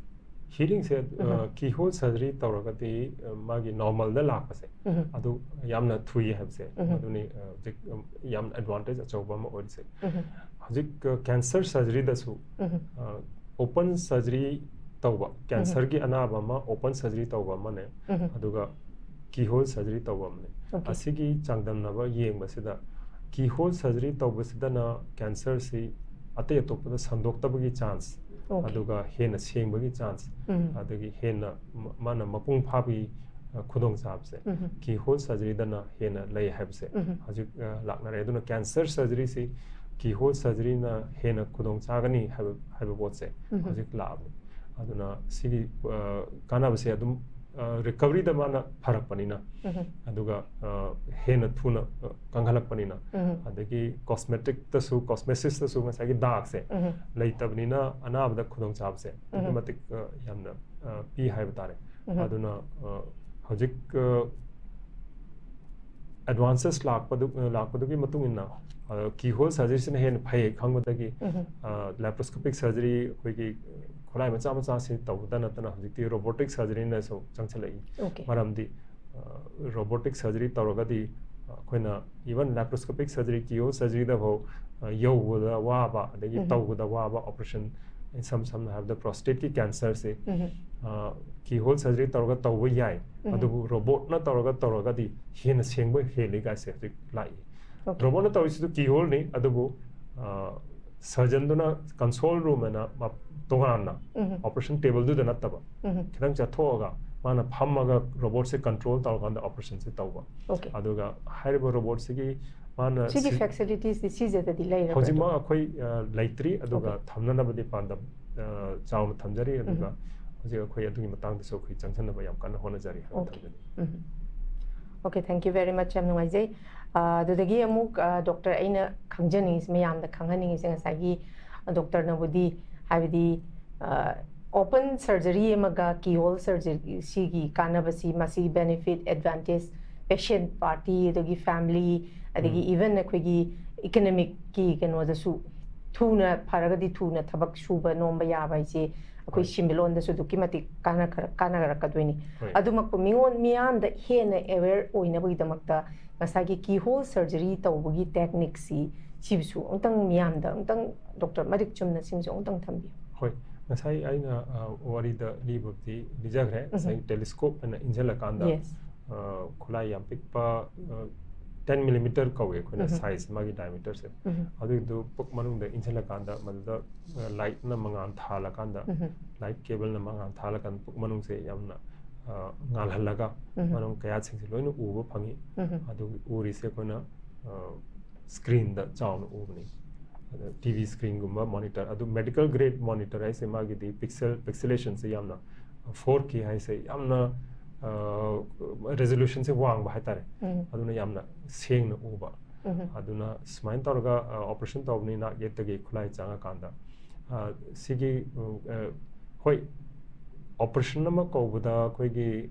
healingꯁꯦ, ꯑ, ꯎꯝ꯫ Keyhole surgery ꯇꯧꯔꯒꯗꯤ, ꯑ, ꯃꯥꯒꯤ normalꯗ ꯂꯥꯛꯄꯁꯦ, ꯎꯝ꯫ ꯑꯗꯨ ꯌꯥꯝꯅ ꯊꯨꯏ ꯍꯥꯏꯕꯁꯦ, ꯎꯝ꯫ ꯃꯗꯨꯅꯤ, ꯑ, ꯍꯧꯖꯤꯛ, ꯑ, ꯌꯥꯝꯅ advantage ꯑꯆꯧꯕ ꯑꯃ ꯑꯣꯏꯔꯤꯁꯦ꯫ ꯎꯝ꯫ ꯍꯧꯖꯤꯛ, ꯑ, cancer surgeryꯗꯁꯨ, ꯎꯝ꯫ ꯑ, open surgery ꯇꯧꯕ, ꯎꯝ꯫ Cancerꯒꯤ ꯑꯅꯥꯕ ꯑꯃ open surgery ꯇꯧꯕ ꯑꯃꯅꯦ, ꯎꯝ꯫ ꯑꯗꯨꯒ keyhole surgery ꯇꯧꯕ ꯑꯃꯅꯦ꯫ Okay꯫ ꯑꯁꯤꯒꯤ ꯆꯥꯡꯗꯝꯅꯕ ꯌꯦꯡꯕꯁꯤꯗ, keyhole surgery ꯇꯧꯕꯁꯤꯗꯅ cancerꯁꯤ ꯑꯇꯩ ꯑꯇꯣꯞꯄꯗ ꯁꯟꯗꯣꯛꯇꯕꯒꯤ chance, Okay꯫ ꯑꯗꯨꯒ ꯍꯦꯟꯅ ꯁꯦꯡꯕꯒꯤ chance, ꯎꯝ꯫ ꯑꯗꯒꯤ ꯍꯦꯟꯅ ꯃ-, ꯃꯥꯅ ꯃꯄꯨꯡ ꯐꯥꯕꯒꯤ, ꯑ, ꯈꯨꯗꯣꯡꯆꯥꯕꯁꯦ ꯎꯝ꯫ Keyhole surgeryꯗꯅ ꯍꯦꯟꯅ ꯂꯩ ꯍꯥꯏꯕꯁꯦ ꯎꯝ꯫ ꯍꯧꯖꯤꯛ, ꯑ, ꯂꯥꯛꯅꯔꯦ꯫ ꯑꯗꯨꯅ cancer surgeryꯁꯤ keyhole surgeryꯅ ꯍꯦꯟꯅ ꯈꯨꯗꯣꯡ ꯆꯥꯒꯅꯤ ꯍꯥꯏꯕ, ꯍꯥꯏꯕ ꯄꯣꯠꯁꯦ ꯎꯝ꯫ ꯍꯧꯖꯤꯛ ꯂꯥꯛꯑꯕꯅꯤ꯫ ꯑꯗꯨꯅ ꯁꯤꯒꯤ, ꯑ, ꯀꯥꯟꯅꯕꯁꯦ ꯑꯗꯨꯝ, ꯑ, recoveryꯗ ꯃꯥꯅ ꯐꯔꯛꯄꯅꯤꯅ, ꯎꯝ꯫ ꯑꯗꯨꯒ, ꯑ, ꯍꯦꯟꯅ ꯊꯨꯅ, ꯑ, ꯀꯪꯍꯜꯂꯛꯄꯅꯤꯅ, ꯎꯝ꯫ ꯑꯗꯒꯤ cosmeticꯇꯁꯨ, cosmesisꯇꯁꯨ ꯉꯁꯥꯏꯒꯤ ꯗꯥꯛꯁꯦ ꯎꯝ꯫ ꯂꯩꯇꯕꯅꯤꯅ ꯑꯅꯥꯕꯗ ꯈꯨꯗꯣꯡꯆꯥꯕꯁꯦ ꯑꯗꯨꯛꯀꯤ ꯎꯝ꯫ ꯃꯇꯤꯛ, ꯑ, ꯌꯥꯝꯅ, ꯑ, ꯄꯤ ꯍꯥꯏꯕ ꯇꯥꯔꯦ꯫ ꯎꯝ꯫ ꯑꯗꯨꯅ, ꯑ, ꯍꯧꯖꯤꯛ, ꯑ, advances ꯂꯥꯛꯄꯗꯨ, ꯂꯥꯛꯄꯗꯨꯒꯤ ꯃꯇꯨꯡ ꯏꯟꯅ, ꯑ, keyhole surgeryꯁꯤꯅ ꯍꯦꯟꯅ ꯐꯩ ꯈꯪꯕꯗꯒꯤ, ꯎꯝ꯫ ꯑ, laparoscopic surgery ꯑꯩꯈꯣꯏꯒꯤ ꯈꯨꯠꯂꯥꯏ ꯃꯆꯥ ꯃꯆꯥꯁꯤ ꯇꯧꯕꯗ ꯅꯠꯇꯅ ꯍꯧꯖꯤꯛꯇꯤ robotic surgeryꯅꯁꯨ ꯆꯪꯁꯤꯜꯂꯛꯏ꯫ Okay꯫ ꯃꯔꯝꯗꯤ, ꯑ, robotic surgery ꯇꯧꯔꯒꯗꯤ ꯑꯩꯈꯣꯏꯅ even laparoscopic surgery, keyhole surgery ꯗꯐꯥꯎ ꯑ, ꯌꯧꯕꯗ ꯋꯥꯕ, ꯑꯗꯒꯤ ꯎꯝ꯫ ꯇꯧꯕꯗ ꯋꯥꯕ operation, ꯏꯁꯝ ꯁꯝꯅ ꯍꯥꯏꯔꯕꯗ prostate ꯀꯤ cancer ꯁꯦ, ꯎꯝ꯫ ꯑ, keyhole surgery ꯇꯧꯔꯒ ꯇꯧꯕ ꯌꯥꯏ, ꯎꯝ꯫ ꯑꯗꯨꯕꯨ robot ꯅ ꯇꯧꯔꯒ ꯇꯧꯔꯒꯗꯤ ꯍꯦꯟꯅ ꯁꯦꯡꯕ ꯍꯦꯜꯂꯤ ꯀꯥꯏꯁꯦ ꯍꯧꯖꯤꯛ ꯂꯥꯛꯏ꯫ Okay꯫ Robot ꯅ ꯇꯧꯔꯤꯁꯤꯁꯨ keyhole ꯅꯤ, ꯑꯗꯨꯕꯨ ꯑ, surgeon ꯗꯨꯅ console room ꯑꯅ ꯃ-, ꯇꯣꯉꯥꯟꯅ ꯎꯝ꯫ Operation table ꯗꯨꯗ ꯅꯠꯇꯕ, ꯎꯝ꯫ ꯈꯤꯇꯪ ꯆꯠꯊꯣꯛꯑꯒ ꯃꯥꯅ ꯐꯝꯃꯒ robot ꯁꯦ control ꯇꯧꯔꯀꯥꯟꯗ operation ꯁꯦ ꯇꯧꯕ꯫ Okay꯫ ꯑꯗꯨꯒ ꯍꯥꯏꯔꯤꯕ robot ꯁꯤꯒꯤ ꯃꯥꯅ ꯁꯤꯒꯤ ꯁꯤ-, facilities ꯇꯤ ꯁꯤꯖꯗꯗꯤ ꯂꯩꯔꯕ꯭ꯔꯥ? ꯍꯧꯖꯤꯛꯃꯛ ꯑꯩꯈꯣꯏ, ꯑ, ꯂꯩꯇ꯭ꯔꯤ, ꯑꯗꯨꯒ Okay꯫ ꯊꯝꯅꯅꯕꯗꯤ ꯄꯥꯟꯗꯝ, ꯑ, ꯆꯥꯎꯅ ꯊꯝꯖꯔꯤ, ꯑꯗꯨꯒ ꯎꯝ꯫ ꯍꯧꯖꯤꯛ ꯑꯩꯈꯣꯏ ꯑꯗꯨꯒꯤ ꯃꯇꯥꯡꯗꯁꯨ ꯑꯩꯈꯣꯏ ꯆꯪꯁꯤꯟꯅꯕ ꯌꯥꯝ ꯀꯟꯅ ꯍꯣꯠꯅꯖꯔꯤ ꯍꯥꯏꯕ Okay꯫ ꯊꯝꯖꯅꯤꯡꯉꯤ꯫ ꯎꯝ꯫ Okay, thank you very much, ꯌꯥꯝ ꯅꯨꯡꯉꯥꯏꯖꯩ꯫ ꯑ, ꯑꯗꯨꯗꯒꯤ ꯑꯃꯨꯛ, ꯑ, doctor, ꯑꯩꯅ ꯈꯪꯖꯅꯤꯡꯉꯤꯁꯦ, ꯃꯌꯥꯝꯗ ꯈꯪꯍꯟꯅꯤꯡꯉꯤꯁꯦ, ꯉꯁꯥꯏꯒꯤ doctor ꯅꯕꯨꯗꯤ, ꯍꯥꯏꯕꯗꯤ, ꯑ, open surgery ꯑꯃꯒ keyhole surgery ꯁꯤꯒꯤ ꯀꯥꯟꯅꯕꯁꯤ, ꯃꯁꯤ benefit, advantage, patient party, ꯑꯗꯒꯤ family, ꯑꯗꯒꯤ ꯎꯝ꯫ Even ꯑꯩꯈꯣꯏꯒꯤ economic ꯀꯤ ꯀꯩꯅꯣꯗꯁꯨ ꯊꯨꯅ ꯐꯔꯒꯗꯤ ꯊꯨꯅ ꯊꯕꯛ ꯁꯨꯕ ꯅꯣꯝꯕ ꯌꯥꯕ ꯍꯥꯏꯁꯦ ꯑꯩꯈꯣꯏ ꯍꯣꯏ꯫ ꯁꯤꯟꯃꯤꯠꯂꯣꯟꯗꯁꯨ ꯑꯗꯨꯛꯀꯤ ꯃꯇꯤꯛ ꯀꯥꯟꯅꯈꯔ-, ꯀꯥꯟꯅꯔꯛꯀꯗꯣꯏꯅꯤ꯫ ꯍꯣꯏ꯫ ꯑꯗꯨꯃꯛꯄꯨ ꯃꯤꯉꯣꯟ, ꯃꯤꯌꯥꯝꯗ ꯍꯦꯟꯅ aware ꯑꯣꯏꯅꯕꯒꯤꯗꯃꯛꯇ ꯉꯁꯥꯏꯒꯤ keyhole surgery ꯇꯧꯕꯒꯤ technique ꯁꯤ, ꯁꯤꯕꯨꯁꯨ ꯑꯃꯨꯛꯇꯪ ꯃꯤꯌꯥꯝꯗ ꯑꯃꯨꯛꯇꯪ doctor ꯃꯔꯤꯛ ꯆꯨꯝꯅ ꯁꯤꯃꯁꯨ ꯑꯃꯨꯛꯇꯪ ꯊꯝꯕꯤꯌꯨ꯫ ꯍꯣꯏ, ꯉꯁꯥꯏ ꯑꯩꯅ, ꯑ, ꯋꯥꯔꯤꯗ ꯂꯤꯕꯕꯨꯗꯤ ꯂꯤꯖꯈ꯭ꯔꯦ꯫ ꯎꯝ꯫ ꯉꯁꯥꯏ telescope ꯑꯅ ꯏꯟꯁꯤꯜꯂꯀꯥꯟꯗ, Yes꯫ ꯑ, ꯈꯨꯠꯂꯥꯏ ꯌꯥꯝ ꯄꯤꯛꯄ, ꯑ, ten millimeter ꯀꯧꯋꯦ ꯑꯩꯈꯣꯏꯅ ꯎꯝ꯫ Size, ꯃꯥꯒꯤ diameter ꯁꯦ꯫ ꯎꯝ꯫ ꯑꯗꯨꯒꯤꯗꯨ ꯄꯨꯛ ꯃꯅꯨꯡꯗ ꯏꯟꯁꯤꯜꯂꯀꯥꯟꯗ ꯃꯗꯨꯗ, ꯑ, light ꯅ ꯃꯉꯥꯜ ꯊꯥꯜꯂꯀꯥꯟꯗ, ꯎꯝ꯫ Light cable ꯅ ꯃꯉꯥꯜ ꯊꯥꯜꯂꯀꯥꯟꯗ ꯄꯨꯛ ꯃꯅꯨꯡꯁꯦ ꯌꯥꯝꯅ, ꯑ, ꯉꯥꯜꯍꯜꯂꯒ ꯎꯝ꯫ ꯃꯅꯨꯡ ꯀꯌꯥꯠꯁꯤꯡꯁꯦ ꯂꯣꯏꯅ ꯎꯕ ꯐꯪꯉꯤ꯫ ꯎꯝ꯫ ꯑꯗꯨꯒꯤ ꯎꯔꯤꯁꯦ ꯑꯩꯈꯣꯏꯅ, ꯑ, screen ꯗ ꯆꯥꯎꯅ ꯎꯕꯅꯤ꯫ ꯑꯗ T V screen ꯒꯨꯝꯕ monitor, ꯑꯗꯨ medical grade monitor ꯍꯥꯏꯁꯦ ꯃꯥꯒꯤꯗꯤ pixel, pixelation ꯁꯦ ꯌꯥꯝꯅ, four K ꯍꯥꯏꯁꯦ ꯌꯥꯝꯅ, ꯑ, resolution ꯁꯦ ꯋꯥꯡꯕ ꯍꯥꯏꯇꯥꯔꯦ꯫ ꯎꯝ꯫ ꯑꯗꯨꯅ ꯌꯥꯝꯅ ꯁꯦꯡꯅ ꯎꯕ꯫ ꯎꯝ꯫ ꯑꯗꯨꯅ ꯁꯨꯃꯥꯏꯅ ꯇꯧꯔꯒ, ꯑ, operation ꯇꯧꯕꯅꯤ ꯅꯥꯛ ꯌꯦꯠꯇꯒꯤ ꯈꯨꯠꯂꯥꯏ ꯆꯪꯉꯀꯥꯟꯗ꯫ ꯑ, ꯁꯤꯒꯤ, ꯎ, ꯑ, ꯍꯣꯏ, operation ꯑꯃ ꯀꯧꯕꯗ ꯑꯩꯈꯣꯏꯒꯤ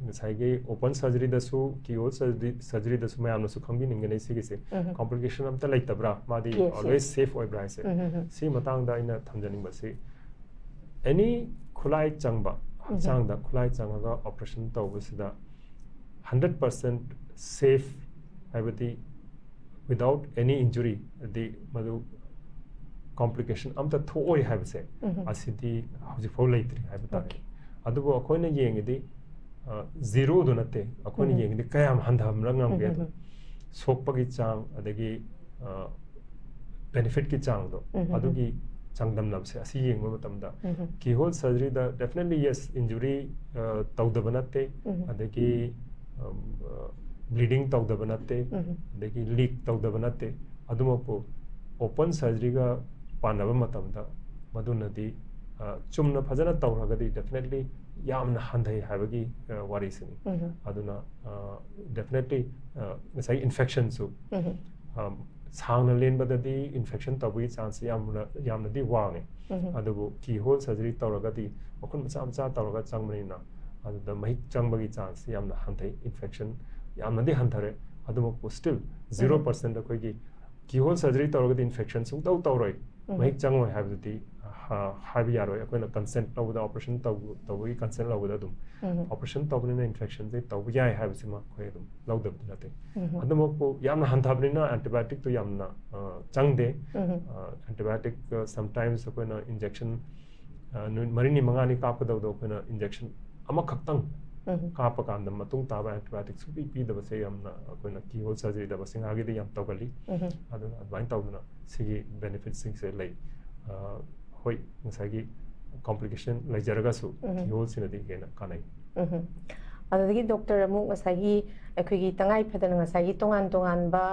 ꯉꯁꯥꯏꯒꯤ open surgery ꯗꯁꯨ, keyhole surgery, surgery ꯗꯁꯨ ꯃꯌꯥꯝꯅꯁꯨ ꯈꯪꯕꯤꯅꯤꯡꯒꯅꯤ ꯁꯤꯒꯤꯁꯦ꯫ ꯎꯝ꯫ Complication ꯑꯝꯇ ꯂꯩꯇꯕ꯭ꯔꯥ? ꯃꯥꯗꯤ Yes, always yes꯫ Safe ꯑꯣꯏꯕ꯭ꯔꯥ ꯍꯥꯏꯁꯦ? ꯎꯝ, ꯎꯝ, ꯎꯝ꯫ ꯁꯤ ꯃꯇꯥꯡꯗ ꯑꯩꯅ ꯊꯝꯖꯅꯤꯡꯕꯁꯤ, any ꯈꯨꯠꯂꯥꯏ ꯆꯪꯕ, ꯎꯝ꯫ ꯍꯛꯆꯥꯡꯗ ꯈꯨꯠꯂꯥꯏ ꯆꯪꯉꯒ operation ꯇꯧꯕꯁꯤꯗ ꯍꯟꯗ꯭ꯔꯦꯠ ꯄꯥꯔꯁꯦꯟ ꯁꯦꯐ ꯍꯥꯏꯕꯗꯤ without any injury ꯗꯤ ꯃꯗꯨ complication ꯑꯝꯇ ꯊꯣꯛꯑꯣꯏ ꯍꯥꯏꯕꯁꯦ ꯎꯝ꯫ ꯑꯁꯤꯗꯤ ꯍꯧꯖꯤꯛꯐꯥꯎ ꯂꯩꯇ꯭ꯔꯤ ꯍꯥꯏꯕ ꯇꯥꯔꯦ꯫ Okay. ꯑꯗꯨꯕꯨ ꯑꯩꯈꯣꯏꯅ ꯌꯦꯡꯉꯤꯗꯤ ꯖꯤꯔꯣꯗꯨ ꯅꯠꯇꯦ, ꯑꯩꯈꯣꯏꯅ ꯎꯝ꯫ ꯌꯦꯡꯉꯤꯗꯤ ꯀꯌꯥꯝ ꯍꯟꯊꯍꯟꯕ ꯉꯝꯒꯦ ꯑꯗꯣ꯫ ꯎꯝ꯫ ꯁꯣꯛꯄꯒꯤ ꯆꯥꯡ, ꯑꯗꯒꯤ ꯕꯦꯅꯤꯐꯤꯠꯀꯤ ꯆꯥꯡꯗꯣ ꯎꯝ꯫ ꯑꯗꯨꯒꯤ ꯆꯥꯡꯗꯝꯅꯕꯁꯦ ꯑꯁꯤ ꯌꯦꯡꯕ ꯃꯇꯝꯗ ꯎꯝ꯫ keyhole surgery ꯗ definitely yes, injury ꯇꯧꯗꯕ ꯅꯠꯇꯦ, ꯎꯝ꯫ ꯑꯗꯒꯤ bleeding ꯇꯧꯗꯕ ꯅꯠꯇꯦ, ꯎꯝ꯫ ꯑꯗꯒꯤ ꯂꯤꯛ ꯇꯧꯗꯕ ꯅꯠꯇꯦ꯫ ꯑꯗꯨꯃꯛꯄꯨ open surgery ꯒ ꯄꯥꯟꯅꯕ ꯃꯇꯝꯗ ꯃꯗꯨꯅꯗꯤ ꯑ, ꯆꯨꯝꯅ ꯐꯖꯅ ꯇꯧꯔꯒꯗꯤ definitely ꯌꯥꯝꯅ ꯍꯟꯊꯩ ꯍꯥꯏꯕꯒꯤ ꯑ, ꯋꯥꯔꯤꯁꯤꯅꯤ꯫ ꯎꯝ꯫ ꯑꯗꯨꯅ definitely ꯉꯁꯥꯏꯒꯤ infection ꯁꯨ ꯎꯝ꯫ ꯑꯝ, ꯁꯥꯡꯅ ꯂꯦꯟꯕꯗꯗꯤ infection ꯇꯧꯕꯒꯤ chance ꯁꯤ ꯌꯥꯝꯅ ꯌꯥꯝꯅꯗꯤ ꯋꯥꯡꯉꯦ꯫ ꯎꯝ꯫ ꯑꯗꯨꯕꯨ keyhole surgery ꯇꯧꯔꯒꯗꯤ ꯃꯈꯨꯟ ꯃꯆꯥ ꯃꯆꯥ ꯇꯧꯔꯒ ꯆꯪꯕꯅꯤꯅ ꯑꯗꯨꯗ ꯃꯍꯤꯛ ꯆꯪꯕꯒꯤ chance ꯁꯤ ꯌꯥꯝꯅ ꯍꯟꯊꯩ꯫ Infection ꯌꯥꯝꯅꯗꯤ ꯍꯟꯊꯔꯦ꯫ ꯑꯗꯨꯃꯛꯄꯨ still zero percent ꯑꯩꯈꯣꯏꯒꯤ keyhole surgery ꯇꯧꯔꯒꯗꯤ infection ꯁꯨꯡꯇꯧ ꯇꯧꯔꯣꯏ, ꯎꯝ꯫ ꯃꯍꯤꯛ ꯆꯪꯉꯣꯏ ꯍꯥꯏꯕꯗꯨꯗꯤ ꯍꯥ-, ꯍꯥꯏꯕ ꯌꯥꯔꯣꯏ꯫ ꯑꯩꯈꯣꯏꯅ consent ꯂꯧꯕꯗ, operation ꯇꯧ-, ꯇꯧꯕꯒꯤ consent ꯂꯧꯕꯗ ꯑꯗꯨꯝ ꯎꯝ꯫ operation ꯇꯧꯕꯅꯤꯅ infection ꯁꯦ ꯇꯧꯕ ꯌꯥꯏ ꯍꯥꯏꯕꯁꯤꯃ ꯑꯩꯈꯣꯏ ꯑꯗꯨꯝ ꯂꯧꯗꯕꯗꯤ ꯅꯠꯇꯦ꯫ ꯎꯝ꯫ ꯑꯗꯨꯃꯛꯄꯨ ꯌꯥꯝꯅ ꯍꯟꯊꯕꯅꯤꯅ antibiotic ꯇꯨ ꯌꯥꯝꯅ ꯑ, ꯆꯪꯗꯦ꯫ ꯎꯝ꯫ ꯑ, antibiotic ꯑ, sometimes ꯑꯩꯈꯣꯏꯅ injection ꯑ, ꯅꯨꯃꯤꯠ ꯃꯔꯤꯅꯤ ꯃꯉꯥꯅꯤ ꯀꯥꯞꯀꯗꯕꯗꯣ ꯑꯩꯈꯣꯏꯅ injection ꯑꯃꯈꯛꯇꯪ ꯎꯝ꯫ ꯀꯥꯞꯄ ꯀꯥꯟꯗ ꯃꯇꯨꯡ ꯇꯥꯕ antibiotic ꯁꯨꯡꯄꯤ ꯄꯤꯗꯕꯁꯦ ꯌꯥꯝꯅ ꯑꯩꯈꯣꯏꯅ keyhole surgery ꯗ ꯕꯁꯤꯡꯍꯥꯒꯤꯗꯤ ꯌꯥꯝ ꯇꯧꯒꯜꯂꯤ꯫ ꯎꯝ꯫ ꯑꯗꯨꯅ ꯑꯗꯨꯃꯥꯏꯅ ꯇꯧꯗꯅ ꯁꯤꯒꯤ benefit ꯁꯤꯡꯁꯦ ꯂꯩ꯫ ꯑ, ꯍꯣꯏ, ꯉꯁꯥꯏꯒꯤ complication ꯂꯩꯖꯔꯒꯁꯨ ꯎꯝ꯫ keyhole ꯁꯤꯅꯗꯤ ꯍꯦꯟꯅ ꯀꯥꯟꯅꯩ꯫ ꯎꯝ꯫ ꯑꯗꯨꯗꯒꯤ doctor, ꯑꯃꯨꯛ ꯉꯁꯥꯏꯒꯤ ꯑꯩꯈꯣꯏꯒꯤ ꯇꯉꯥꯏ ꯐꯗꯅ ꯉꯁꯥꯏꯒꯤ ꯇꯣꯉꯥꯟ ꯇꯣꯉꯥꯟꯕ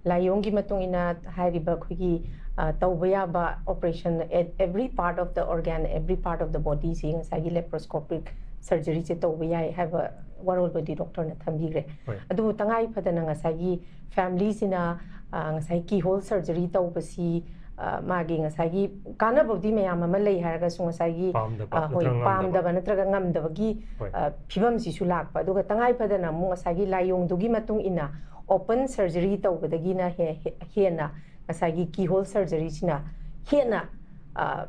ꯂꯥꯏꯑꯣꯡꯒꯤ ꯃꯇꯨꯡ ꯏꯟꯅ ꯍꯥꯏꯔꯤꯕ ꯑꯩꯈꯣꯏꯒꯤ, ꯑ, ꯇꯧꯕ ꯌꯥꯕ operation at every part of the organ, every part of the body ꯁꯤ ꯉꯁꯥꯏꯒꯤ laparoscopic surgery ꯁꯦ ꯇꯧꯕ ꯌꯥꯏ ꯍꯥꯏꯕ ꯋꯥꯔꯣꯜꯗꯨꯗꯤ doctor ꯅ ꯊꯝꯕꯤꯈ꯭ꯔꯦ꯫ ꯍꯣꯏ꯫ ꯑꯗꯨꯕꯨ ꯇꯉꯥꯏ ꯐꯗꯅ ꯉꯁꯥꯏꯒꯤ family ꯁꯤꯅ, ꯑ, ꯉꯁꯥꯏ keyhole surgery ꯇꯧꯕꯁꯤ, ꯑ, ꯃꯥꯒꯤ ꯉꯁꯥꯏꯒꯤ ꯀꯥꯟꯅꯕꯕꯨꯗꯤ ꯃꯌꯥꯝ ꯑꯃ ꯂꯩ ꯍꯥꯏꯔꯒꯁꯨ ꯉꯁꯥꯏꯒꯤ, ꯄꯥꯝꯗꯕ ꯑ, ꯍꯣꯏ, ꯅꯠꯇ꯭ꯔꯒ ꯉꯝꯗꯕ꯫ ꯄꯥꯝꯗꯕ ꯅꯠꯇ꯭ꯔꯒ ꯉꯝꯗꯕꯒꯤ, ꯍꯣꯏ꯫ ꯑ, ꯐꯤꯕꯝꯁꯤꯁꯨ ꯂꯥꯛꯄ꯫ ꯑꯗꯨꯒ ꯇꯉꯥꯏ ꯐꯗꯅ ꯑꯃꯨꯛ ꯉꯁꯥꯏꯒꯤ ꯂꯥꯏꯑꯣꯡꯗꯨꯒꯤ ꯃꯇꯨꯡ ꯏꯟꯅ open surgery ꯇꯧꯕꯗꯒꯤꯅ ꯍꯦ-, ꯍꯦ-, ꯍꯦꯟꯅ ꯉꯁꯥꯏꯒꯤ keyhole surgery ꯁꯤꯅ ꯍꯦꯟꯅ, ꯑ,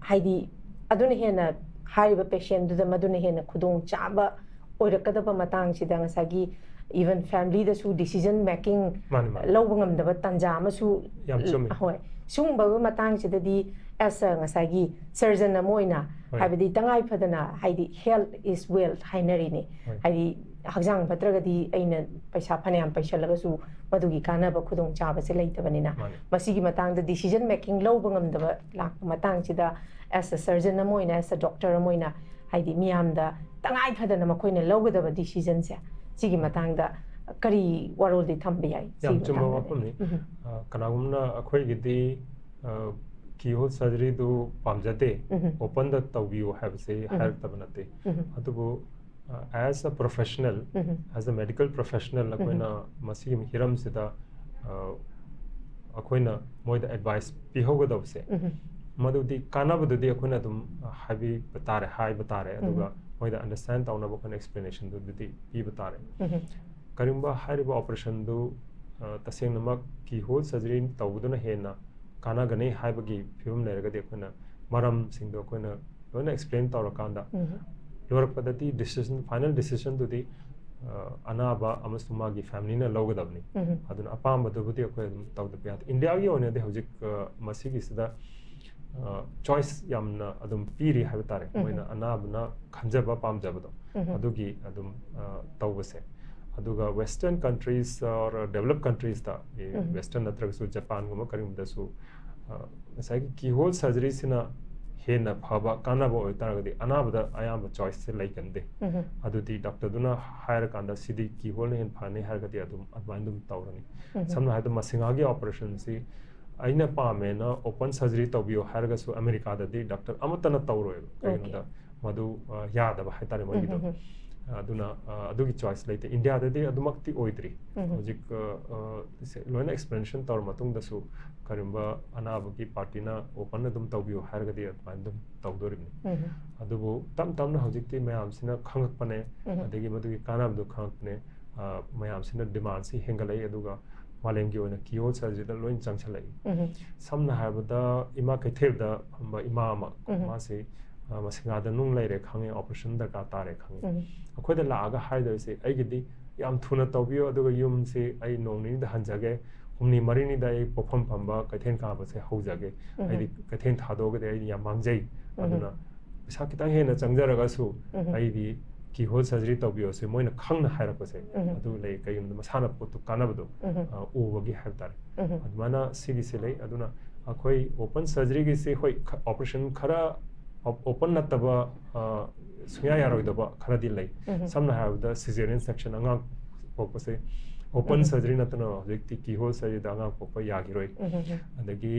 ꯍꯥꯏꯗꯤ ꯑꯗꯨꯅ ꯍꯦꯟꯅ ꯍꯥꯏꯔꯤꯕ patient ꯗꯨꯗ ꯃꯗꯨꯅ ꯍꯦꯟꯅ ꯈꯨꯗꯣꯡ ꯆꯥꯕ ꯑꯣꯏꯔꯛꯀꯗꯕ ꯃꯇꯥꯡꯁꯤꯗ ꯉꯁꯥꯏꯒꯤ even family ꯗꯁꯨ decision making ꯃꯥꯅꯤ, ꯃꯥꯅꯤ꯫ ꯂꯧꯕ ꯉꯝꯗꯕ ꯇꯥꯟꯖꯥ ꯑꯃꯁꯨ ꯌꯥꯝ ꯆꯨꯝꯃꯤ꯫ ꯍꯣꯏ, ꯁꯤꯒꯨꯝꯕ ꯃꯇꯥꯡꯁꯤꯗꯗꯤ as a ꯉꯁꯥꯏꯒꯤ surgeon ꯑꯃ ꯑꯣꯏꯅ ꯍꯣꯏ꯫ ꯍꯥꯏꯕꯗꯤ ꯇꯉꯥꯏ ꯐꯗꯅ ꯍꯥꯏꯗꯤ health is wealth ꯍꯥꯏꯅꯔꯤꯅꯤ꯫ ꯍꯣꯏ꯫ ꯍꯥꯏꯗꯤ ꯍꯛꯆꯥꯡ ꯐꯠꯇ꯭ꯔꯒꯗꯤ ꯑꯩꯅ ꯄꯩꯁꯥ ꯐꯅꯌꯥꯝ ꯄꯩꯁꯜꯂꯒꯁꯨ ꯃꯗꯨꯒꯤ ꯀꯥꯟꯅꯕ ꯈꯨꯗꯣꯡꯆꯥꯕꯁꯦ ꯂꯩꯇꯕꯅꯤꯅ ꯃꯥꯅꯤ꯫ ꯃꯁꯤꯒꯤ ꯃꯇꯥꯡꯗ decision making ꯂꯧꯕ ꯉꯝꯗꯕ ꯂꯥꯛꯄ ꯃꯇꯥꯡꯁꯤꯗ as a surgeon ꯑꯃ ꯑꯣꯏꯅ, as a doctor ꯑꯃ ꯑꯣꯏꯅ ꯍꯥꯏꯗꯤ ꯃꯤꯌꯥꯝꯗ ꯇꯉꯥꯏ ꯐꯗꯅ ꯃꯈꯣꯏꯅ ꯂꯧꯒꯗꯕ decision ꯁꯦ ꯁꯤꯒꯤ ꯃꯇꯥꯡꯗ ꯀꯔꯤ ꯋꯥꯔꯣꯜꯗꯤ ꯊꯝꯕ ꯌꯥꯏ? ꯌꯥꯝ ꯁꯤꯒꯤ ꯆꯨꯝꯕ ꯃꯇꯥꯡꯗꯗꯤ꯫ ꯋꯥꯐꯝꯅꯤ꯫ ꯎꯝ꯫ ꯑ, ꯀꯅꯥꯒꯨꯝꯕꯅ ꯑꯩꯈꯣꯏꯒꯤꯗꯤ, ꯑ, keyhole surgery ꯗꯨ ꯄꯥꯝꯖꯗꯦ, ꯎꯝ꯫ open ꯗ ꯇꯧꯕꯤꯌꯨ ꯍꯥꯏꯕꯁꯤ ꯎꯝ꯫ ꯍꯥꯏꯔꯛꯇꯕ ꯅꯠꯇꯦ꯫ ꯎꯝ꯫ ꯑꯗꯨꯕꯨ, ꯑ, as a professional, um. as a medical professional ꯑꯩꯈꯣꯏꯅ ꯃꯁꯤꯒꯤ ꯍꯤꯔꯝꯁꯤꯗ, ꯑ, ꯑꯩꯈꯣꯏꯅ ꯃꯣꯏꯗ advice ꯄꯤꯍꯧꯒꯗꯕꯁꯦ, ꯎꯝ꯫ ꯃꯗꯨꯗꯤ ꯀꯥꯟꯅꯕꯗꯨꯗꯤ ꯑꯩꯈꯣꯏꯅ ꯑꯗꯨꯝ, ꯑ, ꯍꯥꯏꯕꯤꯕ ꯇꯥꯔꯦ, ꯍꯥꯏꯕ ꯇꯥꯔꯦ, ꯑꯗꯨꯒ ꯎꯝ꯫ ꯃꯣꯏꯗ understand ꯇꯧꯅꯕ ꯑꯩꯈꯣꯏꯅ explanation ꯗꯨꯗꯤ ꯄꯤꯕ ꯇꯥꯔꯦ꯫ ꯎꯝ꯫ ꯀꯔꯤꯒꯨꯝꯕ ꯍꯥꯏꯔꯤꯕ operation ꯗꯨ, ꯑ, ꯇꯁꯦꯡꯅꯃꯛ keyhole surgery ꯇꯧꯕꯗꯨꯅ ꯍꯦꯟꯅ ꯀꯥꯟꯅꯒꯅꯤ ꯍꯥꯏꯕꯒꯤ ꯐꯤꯕꯝ ꯂꯩꯔꯒꯗꯤ ꯑꯩꯈꯣꯏꯅ ꯃꯔꯝꯁꯤꯡꯗꯣ ꯑꯩꯈꯣꯏꯅ ꯂꯣꯏꯅ explain ꯇꯧꯔꯀꯥꯟꯗ ꯎꯝ꯫ ꯂꯣꯏꯔꯛꯄꯗꯗꯤ decision, final decision ꯗꯨꯗꯤ, ꯑ, ꯑꯅꯥꯕ ꯑꯃꯁꯨꯡ ꯃꯥꯒꯤ family ꯅ ꯂꯧꯒꯗꯕꯅꯤ꯫ ꯎꯝ꯫ ꯑꯗꯨꯅ ꯑꯄꯥꯝꯕꯗꯨꯕꯨꯗꯤ ꯑꯩꯈꯣꯏ ꯑꯗꯨꯝ ꯇꯧꯗꯕ ꯌꯥꯗꯦ꯫ ꯏꯟꯗꯤꯌꯥꯒꯤ ꯑꯣꯏꯅꯗꯤ ꯍꯧꯖꯤꯛ, ꯑ, ꯃꯁꯤꯒꯤꯁꯤꯗ, ꯑ, choice ꯌꯥꯝꯅ ꯑꯗꯨꯝ ꯄꯤꯔꯤ ꯍꯥꯏꯕ ꯇꯥꯔꯦ꯫ ꯎꯝ꯫ ꯃꯣꯏꯅ ꯑꯅꯥꯕꯅ ꯈꯟꯖꯕ ꯄꯥꯝꯖꯕꯗꯣ ꯎꯝ꯫ ꯑꯗꯨꯒꯤ ꯑꯗꯨꯝ, ꯑ, ꯇꯧꯕꯁꯦ꯫ ꯑꯗꯨꯒ western countries or developed countries ꯇ, ꯑꯦ, ꯎꯝ꯫ western ꯅꯠꯇ꯭ꯔꯒꯁꯨ ꯖꯄꯥꯟꯒꯨꯝꯕ ꯀꯔꯤꯒꯨꯝꯕꯗꯁꯨ, ꯑ, ꯉꯁꯥꯏꯒꯤ keyhole surgery ꯁꯤꯅ ꯍꯦꯟꯅ ꯐꯕ ꯀꯥꯟꯅꯕ ꯑꯣꯏꯇꯥꯔꯒꯗꯤ ꯑꯅꯥꯕꯗ ꯑꯌꯥꯝꯕ choice ꯁꯦ ꯂꯩꯒꯟꯗꯦ꯫ ꯎꯝ꯫ ꯑꯗꯨꯗꯤ doctor ꯗꯨꯅ ꯍꯥꯏꯔꯀꯥꯟꯗ ꯁꯤꯗꯤ keyhole ꯅ ꯍꯦꯟꯅ ꯐꯅꯤ ꯍꯥꯏꯔꯒꯗꯤ ꯑꯗꯨꯝ ꯑꯗꯨꯃꯥꯏꯅ ꯑꯗꯨꯝ ꯇꯧꯔꯅꯤ꯫ ꯎꯝ꯫ ꯁꯝꯅ ꯍꯥꯏꯔꯕꯗ ꯃꯁꯤꯡꯍꯥꯒꯤ operation ꯁꯤ ꯑꯩꯅ ꯄꯥꯝꯃꯦꯅ open surgery ꯇꯧꯕꯤꯌꯣ ꯍꯥꯏꯔꯒꯁꯨ ꯑꯃꯦꯔꯤꯀꯥꯗꯗꯤ doctor ꯑꯃꯠꯇꯅ ꯇꯧꯔꯣꯏꯕ꯫ ꯀꯩꯒꯤꯅꯣꯗ Okay꯫ ꯃꯗꯨ, ꯑ, ꯌꯥꯗꯕ ꯍꯥꯏꯇꯥꯔꯦ ꯃꯣꯏꯒꯤꯗꯣ꯫ ꯎꯝ, ꯎꯝ, ꯑꯗꯨꯅ, ꯑ, ꯑꯗꯨꯒꯤ choice ꯂꯩꯇꯦ꯫ ꯏꯟꯗꯤꯌꯥꯗꯗꯤ ꯑꯗꯨꯃꯛꯇꯤ ꯑꯣꯏꯗ꯭ꯔꯤ꯫ ꯎꯝ꯫ ꯍꯧꯖꯤꯛ, ꯑ, ꯑ, ꯁꯦ-, ꯂꯣꯏꯅ explanation ꯇꯧꯔ ꯃꯇꯨꯡꯗꯁꯨ ꯀꯔꯤꯒꯨꯝꯕ ꯑꯅꯥꯕꯒꯤ party ꯅ open ꯑꯗꯨꯝ ꯇꯧꯕꯤꯌꯨ ꯍꯥꯏꯔꯒꯗꯤ ꯑꯗꯨꯃꯥꯏꯅ ꯑꯗꯨꯝ ꯇꯧꯗꯣꯔꯤꯕꯅꯤ꯫ ꯎꯝ꯫ ꯑꯗꯨꯕꯨ ꯇꯞ ꯇꯞꯅ ꯍꯧꯖꯤꯛꯇꯤ ꯃꯌꯥꯝꯁꯤꯅ ꯈꯪꯉꯛꯄꯅꯦ, ꯎꯝ꯫ ꯑꯗꯒꯤ ꯃꯗꯨꯒꯤ ꯀꯥꯟꯅꯕꯗꯨ ꯈꯪꯉꯛꯄꯅꯦ꯫ ꯑ, ꯃꯌꯥꯝꯁꯤꯅ demand ꯁꯤ ꯍꯦꯟꯒꯠꯂꯛꯏ, ꯑꯗꯨꯒ ꯃꯥꯂꯦꯝꯒꯤ ꯑꯣꯏꯅ keyhole surgery ꯗ ꯂꯣꯏꯅ ꯆꯪꯁꯜꯂꯛꯏ꯫ ꯎꯝ꯫ ꯁꯝꯅ ꯍꯥꯏꯔꯕꯗ ꯏꯃꯥ ꯀꯩꯊꯦꯜꯗ ꯐꯝꯕ ꯏꯃꯥ ꯑꯃ, ꯎꯝ꯫ ꯃꯥꯁꯤ, ꯑ, ꯃꯁꯤꯡꯒꯥꯗ ꯅꯨꯡ ꯂꯩꯔꯦ ꯈꯪꯉꯦ, operation ꯗꯔꯀꯥꯔ ꯇꯥꯔꯦ ꯈꯪꯉꯦ꯫ ꯎꯝ꯫ ꯑꯩꯈꯣꯏꯗ ꯂꯥꯛꯑꯒ ꯍꯥꯏꯗꯣꯏꯁꯦ, "ꯑꯩꯒꯤꯗꯤ ꯌꯥꯝ ꯊꯨꯅ ꯇꯧꯕꯤꯌꯨ, ꯑꯗꯨꯒ ꯌꯨꯝꯁꯤ ꯑꯩ ꯅꯣꯡ ꯅꯤꯅꯤꯗ ꯍꯟꯖꯒꯦ, ꯍꯨꯝꯅꯤ ꯃꯔꯤꯅꯤꯗ ꯑꯩ ꯄꯣꯠꯐꯝ ꯐꯝꯕ ꯀꯩꯊꯦꯜ ꯀꯥꯕꯁꯦ ꯍꯧꯖꯒꯦ꯫ ꯎꯝ꯫ ꯑꯩꯗꯤ ꯀꯩꯊꯦꯜ ꯊꯥꯗꯣꯛꯑꯒꯗꯤ ꯑꯩꯗꯤ ꯌꯥꯝ ꯃꯥꯡꯖꯩ꯫ ꯎꯝ꯫ ꯑꯗꯨꯅ ꯄꯩꯁꯥ ꯈꯤꯇꯪ ꯍꯦꯟꯅ ꯆꯪꯖꯔꯒꯁꯨ ꯎꯝ꯫ ꯑꯩꯗꯤ keyhole surgery ꯇꯧꯕꯤꯌꯣꯁꯦ" ꯃꯣꯏꯅ ꯈꯪꯅ ꯍꯥꯏꯔꯛꯄꯁꯦ ꯎꯝ꯫ ꯑꯗꯨ ꯂꯩ꯫ ꯀꯩꯒꯤꯅꯣꯗ ꯃꯁꯥꯅ ꯄꯣꯠꯇꯨ ꯀꯥꯟꯅꯕꯗꯣ, ꯎꯝ꯫ ꯑ, ꯎꯕꯒꯤ ꯍꯥꯏꯕ ꯇꯥꯔꯦ꯫ ꯎꯝ꯫ ꯑꯗꯨꯃꯥꯏꯅ ꯁꯤꯒꯤꯁꯦ ꯂꯩ꯫ ꯑꯗꯨꯅ ꯑꯩꯈꯣꯏ open surgery ꯒꯤꯁꯤ, ꯍꯣꯏ, ꯈ-, operation ꯈꯔ, op-, open ꯅꯠꯇꯕ, ꯑ, ꯁꯨꯡꯌꯥ ꯌꯥꯔꯣꯏꯗꯕ ꯈꯔꯗꯤ ꯂꯩ꯫ ꯎꯝ꯫ ꯁꯝꯅ ꯍꯥꯏꯔꯕꯗ cesarean section, ꯑꯉꯥꯡ ꯄꯣꯛꯄꯁꯦ open ꯎꯝ꯫ surgery ꯅꯠꯇꯅ ꯍꯧꯖꯤꯛꯇꯤ keyhole surgery ꯗ ꯑꯉꯥꯡ ꯄꯣꯛꯄ ꯌꯥꯈꯤꯔꯣꯏ꯫ ꯎꯝ꯫ ꯑꯗꯒꯤ,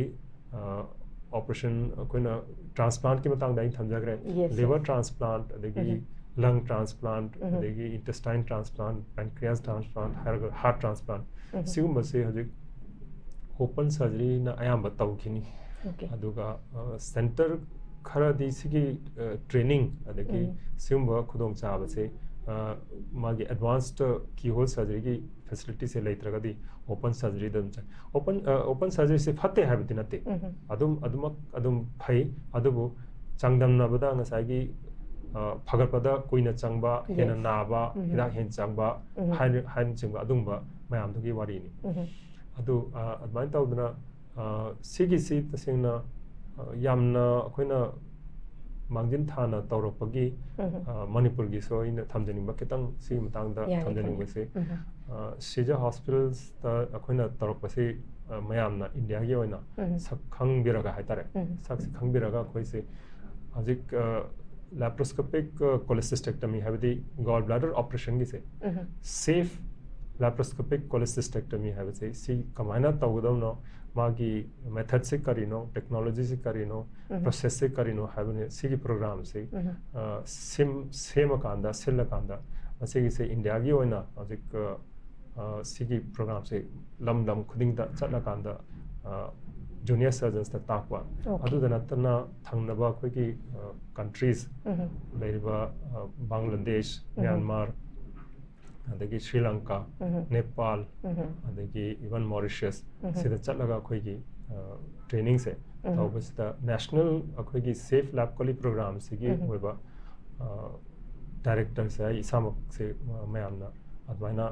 ꯑ, operation ꯑꯩꯈꯣꯏꯅ transplant ꯀꯤ ꯃꯇꯥꯡꯗ ꯑꯩꯅ ꯊꯝꯖꯈ꯭ꯔꯦ꯫ Yes, sir. Liver transplant, ꯑꯗꯒꯤ ꯎꯝ꯫ Lung transplant, ꯎꯝ꯫ ꯑꯗꯒꯤ intestine transplant, pancreas transplant, ꯍꯥꯏꯔꯒ heart transplant, ꯎꯝ꯫ ꯁꯤꯒꯨꯝꯕꯁꯦ ꯍꯧꯖꯤꯛ open surgery ꯅ ꯑꯌꯥꯝꯕ ꯇꯧꯈꯤꯅꯤ꯫ Okay. ꯑꯗꯨꯒ, ꯑ, center ꯈꯔꯗꯤ ꯁꯤꯒꯤ, ꯑ, training ꯑꯗꯒꯤ ꯎꯝ꯫ ꯁꯤꯒꯨꯝꯕ ꯈꯨꯗꯣꯡꯆꯥꯕꯁꯦ, ꯑ, ꯃꯥꯒꯤ advanced keyhole surgery ꯒꯤ facility ꯁꯦ ꯂꯩꯇ꯭ꯔꯒꯗꯤ open surgery ꯗ ꯑꯗꯨꯝ ꯆꯠ-, open, ꯑ, open surgery ꯁꯦ ꯐꯠꯇꯦ ꯍꯥꯏꯕꯗꯤ ꯅꯠꯇꯦ꯫ ꯎꯝ꯫ ꯑꯗꯨꯝ, ꯑꯗꯨꯃꯛ ꯑꯗꯨꯝ ꯐꯩ, ꯑꯗꯨꯕꯨ ꯆꯥꯡꯗꯝꯅꯕꯗ ꯉꯁꯥꯏꯒꯤ, ꯑ, ꯐꯒꯠꯄꯗ ꯀꯨꯏꯅ ꯆꯪꯕ, ꯍꯦꯟꯅ Yes. ꯅꯥꯕ, ꯎꯝ꯫ ꯍꯤꯗꯥꯛ ꯍꯦꯟꯅ ꯆꯪꯕ, ꯎꯝ꯫ ꯍꯥꯏꯅ-, ꯍꯥꯏꯅꯆꯤꯡꯕ ꯑꯗꯨꯒꯨꯝꯕ ꯃꯌꯥꯝꯗꯨꯒꯤ ꯋꯥꯔꯤꯅꯤ꯫ ꯎꯝ꯫ ꯑꯗꯨ, ꯑ, ꯑꯗꯨꯃꯥꯏꯅ ꯇꯧꯗꯅ, ꯑ, ꯁꯤꯒꯤꯁꯤ ꯇꯁꯦꯡꯅ, ꯑ, ꯌꯥꯝꯅ ꯑꯩꯈꯣꯏꯅ ꯃꯥꯡꯖꯤꯟ ꯊꯥꯅ ꯇꯧꯔꯛꯄꯒꯤ, ꯎꯝ꯫ ꯑ, ꯃꯅꯤꯄꯨꯔꯒꯤꯁꯨ ꯑꯩꯅ ꯊꯝꯖꯅꯤꯡꯕ ꯈꯤꯇꯪ ꯁꯤꯒꯤ ꯃꯇꯥꯡꯗ ꯌꯥꯅꯤ, ꯊꯝꯖꯅꯤꯡꯕꯁꯤ, ꯊꯝꯖꯅꯤ꯫ ꯎꯝ꯫ ꯑ, ꯁꯤꯖ hospitals ꯇ ꯑꯩꯈꯣꯏꯅ ꯇꯧꯔꯛꯄꯁꯤ, ꯑ, ꯃꯌꯥꯝꯅ ꯏꯟꯗꯤꯌꯥꯒꯤ ꯑꯣꯏꯅ ꯎꯝ꯫ ꯁꯛ ꯈꯪꯕꯤꯔꯒ ꯍꯥꯏꯇꯥꯔꯦ, ꯎꯝ꯫ ꯁꯛꯁꯤ ꯈꯪꯕꯤꯔꯒ ꯑꯩꯈꯣꯏꯁꯦ ꯍꯧꯖꯤꯛ, ꯑ, laparoscopic, ꯑ, cholecystectomy ꯍꯥꯏꯕꯗꯤ gall bladder operation ꯒꯤꯁꯦ ꯎꯝ꯫ Safe laparoscopic cholecystectomy ꯍꯥꯏꯕꯁꯦ ꯁꯤ ꯀꯃꯥꯏꯅ ꯇꯧꯒꯗꯕꯅꯣ, ꯃꯥꯒꯤ method ꯁꯦ ꯀꯔꯤꯅꯣ, technology ꯁꯦ ꯀꯔꯤꯅꯣ, ꯎꯝ꯫ Process ꯁꯦ ꯀꯔꯤꯅꯣ ꯍꯥꯏꯕꯅꯤ ꯁꯤꯒꯤ program ꯁꯦ, ꯎꯝ꯫ ꯑ, ꯁꯤꯝ-, ꯁꯦꯝꯃꯀꯥꯟꯗ, ꯁꯤꯜꯂꯀꯥꯟꯗ ꯃꯁꯤꯒꯤꯁꯦ ꯏꯟꯗꯤꯌꯥꯒꯤ ꯑꯣꯏꯅ ꯍꯧꯖꯤꯛ, ꯑ, ꯑ, ꯁꯤꯒꯤ program ꯁꯦ ꯂꯝ ꯂꯝ ꯈꯨꯗꯤꯡꯗ ꯆꯠꯂꯀꯥꯟꯗ, ꯑ, junior surgeons ꯇ ꯇꯥꯛꯄ꯫ Okay. ꯑꯗꯨꯗ ꯅꯠꯇꯅ ꯊꯪꯅꯕ ꯑꯩꯈꯣꯏꯒꯤ, ꯑ, countries ꯎꯝ꯫ ꯂꯩꯔꯤꯕ, ꯑ, ꯕꯪꯒ꯭ꯂꯥꯗꯦꯁ, ꯎꯝ꯫ ꯃ꯭ꯌꯥꯟꯃꯥꯔ, ꯑꯗꯒꯤ ꯁ꯭ꯔꯤ ꯂꯪꯀꯥ, ꯎꯝ꯫ ꯅꯦꯄꯥꯜ, ꯎꯝ꯫ ꯑꯗꯒꯤ even Mauritius ꯎꯝ꯫ ꯁꯤꯗ ꯆꯠꯂꯒ ꯑꯩꯈꯣꯏꯒꯤ ꯇ꯭ꯔꯦꯅꯤꯡꯁꯦ ꯇꯧꯕꯁꯤꯗ ꯅꯦꯁꯅꯦꯜ ꯑꯩꯈꯣꯏꯒꯤ ꯁꯦꯐ ꯂꯥꯏꯐ ꯀꯣꯂꯤ ꯄ꯭ꯔꯣꯒ꯭ꯔꯥꯝꯁꯤꯒꯤ ꯑꯣꯏꯕ ꯗꯥꯏꯔꯦꯛꯇꯔꯁꯦ ꯑꯩ ꯏꯁꯥꯃꯛꯁꯦ ꯃꯌꯥꯝꯅ ꯑꯗꯨꯃꯥꯏꯅ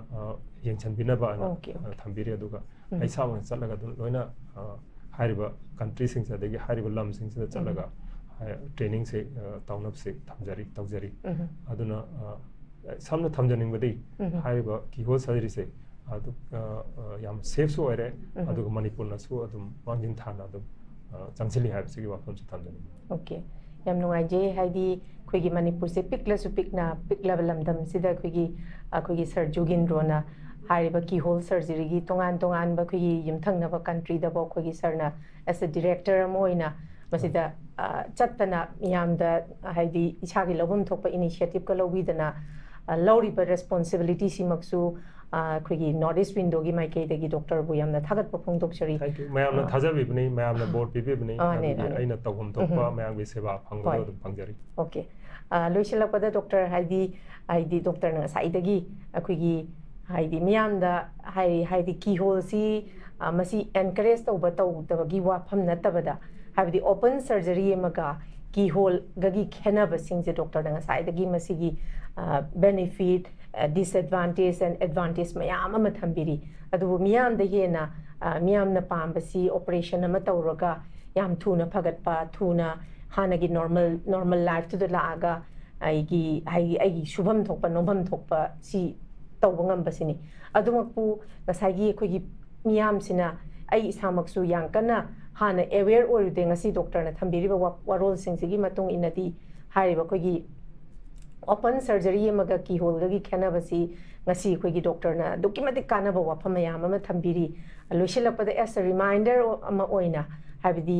ꯌꯦꯡꯁꯤꯟꯕꯤꯅꯕ ꯑꯅ ꯊꯝꯕꯤꯔꯤ꯫ ꯑꯗꯨꯒ ꯑꯩ ꯏꯁꯥꯃꯛꯅ ꯆꯠꯂꯒ ꯑꯗꯨꯝ ꯂꯣꯏꯅ ꯍꯥꯏꯔꯤꯕ ꯀꯟꯇ꯭ꯔꯤꯁꯤꯡꯁꯦ ꯑꯗꯒꯤ ꯍꯥꯏꯔꯤꯕ ꯂꯝꯁꯤꯡꯁꯤꯗ ꯆꯠꯂꯒ ꯇ꯭ꯔꯦꯅꯤꯡꯁꯦ ꯇꯧꯅꯕꯁꯦ ꯊꯝꯖꯔꯤ ꯇꯧꯖꯔꯤ꯫ ꯑꯗꯨꯅ ꯁꯝꯅ ꯊꯝꯖꯅꯤꯡꯕꯗꯤ ꯍꯥꯏꯔꯤꯕ ꯀꯤꯍꯣꯜ ꯁꯔꯖꯔꯤꯁꯦ ꯑꯗꯨ ꯌꯥꯝ ꯁꯦꯐꯁꯨ ꯑꯣꯏꯔꯦ꯫ ꯑꯗꯨꯒ ꯃꯅꯤꯄꯨꯔꯅꯁꯨ ꯑꯗꯨꯝ ꯃꯥꯡꯖꯤꯟ ꯊꯥꯅ ꯑꯗꯨꯝ ꯆꯪꯁꯤꯜꯂꯤ ꯍꯥꯏꯕꯁꯤꯒꯤ ꯋꯥꯐꯝꯁꯨ ꯊꯝꯖꯅꯤꯡꯉꯤ꯫ ꯑꯣꯀꯦ, ꯌꯥꯝ ꯅꯨꯡꯉꯥꯏꯖꯩ꯫ ꯍꯥꯏꯗꯤ ꯑꯩꯈꯣꯏꯒꯤ ꯃꯅꯤꯄꯨꯔꯁꯦ ꯄꯤꯛꯂꯁꯨ ꯄꯤꯛꯅ ꯄꯤꯛꯂꯕ ꯂꯝꯗꯝꯁꯤꯗ ꯑꯩꯈꯣꯏꯒꯤ ꯑꯩꯈꯣꯏꯒꯤ ꯁꯔ ꯖꯨꯒꯤꯟꯗ꯭ꯔꯣꯅ ꯍꯥꯏꯔꯤꯕ ꯀꯤꯍꯣꯜ ꯁꯔꯖꯔꯤꯒꯤ ꯇꯣꯉꯥꯟ ꯇꯣꯉꯥꯟꯕ ꯑꯩꯈꯣꯏꯒꯤ ꯌꯨꯝꯊꯪꯅꯕ ꯀꯟꯇ꯭ꯔꯤꯗꯐꯥꯎ ꯑꯩꯈꯣꯏꯒꯤ ꯁꯔꯅ ꯑꯦꯁ ꯑꯦ ꯗꯤꯔꯦꯛꯇꯔ ꯑꯃ ꯑꯣꯏꯅ ꯃꯁꯤꯗ ꯆꯠꯇꯅ ꯃꯤꯌꯥꯝꯗ ꯍꯥꯏꯗꯤ ꯏꯁꯥꯒꯤ ꯂꯧꯐꯝ ꯊꯣꯛꯄ ꯏꯅꯤꯁꯤꯌꯦꯇꯤꯞꯀ ꯂꯧꯕꯤꯗꯅ ꯂꯧꯔꯤꯕ ꯔꯦꯁꯄꯣꯟꯁꯤꯕꯤꯂꯤꯇꯤꯁꯤꯃꯛꯁꯨ ꯑꯩꯈꯣꯏꯒꯤ ꯅꯣꯔꯠ ꯏꯁ ꯋꯤꯟꯗꯣꯒꯤ ꯃꯥꯏꯀꯩꯗꯒꯤ ꯗꯣꯛꯇꯔꯕꯨ ꯌꯥꯝꯅ ꯊꯥꯒꯠꯄ ꯐꯣꯡꯗꯣꯛꯆꯔꯤ꯫ Thank you꯫ ꯃꯌꯥꯝꯅ ꯊꯥꯖꯕꯤꯕꯅꯤ, ꯃꯌꯥꯝꯅ ꯚꯣꯠ ꯄꯤꯕꯤꯕꯅꯤ꯫ ꯃꯥꯅꯦ, ꯑꯗꯨꯒꯤ ꯃꯥꯅꯦ꯫ ꯑꯩꯅ ꯇꯧꯐꯝ ꯊꯣꯛꯄ ꯃꯌꯥꯝꯒꯤ ꯁꯦꯕꯥ ꯐꯪꯕꯗꯣ ꯍꯣꯏ꯫ ꯑꯗꯨꯝ ꯐꯪꯖꯔꯤ꯫ ꯑꯣꯀꯦ꯫ ꯂꯣꯏꯁꯤꯜꯂꯛꯄꯗ ꯗꯣꯛꯇꯔ, ꯍꯥꯏꯗꯤ ꯍꯥꯏꯗꯤ ꯗꯣꯛꯇꯔꯅ ꯉꯁꯥꯏꯗꯒꯤ ꯑꯩꯈꯣꯏꯒꯤ ꯍꯥꯏꯗꯤ ꯃꯤꯌꯥꯝꯗ ꯍꯥꯏ ꯍꯥꯏꯗꯤ ꯀꯤꯍꯣꯜꯁꯤ ꯃꯁꯤ ꯑꯦꯟꯀꯔꯦꯖ ꯇꯧꯕ ꯇꯧꯗꯕꯒꯤ ꯋꯥꯐꯝ ꯅꯠꯇꯕꯗ, ꯍꯥꯏꯕꯗꯤ ꯑꯣꯄꯟ ꯁꯔꯖꯔꯤ ꯑꯃꯒ ꯀꯤꯍꯣꯜꯒꯒꯤ ꯈꯦꯠꯅꯕꯁꯤꯡꯁꯦ ꯗꯣꯛꯇꯔꯅ ꯉꯁꯥꯏꯗꯒꯤ ꯃꯁꯤꯒꯤ ꯕꯦꯅꯤꯐꯤꯠ, ꯗꯤꯁꯑꯦꯗꯚꯥꯟꯇꯦꯖ ꯑꯦꯟ ꯑꯦꯗꯚꯥꯟꯇꯦꯖ ꯃꯌꯥꯝ ꯑꯃ ꯊꯝꯕꯤꯔꯤ꯫ ꯑꯗꯨꯕꯨ ꯃꯤꯌꯥꯝꯗ ꯍꯦꯟꯅ ꯃꯤꯌꯥꯝꯅ ꯄꯥꯝꯕꯁꯤ ꯑꯣꯄꯔꯦꯁꯟ ꯑꯃ ꯇꯧꯔꯒ ꯌꯥꯝ ꯊꯨꯅ ꯐꯒꯠꯄ, ꯊꯨꯅ ꯍꯥꯟꯅꯒꯤ ꯅꯣꯔꯃꯦꯜ ꯅꯣꯔꯃꯦꯜ ꯂꯥꯏꯐꯇꯨꯗ ꯂꯥꯛꯑꯒ ꯑꯩꯒꯤ ꯍꯥꯏꯗꯤ ꯑꯩꯒꯤ ꯁꯨꯐꯝ ꯊꯣꯛꯄ ꯅꯣꯝꯐꯝ ꯊꯣꯛꯄ ꯁꯤ ꯇꯧꯕ ꯉꯝꯕꯁꯤꯅꯤ꯫ ꯑꯗꯨꯃꯛꯄꯨ ꯉꯁꯥꯏꯒꯤ ꯑꯩꯈꯣꯏꯒꯤ ꯃꯤꯌꯥꯝꯁꯤꯅ, ꯑꯩ ꯏꯁꯥꯃꯛꯁꯨ ꯌꯥꯝ ꯀꯟꯅ ꯍꯥꯟꯅ ꯑꯦꯋꯦꯌꯔ ꯑꯣꯏꯔꯨꯗꯦ꯫ ꯉꯁꯤ ꯗꯣꯛꯇꯔꯅ ꯊꯝꯕꯤꯔꯤꯕ ꯋꯥ- ꯋꯥꯔꯣꯜꯁꯤꯡꯁꯤꯒꯤ ꯃꯇꯨꯡ ꯏꯟꯅꯗꯤ ꯍꯥꯏꯔꯤꯕ ꯑꯩꯈꯣꯏꯒꯤ ꯑꯣꯄꯟ ꯁꯔꯖꯔꯤ ꯑꯃꯒ ꯀꯤꯍꯣꯜꯒꯒꯤ ꯈꯦꯠꯅꯕꯁꯤ ꯉꯁꯤ ꯑꯩꯈꯣꯏꯒꯤ ꯗꯣꯛꯇꯔꯅ ꯑꯗꯨꯛꯀꯤ ꯃꯇꯤꯛ ꯀꯥꯟꯅꯕ ꯋꯥꯐꯝ ꯃꯌꯥꯝ ꯑꯃ ꯊꯝꯕꯤꯔꯤ꯫ ꯂꯣꯏꯁꯤꯜꯂꯛꯄꯗ ꯑꯦꯁ ꯑ ꯔꯤꯃꯥꯏꯟꯗꯔ ꯑꯃ ꯑꯣꯏꯅ, ꯍꯥꯏꯕꯗꯤ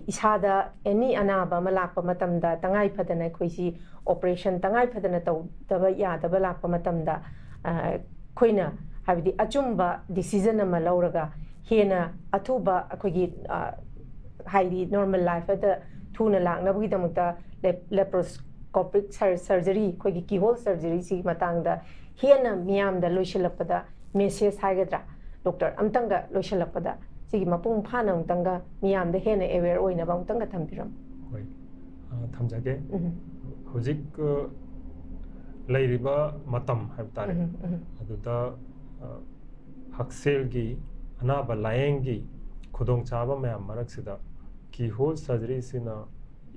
ꯏꯁꯥꯗ ꯑꯦꯅꯤ ꯑꯅꯥꯕ ꯑꯃ ꯂꯥꯛꯄ ꯃꯇꯝꯗ ꯇꯉꯥꯏ ꯐꯗꯅ ꯑꯩꯈꯣꯏꯁꯤ ꯑꯣꯄꯔꯦꯁꯟ ꯇꯉꯥꯏ ꯐꯗꯅ ꯇꯧꯗꯕ ꯌꯥꯗꯕ ꯂꯥꯛꯄ ꯃꯇꯝꯗ ꯑꯩꯈꯣꯏꯅ ꯍꯥꯏꯕꯗꯤ ꯑꯆꯨꯝꯕ ꯗꯤꯁꯤꯖꯟ ꯑꯃ ꯂꯧꯔꯒ ꯍꯦꯟꯅ ꯑꯊꯨꯕ ꯑꯩꯈꯣꯏꯒꯤ ꯍꯥꯏꯗꯤ ꯅꯣꯔꯃꯦꯜ ꯂꯥꯏꯐꯇ ꯊꯨꯅ ꯂꯥꯛꯅꯕꯒꯤꯗꯃꯛꯇ ꯂꯦꯄ꯭ꯔꯣꯁꯀꯣꯄꯤꯛ ꯁꯔꯖꯔꯤ, ꯑꯩꯈꯣꯏꯒꯤ ꯀꯤꯍꯣꯜ ꯁꯔꯖꯔꯤꯁꯤꯒꯤ ꯃꯇꯥꯡꯗ ꯍꯦꯟꯅ ꯃꯤꯌꯥꯝꯗ ꯂꯣꯏꯁꯤꯜꯂꯛꯄꯗ ꯃꯦꯁꯦꯖ ꯍꯥꯏꯒꯗ꯭ꯔꯥ ꯗꯣꯛꯇꯔ, ꯑꯝꯇꯪꯒ ꯂꯣꯏꯁꯤꯜꯂꯛꯄꯗ ꯁꯤꯒꯤ ꯃꯄꯨꯡ ꯐꯥꯅ ꯑꯃꯨꯛꯇꯪꯒ ꯃꯤꯌꯥꯝꯗ ꯍꯦꯟꯅ aware ꯑꯣꯏꯅꯕ ꯑꯃꯨꯛꯇꯪꯒ ꯊꯝꯕꯤꯔꯝꯃꯨ꯫ ꯍꯣꯏ꯫ ꯑ, ꯊꯝꯖꯒꯦ꯫ ꯎꯝ꯫ ꯍꯧꯖꯤꯛ, ꯑ, ꯂꯩꯔꯤꯕ ꯃꯇꯝ ꯍꯥꯏꯕ ꯇꯥꯔꯦ, ꯎꯝ, ꯎꯝ꯫ ꯑꯗꯨꯗ, ꯑ, ꯍꯛꯁꯦꯜꯒꯤ ꯑꯅꯥꯕ ꯂꯥꯌꯦꯡꯒꯤ ꯈꯨꯗꯣꯡꯆꯥꯕ ꯃꯌꯥꯝ ꯃꯔꯛꯁꯤꯗ keyhole surgeryꯁꯤꯅ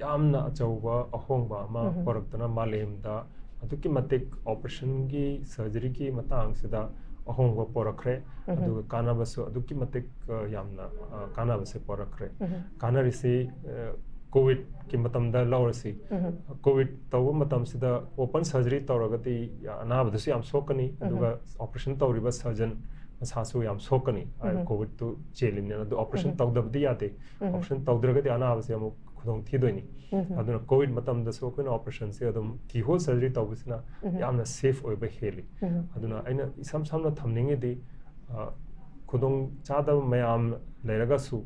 ꯌꯥꯝꯅ ꯑꯆꯧꯕ ꯑꯍꯣꯡꯕ ꯑꯃ ꯎꯝ꯫ ꯄꯨꯔꯛꯇꯨꯅ ꯃꯥꯂꯦꯝꯗ ꯑꯗꯨꯛꯀꯤ ꯃꯇꯤꯛ operationꯒꯤ surgeryꯒꯤ ꯃꯇꯥꯡꯁꯤꯗ ꯑꯍꯣꯡꯕ ꯄꯨꯔꯛꯈ꯭ꯔꯦ꯫ ꯎꯝ꯫ ꯑꯗꯨꯒ ꯀꯥꯟꯅꯕꯁꯨ ꯑꯗꯨꯛꯀꯤ ꯃꯇꯤꯛ, ꯑ, ꯌꯥꯝꯅ, ꯑ, ꯀꯥꯟꯅꯕꯁꯦ ꯄꯨꯔꯛꯈ꯭ꯔꯦ꯫ ꯎꯝ꯫ ꯀꯥꯟꯅꯔꯤꯁꯤ, ꯑ, COVIDꯀꯤ ꯃꯇꯝꯗ ꯂꯧꯔꯁꯤ꯫ ꯎꯝ꯫ COVID ꯇꯧꯕ ꯃꯇꯝꯁꯤꯗ open surgery ꯇꯧꯔꯒꯗꯤ ꯑꯅꯥꯕꯗꯁꯨ ꯌꯥꯝ ꯁꯣꯛꯀꯅꯤ, ꯎꯝ꯫ ꯑꯗꯨꯒ operation ꯇꯧꯔꯤꯕ surgeon ꯃꯁꯥꯁꯨ ꯌꯥꯝ ꯁꯣꯛꯀꯅꯤ꯫ ꯎꯝ꯫ COVIDꯇꯨ ꯆꯦꯜꯂꯤꯕꯅꯤꯅ꯫ ꯑꯗꯨ operation ꯎꯝ꯫ ꯇꯧꯗꯕꯗꯤ ꯌꯥꯗꯦ꯫ ꯎꯝ꯫ Operation ꯇꯧꯗ꯭ꯔꯒꯗꯤ ꯑꯅꯥꯕꯁꯦ ꯑꯃꯨꯛ ꯈꯨꯗꯣꯡ ꯊꯤꯗꯣꯏꯅꯤ꯫ ꯎꯝ꯫ ꯑꯗꯨꯅ COVID ꯃꯇꯝꯗꯁꯨ ꯑꯩꯈꯣꯏꯅ operationꯁꯦ ꯑꯗꯨꯝ keyhole surgery ꯇꯧꯕꯁꯤꯅ ꯎꯝ꯫ ꯌꯥꯝꯅ safe ꯑꯣꯏꯕ ꯍꯦꯜꯂꯤ꯫ ꯎꯝ꯫ ꯑꯗꯨꯅ ꯑꯩꯅ ꯏꯁꯝ ꯁꯝꯅ ꯊꯝꯅꯤꯡꯉꯤꯗꯤ, ꯑ, ꯈꯨꯗꯣꯡ ꯆꯥꯗꯕ ꯃꯌꯥꯝ ꯂꯩꯔꯒꯁꯨ,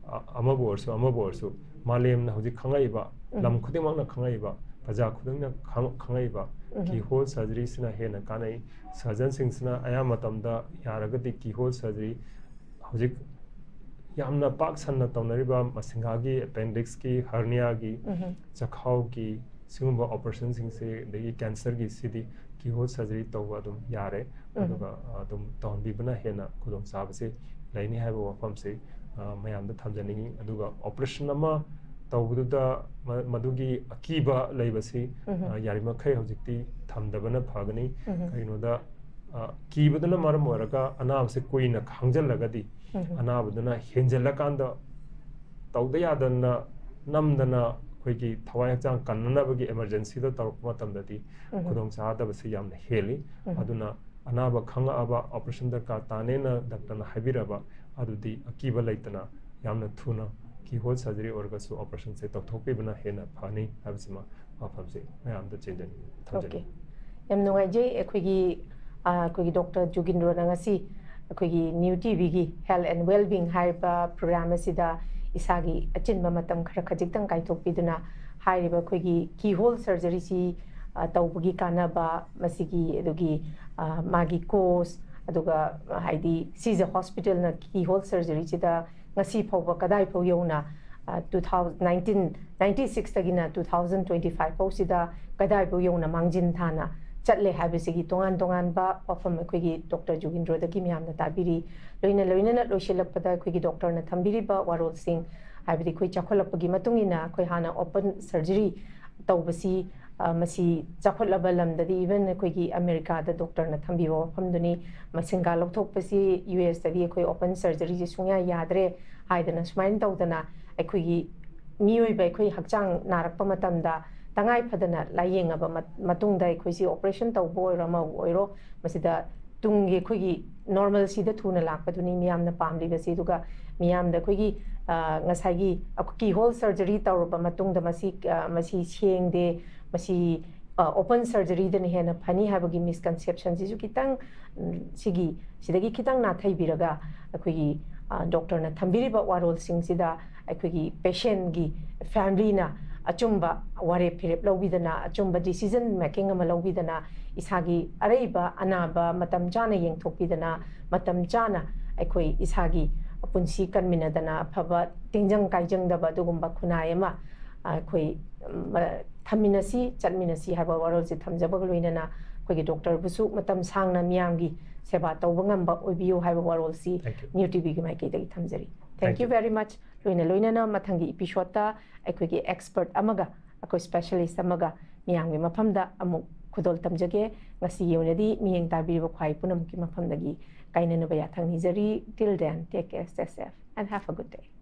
ꯑ, ꯑꯃꯕꯨ ꯑꯣꯏꯔꯁꯨ ꯑꯃꯕꯨ ꯑꯣꯏꯔꯁꯨ ꯃꯥꯂꯦꯝꯅ ꯍꯧꯖꯤꯛ ꯈꯪꯉꯛꯏꯕ, ꯎꯝ꯫ ꯂꯝ ꯈꯨꯗꯤꯡꯃꯛꯅ ꯈꯪꯉꯛꯏꯕ, ꯄ꯭ꯔꯖꯥ ꯈꯨꯗꯤꯡꯅ ꯈꯪ-, ꯈꯪꯉꯛꯏꯕ ꯎꯝ꯫ keyhole surgeryꯁꯤꯅ ꯍꯦꯟꯅ ꯀꯥꯟꯅꯩ꯫ Surgeonꯁꯤꯡꯁꯤꯅ ꯑꯌꯥꯝꯕ ꯃꯇꯝꯗ ꯌꯥꯔꯒꯗꯤ keyhole surgery ꯍꯧꯖꯤꯛ ꯌꯥꯝꯅ ꯄꯥꯛ ꯁꯟꯅ ꯇꯧꯅꯔꯤꯕ ꯃꯁꯤꯡꯒꯥꯒꯤ, appendixꯀꯤ, herniaꯒꯤ, ꯎꯝ꯫ ꯆꯈꯥꯎꯒꯤ, ꯁꯤꯒꯨꯝꯕ operationꯁꯤꯡꯁꯦ, ꯑꯗꯒꯤ cancerꯒꯤ, ꯁꯤꯗꯤ keyhole surgery ꯇꯧꯕ ꯑꯗꯨꯝ ꯌꯥꯔꯦ꯫ ꯎꯝ꯫ ꯑꯗꯨꯒ, ꯑ, ꯑꯗꯨꯝ ꯇꯧꯍꯟꯕꯤꯕꯅ ꯍꯦꯟꯅ ꯈꯨꯗꯣꯡꯆꯥꯕꯁꯤ ꯂꯩꯅꯤ ꯍꯥꯏꯕ ꯋꯥꯐꯝꯁꯤ, ꯑ, ꯃꯌꯥꯝꯗ ꯊꯝꯖꯅꯤꯡꯉꯤ꯫ ꯑꯗꯨꯒ operation ꯑꯃ ꯇꯧꯕꯗꯨꯗ ꯃ-, ꯃꯗꯨꯒꯤ ꯑꯀꯤꯕ ꯂꯩꯕꯁꯤ, ꯎꯝ꯫ ꯑ, ꯌꯥꯔꯤꯃꯈꯩ ꯍꯧꯖꯤꯛꯇꯤ ꯊꯝꯗꯕꯅ ꯐꯒꯅꯤ꯫ ꯎꯝ꯫ ꯀꯔꯤꯒꯤꯅꯣꯗ, ꯑ, ꯀꯤꯕꯗꯨꯅ ꯃꯔꯝ ꯑꯣꯏꯔꯒ ꯑꯅꯥꯕꯁꯤ ꯀꯨꯏꯅ ꯈꯥꯡꯖꯜꯂꯒꯗꯤ, ꯎꯝ꯫ ꯑꯅꯥꯕꯗꯨꯅ ꯍꯦꯟꯖꯜꯂꯀꯥꯟꯗ ꯇꯧꯗ ꯌꯥꯗꯅ ꯅꯝꯗꯅ ꯑꯩꯈꯣꯏꯒꯤ ꯊꯋꯥꯏ ꯍꯛꯆꯥꯡ ꯀꯟꯅꯅꯕꯒꯤ emergencyꯗ ꯇꯧꯔꯛꯄ ꯃꯇꯝꯗꯗꯤ ꯎꯝ꯫ ꯈꯨꯗꯣꯡ ꯆꯥꯗꯕꯁꯤ ꯌꯥꯝꯅ ꯍꯦꯜꯂꯤ꯫ ꯎꯝ꯫ ꯑꯗꯨꯅ ꯑꯅꯥꯕ ꯈꯪꯉꯛꯑꯕ, operation ꯗꯔꯀꯥꯔ ꯇꯥꯅꯦꯅ ꯗꯥꯛꯇꯔꯅ ꯍꯥꯏꯕꯤꯔꯕ, ꯑꯗꯨꯗꯤ ꯑꯀꯤꯕ ꯂꯩꯇꯅ ꯌꯥꯝꯅ ꯊꯨꯅ keyhole surgery ꯑꯣꯏꯔꯒꯁꯨ operationꯁꯦ ꯇꯧꯊꯣꯛꯄꯤꯕꯅ ꯍꯦꯟꯅ ꯐꯅꯤ ꯍꯥꯏꯕꯁꯤꯃ ꯋꯥꯐꯝꯁꯦ ꯃꯌꯥꯝꯗ ꯆꯦꯟꯖꯅꯤꯡꯉꯤ, ꯊꯝꯖꯅꯤꯡꯉꯤ꯫ Okay꯫ ꯌꯥꯝ ꯅꯨꯡꯉꯥꯏꯖꯩ꯫ ꯑꯩꯈꯣꯏꯒꯤ, ꯑ, ꯑꯩꯈꯣꯏꯒꯤ ꯗꯣꯛꯇꯔ ꯖꯨꯒꯤꯟꯗ꯭ꯔꯣꯅ ꯉꯁꯤ ꯑꯩꯈꯣꯏꯒꯤ New TVꯒꯤ Health and Wellbeing ꯍꯥꯏꯔꯤꯕ program ꯑꯁꯤꯗ ꯏꯁꯥꯒꯤ ꯑꯆꯤꯟꯕ ꯃꯇꯝ ꯈꯔ ꯈꯖꯤꯛꯇꯪ ꯀꯥꯏꯊꯣꯛꯄꯤꯗꯨꯅ ꯍꯥꯏꯔꯤꯕ ꯑꯩꯈꯣꯏꯒꯤ keyhole surgeryꯁꯤ, ꯑ, ꯇꯧꯕꯒꯤ ꯀꯥꯟꯅꯕ, ꯃꯁꯤꯒꯤ ꯑꯗꯨꯒꯤ, ꯑ, ꯃꯥꯒꯤ cost, ꯑꯗꯨꯒ ꯍꯥꯏꯗꯤ ꯁꯤꯁꯦ ꯍꯣꯁꯄꯤꯇꯥꯜꯅ ꯀꯤ ꯍꯣꯜ ꯁꯔꯖꯔꯤꯁꯤꯗ ꯉꯁꯤ ꯐꯥꯎꯕ ꯀꯗꯥꯏ ꯐꯥꯎ ꯌꯧꯅ ꯇꯨ ꯊꯥꯎꯖꯟ ꯅꯥꯏꯟꯇꯤꯟ ꯅꯥꯏꯟꯇꯤ ꯁꯤꯛꯁꯇꯒꯤꯅ ꯇꯨ ꯊꯥꯎꯖꯟ ꯇ꯭ꯋꯦꯟꯇꯤ ꯐꯥꯏꯚ ꯐꯥꯎꯁꯤꯗ ꯀꯗꯥꯏ ꯐꯥꯎ ꯌꯧꯅ ꯃꯥꯡꯖꯤꯟ ꯊꯥꯅ ꯆꯠꯂꯦ ꯍꯥꯏꯕꯁꯤꯒꯤ ꯇꯣꯉꯥꯟ ꯇꯣꯉꯥꯟꯕ ꯋꯥꯐꯝ ꯑꯩꯈꯣꯏꯒꯤ ꯗꯣꯛꯇꯔ ꯖꯨꯒꯤꯟꯗ꯭ꯔꯣꯗꯒꯤ ꯃꯌꯥꯝꯅ ꯇꯥꯕꯤꯔꯤ꯫ ꯂꯣꯏꯅ ꯂꯣꯏꯅꯅ ꯂꯣꯏꯁꯤꯜꯂꯛꯄꯗ ꯑꯩꯈꯣꯏꯒꯤ ꯗꯣꯛꯇꯔꯅ ꯊꯝꯕꯤꯔꯤꯕ ꯋꯥꯔꯣꯜꯁꯤꯡ, ꯍꯥꯏꯕꯗꯤ ꯑꯩꯈꯣꯏ ꯆꯥꯎꯈꯠꯂꯛꯄꯒꯤ ꯃꯇꯨꯡ ꯏꯟꯅ ꯑꯩꯈꯣꯏ ꯍꯥꯟꯅ ꯑꯣꯄꯟ ꯁꯔꯖꯔꯤ ꯇꯧꯕꯁꯤ, ꯑ, ꯃꯁꯤ ꯆꯥꯎꯈꯠꯂꯕ ꯂꯝꯗꯗꯤ, even ꯑꯩꯈꯣꯏꯒꯤ ꯑꯃꯦꯔꯤꯀꯥꯗ ꯗꯣꯛꯇꯔꯅ ꯊꯝꯕꯤꯕ ꯋꯥꯐꯝꯗꯨꯅꯤ, ꯃꯁꯤꯡꯒꯥ ꯂꯧꯊꯣꯛꯄꯁꯤ ꯌꯨ ꯑꯦꯁꯇꯗꯤ ꯑꯩꯈꯣꯏ ꯑꯣꯄꯟ ꯁꯔꯖꯔꯤꯁꯤ ꯁꯨꯡꯌꯥ ꯌꯥꯗ꯭ꯔꯦ ꯍꯥꯏꯗꯅ ꯁꯨꯃꯥꯏꯅ ꯇꯧꯗꯅ ꯑꯩꯈꯣꯏꯒꯤ ꯃꯤꯑꯣꯏꯕ ꯑꯩꯈꯣꯏ ꯍꯛꯆꯥꯡ ꯅꯥꯔꯛꯄ ꯃꯇꯝꯗ ꯇꯉꯥꯏ ꯐꯗꯅ ꯂꯥꯏꯌꯦꯡꯉꯕ ꯃꯠ-, ꯃꯇꯨꯡꯗ ꯑꯩꯈꯣꯏꯁꯤ ꯑꯣꯄꯔꯦꯁꯟ ꯇꯧꯕ ꯑꯣꯏꯔꯣ ꯑꯃꯕꯨ ꯑꯣꯏꯔꯣ, ꯃꯁꯤꯗ ꯇꯨꯡꯒꯤ ꯑꯩꯈꯣꯏꯒꯤ ꯅꯣꯔꯃꯦꯜꯁꯤꯗ ꯊꯨꯅ ꯂꯥꯛꯄꯗꯨꯅꯤ ꯃꯤꯌꯥꯝꯅ ꯄꯥꯝꯂꯤꯕꯁꯤ꯫ ꯑꯗꯨꯒ ꯃꯤꯌꯥꯝꯗ ꯑꯩꯈꯣꯏꯒꯤ, ꯑ, ꯉꯁꯥꯏꯒꯤ ꯀꯤ ꯍꯣꯜ ꯁꯔꯖꯔꯤ ꯇꯧꯔꯕ ꯃꯇꯨꯡꯗ ꯃꯁꯤ, ꯑ, ꯃꯁꯤ ꯁꯦꯡꯗꯦ, ꯃꯁꯤ, ꯑ, ꯑꯣꯄꯟ ꯁꯔꯖꯔꯤꯗꯅ ꯍꯦꯟꯅ ꯐꯅꯤ ꯍꯥꯏꯕꯒꯤ ꯃꯤꯁꯀꯟꯁꯦꯞꯁꯟꯁꯤꯁꯨ ꯈꯤꯇꯪ, ꯎꯝ, ꯁꯤꯒꯤ, ꯁꯤꯗꯒꯤ ꯈꯤꯇꯪ ꯅꯥꯊꯩꯕꯤꯔꯒ ꯑꯩꯈꯣꯏꯒꯤ, ꯑ, ꯗꯣꯛꯇꯔꯅ ꯊꯝꯕꯤꯔꯤꯕ ꯋꯥꯔꯣꯜꯁꯤꯡꯁꯤꯗ ꯑꯩꯈꯣꯏꯒꯤ ꯄꯦꯁꯦꯟꯒꯤ ꯐꯦꯃꯤꯂꯤꯅ ꯑꯆꯨꯝꯕ ꯋꯥꯔꯦꯞ ꯐꯤꯔꯦꯞ ꯂꯧꯕꯤꯗꯅ, ꯑꯆꯨꯝꯕ ꯗꯤꯁꯤꯖꯟ ꯃꯦꯀꯤꯡ ꯑꯃ ꯂꯧꯕꯤꯗꯅ, ꯏꯁꯥꯒꯤ ꯑꯔꯩꯕ ꯑꯅꯥꯕ ꯃꯇꯝ ꯆꯥꯅ ꯌꯦꯡꯊꯣꯛꯄꯤꯗꯅ, ꯃꯇꯝ ꯆꯥꯅ ꯑꯩꯈꯣꯏ ꯏꯁꯥꯒꯤ ꯄꯨꯟꯁꯤ ꯀꯟꯃꯤꯟꯅꯗꯅ, ꯑꯐꯕ ꯇꯤꯟꯖꯪ ꯀꯥꯏꯖꯪꯗꯕ ꯑꯗꯨꯒꯨꯝꯕ ꯈꯨꯟꯅꯥꯏ ꯑꯃ ꯑꯩꯈꯣꯏ, ꯎꯝ, ꯊꯝꯃꯤꯟꯅꯁꯤ, ꯆꯠꯃꯤꯟꯅꯁꯤ ꯍꯥꯏꯕ ꯋꯥꯔꯣꯜꯁꯦ ꯊꯝꯖꯕꯒ ꯂꯣꯏꯅꯅ ꯑꯩꯈꯣꯏꯒꯤ ꯗꯣꯛꯇꯔꯕꯨꯁꯨ ꯃꯇꯝ ꯁꯥꯡꯅ ꯃꯤꯌꯥꯝꯒꯤ ꯁꯦꯕꯥ ꯇꯧꯕ ꯉꯝꯕ ꯑꯣꯏꯕꯤꯌꯨ ꯍꯥꯏꯕ ꯋꯥꯔꯣꯜꯁꯤ Thank you. ꯅ꯭ꯌꯨ ꯇꯤꯚꯤꯒꯤ ꯃꯥꯏꯀꯩꯗꯒꯤ ꯊꯝꯖꯔꯤ꯫ Thank Thank you you. very much. ꯂꯣꯏꯅ ꯂꯣꯏꯅꯅ ꯃꯊꯪꯒꯤ ꯏꯄꯤꯁꯣꯗꯇ ꯑꯩꯈꯣꯏꯒꯤ ꯑꯦꯛꯁꯄꯔꯠ ꯑꯃꯒ, ꯑꯩꯈꯣꯏ ꯁ꯭ꯄꯦꯁꯤꯌꯦꯂꯤꯁ ꯑꯃꯒ ꯃꯤꯌꯥꯝꯒꯤ ꯃꯐꯝꯗ ꯑꯃꯨꯛ ꯈꯨꯗꯣꯜ ꯇꯝꯖꯒꯦ꯫ ꯉꯁꯤꯒꯤ ꯑꯣꯏꯅꯗꯤ ꯃꯤꯠꯌꯦꯡ ꯇꯥꯕꯤꯔꯤꯕ ꯈ꯭ꯋꯥꯏ ꯄꯨꯝꯅꯃꯛꯀꯤ ꯃꯐꯝꯗꯒꯤ ꯀꯥꯏꯅꯅꯕ ꯌꯥꯊꯪ ꯅꯤꯖꯔꯤ꯫ Till then, take care, stay safe and have a good day.